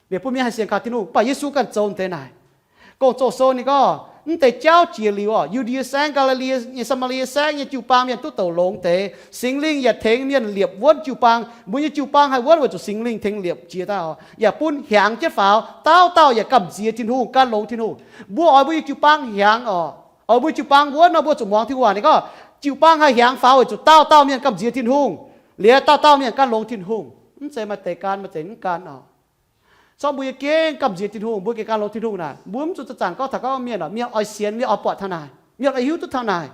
liepc bun mienh haih sienx kaux Tin-Hungh. Mv baac Yesu ganh zoux deix naaic. Gong-Zoh sou ninh gorngv, mv deix jauv jiex liuz oc, Yu^ndie Saengv, Gaa^li^li nyei, Saa^maa^lie Saengv nyei jiu-baang mienh duqv douc longx deix. Singx Lingh yaac tengx mienh liepc wuonv jiu-baang. Mbuo nyei jiu-baang haih wuonv weic zuqc Singx Lingh tengx liepc jiex daaih oc, yaac bun hiaangx jienv faaux. Dauh dauh yaac gamh nziex Tin-Hungh, gan longx Tin-Hungh. Mbuo oix mbuo nyei jiu-baang hiaangx oc, oix mbuo jiu-baang wuonv nor, mbuo zuqc muangx Tin-Hungh waac. Ninh gorngv jiu-baang haih hiaangx faaux weic zuqc dauh dauh mienh gamh nziex Tin-Hungh, liuz dauh dauh mienh gan longx Tin-Hungh. Mv zeiz maaih deix gan, maaih deix mv gan oc. Corc mbuo yie gengh gamh nziex Tin-Hungh, mbuo gengh gan longx Tin-Hungh naaic. Mbuo mv zuqc zanc-zanc gorngv taux gorngv mienh oc, mienh oix sienx, mienh oix buatc taux naaic, mienh oix hiuv duqv taux naaic.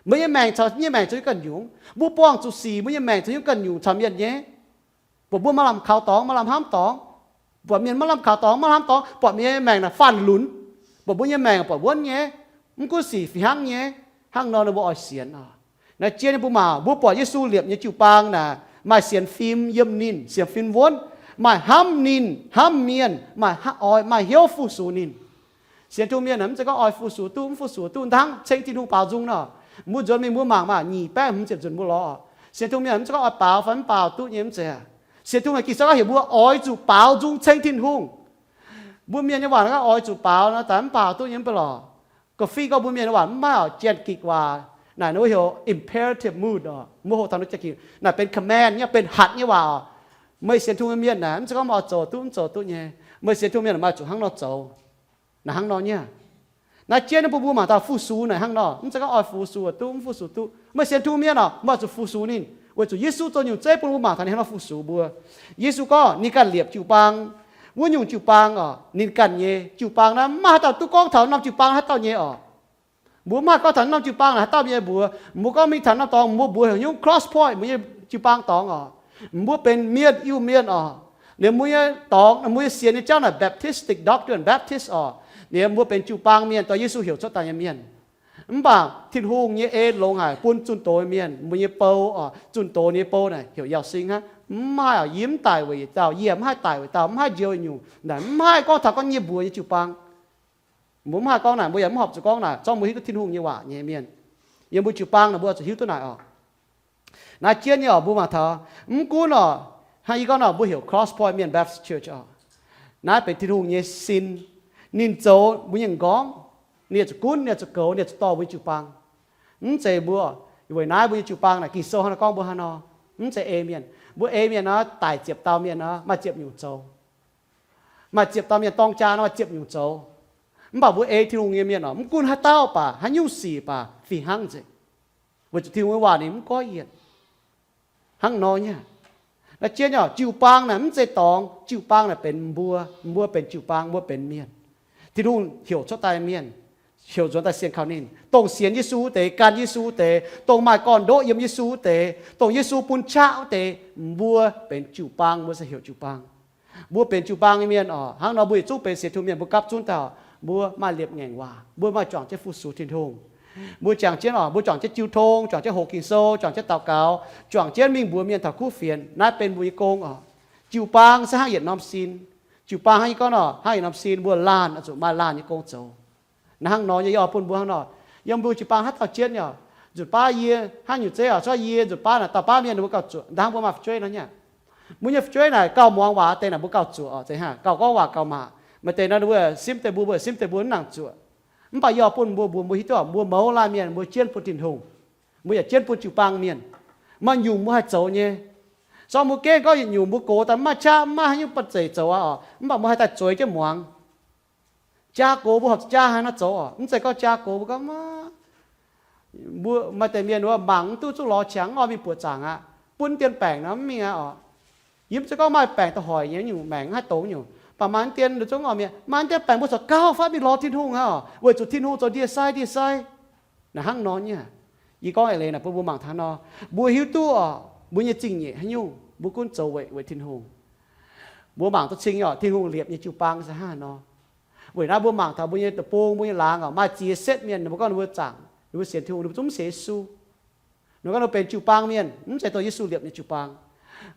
Mbuo nyei maengc caux nyei maengc zoux nyungc ganh nyungc. Mbuo buangh zuqc sic, mbuo nyei maengc zoux nyungc ganh nyungc caux mienh nyei. Buatc mbuo maaih lamh kaux dorngx, maaih lamh hnamv dorngx. Buatc mienh maaih lamh kaux dorngx, maaih lamh hnamv dorngx, buatc mienh nyei maengc naaic faanh lunx. Buatc mbuo nyei maengc buatc wuonv nyei, mv gunv sic fih hnangv nyei. Hnangv nor ninh mbuo oix sienx oc. Naaiv jien mbuo mangc, mbuo buatc Yesu liepc nyei jiu-baang naaic, maaih sienx fim yiem ninh, sienx fim wuonv, maaih hnamv ninh, hnamv mienh, maaih oix, maaih hnyouv fu-sux ninh. Sienx Tin-Hungh mienh mv zeiz gorngv oix fu-sux duqv, mv fu-sux duqv, hnangv ceng Tin-Hungh baaux nzung nor. Mbuo nzuonx mingh mbuo mangc maah, nyic baeqv hmz ziepc nzunc mbuo lorz. Sienx Tin-Hungh mienh mv zeiz gorngv oix baaux fai mv baaux duqv nyei, mv zeiz. Sienx Tin-Hungh naaic Ging-Sou gorngv heuc mbuo oix zuqc baaux nzung ceng Tin-Hungh. Mbuo mienh nyei waac naaiv gorngv oix zuqc baaux nor, daaih mv baaux duqv nyei mv baac lorqc. Ga'fih gorngv mbuo mienh nyei waac mv maaih oc, janx-gikc waac naaic, ninh mbuo heuc imperative mood oc, mbuo hoqc taux nor janx-gikc naaic benx command nyei, benx hatc nyei waac oc. Meih sienx Tin-Hungh nyei mienh naaic, mv zeiz gorngv meih oix zoux duqv mv zoux duqv nyei. Meih sienx Tin-Hungh mienh naaic, meih zuqc hnangv nor zoux. Naaic hnangv nor nyei. Naaiv jienv naaiv bun mbuo mangc taux fu-sux naaic hnangv nor, mv zeiz gorngv oix fu-sux duqv mv fu-sux duqv. Meih sienx Tin-Hungh mienh oc, meih oix zuqc fu-sux ninh, weic zuqc Yesu zoux nyungc zeiv bun mbuo mangc taux ninh hnangv nor fu-sux mbuo. Yesu gorngv ninh ganh liepc jiu-baang. Wuov nyungc jiu-baang oc, ninh ganh nyei jiu-baang naaiv, mv maaih haaix dauh duqv gorngv taux norm jiu-baang haaix dauh nyei oc. Mbuo mv haih gorngv taux norm jiu-baang naaic haaix dauh nyei mbuox. Mbuo gorngv mingh taux norm dorngx, mbuo mbuox heuc nyungc Cross Point, mbuo nyei jiu-baang dorngx oc. Mbuo benx mienh, Iu-Mienh oc. Liemh mbuo nyei dorngx, mbuo nyei sienx nyei jauv naaic Baptistic doctrine, Baptist oc. Liemh mbuo benx jiu-baang mienh, dorh Yesu heuc cuotv daaih nyei mienh. Mv baac Tin-Hungh nyei en longx haic bun zunh doz nyei mienh, mbuo nyei bou oc, zunh doz nyei bou naaic heuc Yauz Sing hnangv. Mv haih oc, yie mv daic weic yietc dauh, yie mv haih daic weic dauh, mv haih njoux nyungc naaic, mv haih gorngv taux gorngv nyei mbuox nyei jiu-baang. Mbuo mv haih gorngv naaic, mbuo yaac mv horpc zuqc gorngv naaic, zorqv mbuo hiuv duqv Tin-Hungh nyei waac nyei mienh. Yiem mbuo jiu-baang naaic mbuo zuqc hiuv duqv naaic oc. Naaiv jienv nyei oc, mbuo mangc taux, mv gunv oc, hnangv yie gorngv nor, mbuo heuc Cross Point Mienh Baptist Church oc. Naaiv benx Tin-Hungh nyei sin. Ninh zoux mbuo nyei m'nqorngv. Ninh zuqc gunv, ninh zuqc goux, ninh zuqc dorh mbuo jiu-baang. Mv zeiz mbuo, weic naaiv mbuo nyei jiu-baang naaic, Ging-Sou hnangv naaiv gorngv mbuo hnangv nor, mv zeiz ei mienh. Mbuo ei mienh nor, daic ziepc dauh mienh nor, maaih ziepc nyungc zoux. Maaih ziepc dauh mienh dorng jaa nor, maaih ziepc nyungc zoux. Mv baac mbuo ei Tin-Hungh nyei mienh oc, mv gunv haaix dauh baac, haaix nyungc sic baac, fih hnangv nzengc. Weic zuqc Tin-Hungh nyei waac ninh mv goiv yienc. Hnangv nor nyei. Naaiv jienv oc, jiu-baang naaic mv zeiz dorngx, jiu-baang naaic benx mbuo, mbuo benx jiu-baang, mbuo benx mienh. Tin-Hungh heuc cuotv daaih mienh, heuc nzuonx daaih sienx kaux ninh, dongh sienx Yesu wuov deix, gan Yesu wuov deix, dongh maaih gorn-ndoqv yiem Yesu wuov deix, dongh Yesu bun qaqv wuov deix, mbuo benx jiu-baang, mbuo se heuc jiu-baang. Mbuo benx jiu-baang nyei mienh oc, hnangv nor mbuo yietc zungv benx sienx Tin-Hungh mienh, mbuo gapv zunv taux mbuo maaih liepc ngaengc waac, mbuo maaih juangc jienv fu-sux Tin-Hungh. Mbuo juangc jienv oc, mbuo juangc jienv jiu tong, juangc jienv hoqc Ging-Sou, juangc jienv daux gaux, juangc jienv mingh mbuox mienh taux kuv fienx. Naaiv benx mbuo nyei gong oc. Jiu-baang se hnangv yietc norm sin. Jiu-baang hnangv yie gorngv nor, hnangv yietc norm sin, mbuo laanh oix zuqc maaih laanh nyei gong zoux. Naaiv hnangv nor nyei, yie oix bun mbuo hnangv nor, yiem mbuo jiu-baang haaix dauh jienv nyei oc, nzunc baav yie hnangv nyungc zeiv oc, cuotv yie nzunc baav naaic dauh baav mienh ninh mbuo gauh zuoqc, hnangv mbuo maaih fu'jueiv nor nyei. Mbuo nyei fu'jueiv naaic gauh muangx waac deix naaic mbuo gauh zuoqc oc, zeiz hnangv gauh gorngv waac gauh maac. Maaih deix nor ninh mbuo simv deix mbuo, mbuo simv deix mbuo mv nangc zuoqc. Mv baac yie oix bun mbuo, mbuo, mbuo hiuv duqv oc, mbuo mouz laanh mienh mbuo jienv bun Tin-Hungh. Mbuo yaac jienv bun jiu-baang mienh. Maaih nyungc mbuo haih zoux nyei. Zorqv mbuo gengh gorngv yietc nyungc mbuo gox daaih mv maaih qaqv, mv maaih haaix nyungc banh zeic zoux aqv oc, mv baac mbuo haih daaih zueiz jienv muangx. Jaa gox mbuo horpc zuqc jaa haaix nor zoux oc. Mv zeiz gorngv jaa gox mbuo gorngv, mbuo maaih deix mienh wuov mangc mv duqv zungv lorz qangx mv oix mingh buoqc zaangc aqv. Bun dien baengc nor mv mingh aqv oc. Yie mv zeiz gorngv maaih baengc da'hoic nyei nyungc maengc mv haih dongz nyungc, baac maaih dien nduqc zungv oix mienh maaih dien baengc mbuo corc gauh fatv mingh lorz Tin-Hungh aqv oc, weic zuqc Tin-Hungh zoux ndie-sai ndie-sai. Naaiv hnangv nor nyei. Yie gorngv eix leiz naaic bun mbuo mangc taux nor, mbuo hiuv duqv oc, mbuo nyei zingh nyeic haaix nyungc mbuo gunv zoux weic, weic Tin-Hungh. Mbuo mangc duqv cing nyei oc, Tin-Hungh liepc nyei jiu-baang se hnangv haaix nor. Weic naaiv mbuo mangc taux mbuo nyei deic-bung, mbuo nyei laangz oc, maaih ziex setv mienh, ninh mbuo gorngv ninh mbuo zaangc, ninh mbuo sienx Tin-Hungh, ninh mbuo zungv mv sienx Yesu. Ninh gorngv ninh mbuo benx jiu-baang mienh, mv zeiz dongh Yesu liepc nyei jiu-baang.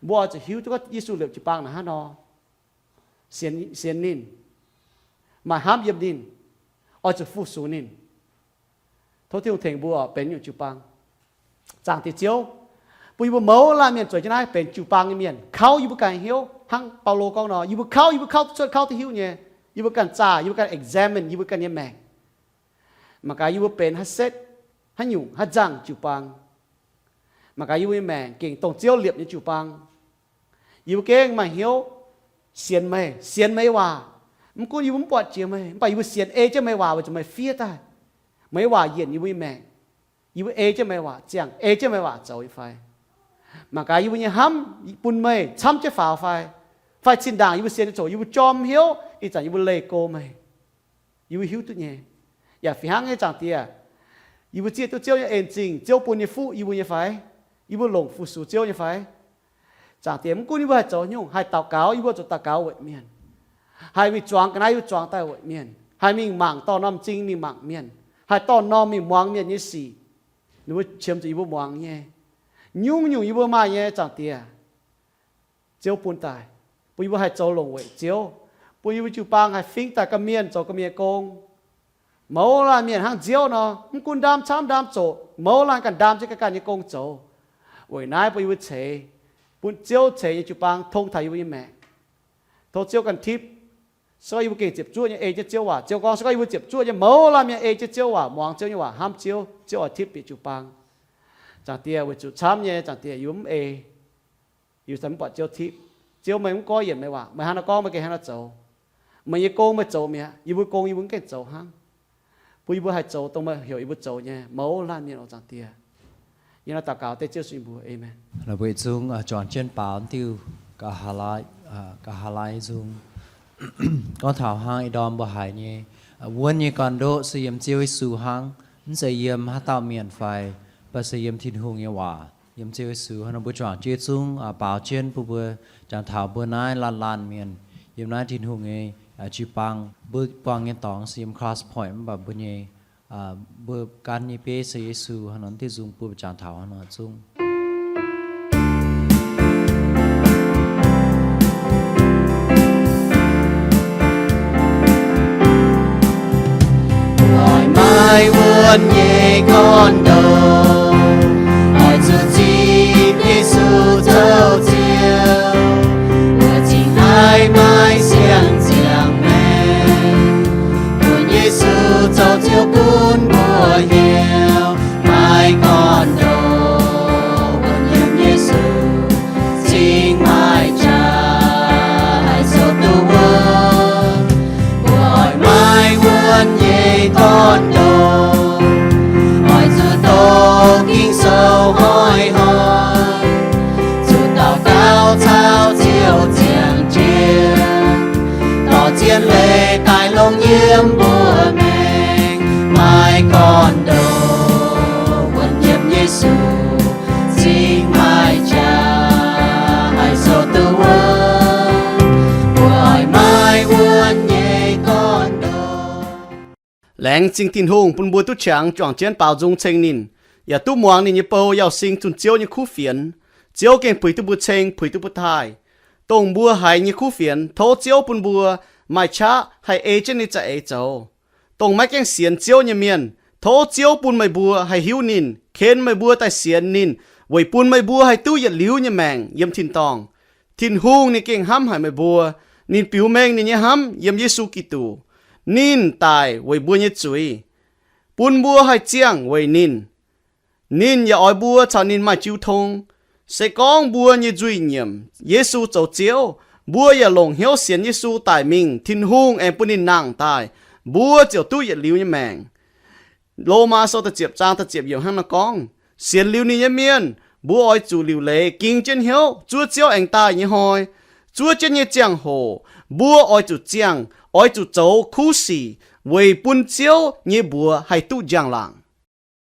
Mbuo oix zuqc hiuv duqv Yesu liepc jiu-baang naaic hnangv nor. Sienx, sienx ninh, maaih hnamv yiem ninh, oix zuqc fu-sux ninh. Tov Tin-Hungh tengx mbuo benx nyungc jiu-baang. Zaangc Diex Ziouv, bun yie mbuo mouz laanh mienh zueiz jienv naaiv benx jiu-baang nyei mienh, kauv yie mbuo ganh hnyouv. Hnangv Baulo gorngv nor, yie mbuo kauv, yie mbuo kauv cuotv kauv duqv hiuv nyei. Yie mbuo ganh zaah, yie mbuo ganh examine yie mbuo ganh nyei maengc. Mangc gaax yie mbuo benx haaix setv, haaix nyungc, haaix nzangc jiu-baang. Mangc gaax yie mbuo nyei maengc gengh dongh Ziouv liepc nyei jiu-baang. Yie mbuo gengh maaih hnyouv sienx meih, sienx meih waac. Mv gunv yie mbuo mv buatc jiex meih, mv baac yie mbuo sienx ei jienv meih waac weic zuqc meih fiev daaih. Meih waac yienc yie mbuo nyei maengc. Yie mbuo ei jienv meih waac ziangh, ei jienv meih waac zoux nyei fai? Mangc gaax yie mbuo nyei hnamv bun meih camv jienv faaux fai? Fai zinh ndaangc yie mbuo sienx nyei ziangh hoc yie mbuo jorm hnyouv, ih zanc yie mbuo leih go meih. Yie mbuo hiuv duqv nyei. Yaac fih hnangv nyei, Zaangc Diex, yie mbuo zieqv duqv Ziouv nyei en-zingh, Ziouv bun nyei fuqv yie mbuo nyei fai? Yie mbuo longc fu-sux Ziouv nyei fai? Zaangc Diex, mv gunv yie mbuo haih zoux haaix nyungc, haih daux gaux, yie mbuo zuqc daux gaux weic mienh. Haih mingh zuangx ga'naaiv, yie mbuo zuangx daaih weic mienh. Haih mingh mangc dorh norm m'zing mingh mangc mienh. Haih dorh norm mingh muangx mienh nyei sic. Ninh mbuo qiemx zuqc yie mbuo muangx nyei. Nyungc-nyungc yie mbuo maaih nyei, Zaangc Diex, Ziouv bun daaih, bun yie mbuo haih zoux longc weic Ziouv, bun yie mbuo jiu-baang haih fingx daaih ga'mienh zoux ga'mienh nyei gong. Mouz laanh mienh hnangv nziouv nor, mv gunv ndaam camv ndaam zoqc, mouz laanh ganh ndaam jienv ganh ganh nyei gong zoux. Weic naaiv bun yie mbuo ceix, bun Ziouv ceix nyei jiu-baang tong taux yie mbuo nyei maengc. Tov Ziouv ganh tipv. Se gorngv yie mbuo gengh ziepc zuoqv nyei ei jienv Ziouv waac, Ziouv gorngv, se gorngv yie mbuo ziepc zuoqv nyei mouz laanh mienh ei jienv Ziouv waac, muangx Ziouv nyei waac, hnamv Ziouv, Ziouv oix tipv bieqc jiu-baang. Zaangc Dieh, weic zuqc camv nyei, Zaangc Dieh, yie mv ei, yie mv buatc Ziouv tipv. Ziouv, meih mv goiv yienc meih waac, meih hnangv naaiv gorngv meih gengh hnangv naaiv zoux. Meih nyei gong meih zoux mi'aqv, yie mbuo gong yie mbuo mv gaengh zoux hnangv. Bun yie mbuo haih zoux dongh meih heuc yie mbuo zoux nyei mouz laanh mienh oc, Zaangc Dieh. Yie naaiv daux gaux dengv Ziouv Yesu nyei mbuox. Aamen. Weic zungv juangc jienv baaux diuh ga'haav lai, ga'haav lai nzung. Gorngv taux hnangv ih ndorm mbuo haiz nyei, wuonv nyei gorn-ndoqv se yiem Ziouv Yesu hnangv, mv zeiz yiem haaix dauh mienh fai, mv baac se yiem Tin-Hungh nyei waac. Yiem Ziouv Yesu hnangv nor mbuo juangc jienv zungv baaux jienv bun mbuo jangx taux mbuo naaiv laanh laanh mienh yiem naaiv Tin-Hungh nyei jiu-baang. Mbuo buangh nyei dorngx se yiem Cross Point, mv baac mbuo nyei, mbuo gan nyei bieiv se Yesu. Hnangv nor diuh nzung bun mbuo jangx taux hnangv nor zungv. Oix maaih wuonv nyei gorn-ndoqv, oix zuqc zipv Yesu zoux Ziouv, mbuo cingx haih maaih siang-ziangh maengc. Bun Yesu zoux Ziouv gunv mbuo hnyouv, maaih gorn-ndoqv wuonv yiem Yesu, cingx maaih qaqv haih zoux duqv wuov. Mbuo oix maaih wuonv nyei gorn-ndoqv, oix zuqc doqc Ging-Sou hnoi-hnoi, zuqc daux gaux caux Ziouv ziangh jienv, dorh zien leiz daaih longc yiem mbuo maengc. Maaih gorn-ndoqv wuonv yiem Yesu, cingx maaih qaqv haih zoux duqv wuov. Mbuo oix maaih wuonv nyei gorn-ndoqv. Laengz zingh Tin-Hungh bun mbuo duqv qangx juangc jienv baaux nzung ceng ninh, yaac duqv muangx ninh nyei bou Yauz Sing zunh Ziouv nyei kuv fienx. Ziouv gengh puix duqv mbuo ceng, puix duqv mbuo taaih. Dongh mbuo haiz nyei kuv fienx, tov Ziouv bun mbuo maaih qaqv haih ei jienv ninh za'eix zoux. Dongh maiv gaengh sienx Ziouv nyei mienh, tov Ziouv bun meih mbuo haih hiuv ninh, ken meih mbuo daaih sienx ninh, weic bun meih mbuo haih duqv yietc liuz nyei maengc yiem tin-dorngh. Tin-Hungh ninh gengh hnamv haic meih mbuo. Ninh biux mengh ninh nyei hnamv yiem Yesu Giduc. Ninh daic weic mbuo nyei zuiz, bun mbuo haih ziangh weic ninh. Ninh yaac oix mbuo caux ninh maaih jiu tong. Se gorngv mbuo nyei nzuih nyiemc Yesu zoux Ziouv, mbuo yaac longc hnyouv sienx Yesu daic mingh, Tin-Hungh aengx bun ninh nangh daaih, mbuo ziouc duqv yietc liuz nyei maengc. Lomaa Sou da'ziepc zaang da'ziepc yiemc hnangv nor gorngv, sienx liuz ninh nyei mienh, mbuo oix zuqc liuc leiz ging jienv hnyouv zuov Ziouv aengx daaih nyei hnoi. Zuov jienv nyei ziangh hoc, mbuo oix zuqc ziangh, oix zuqc zoux kuv sic weic bun Ziouv nyei mbuox haih duqv njang-laangc.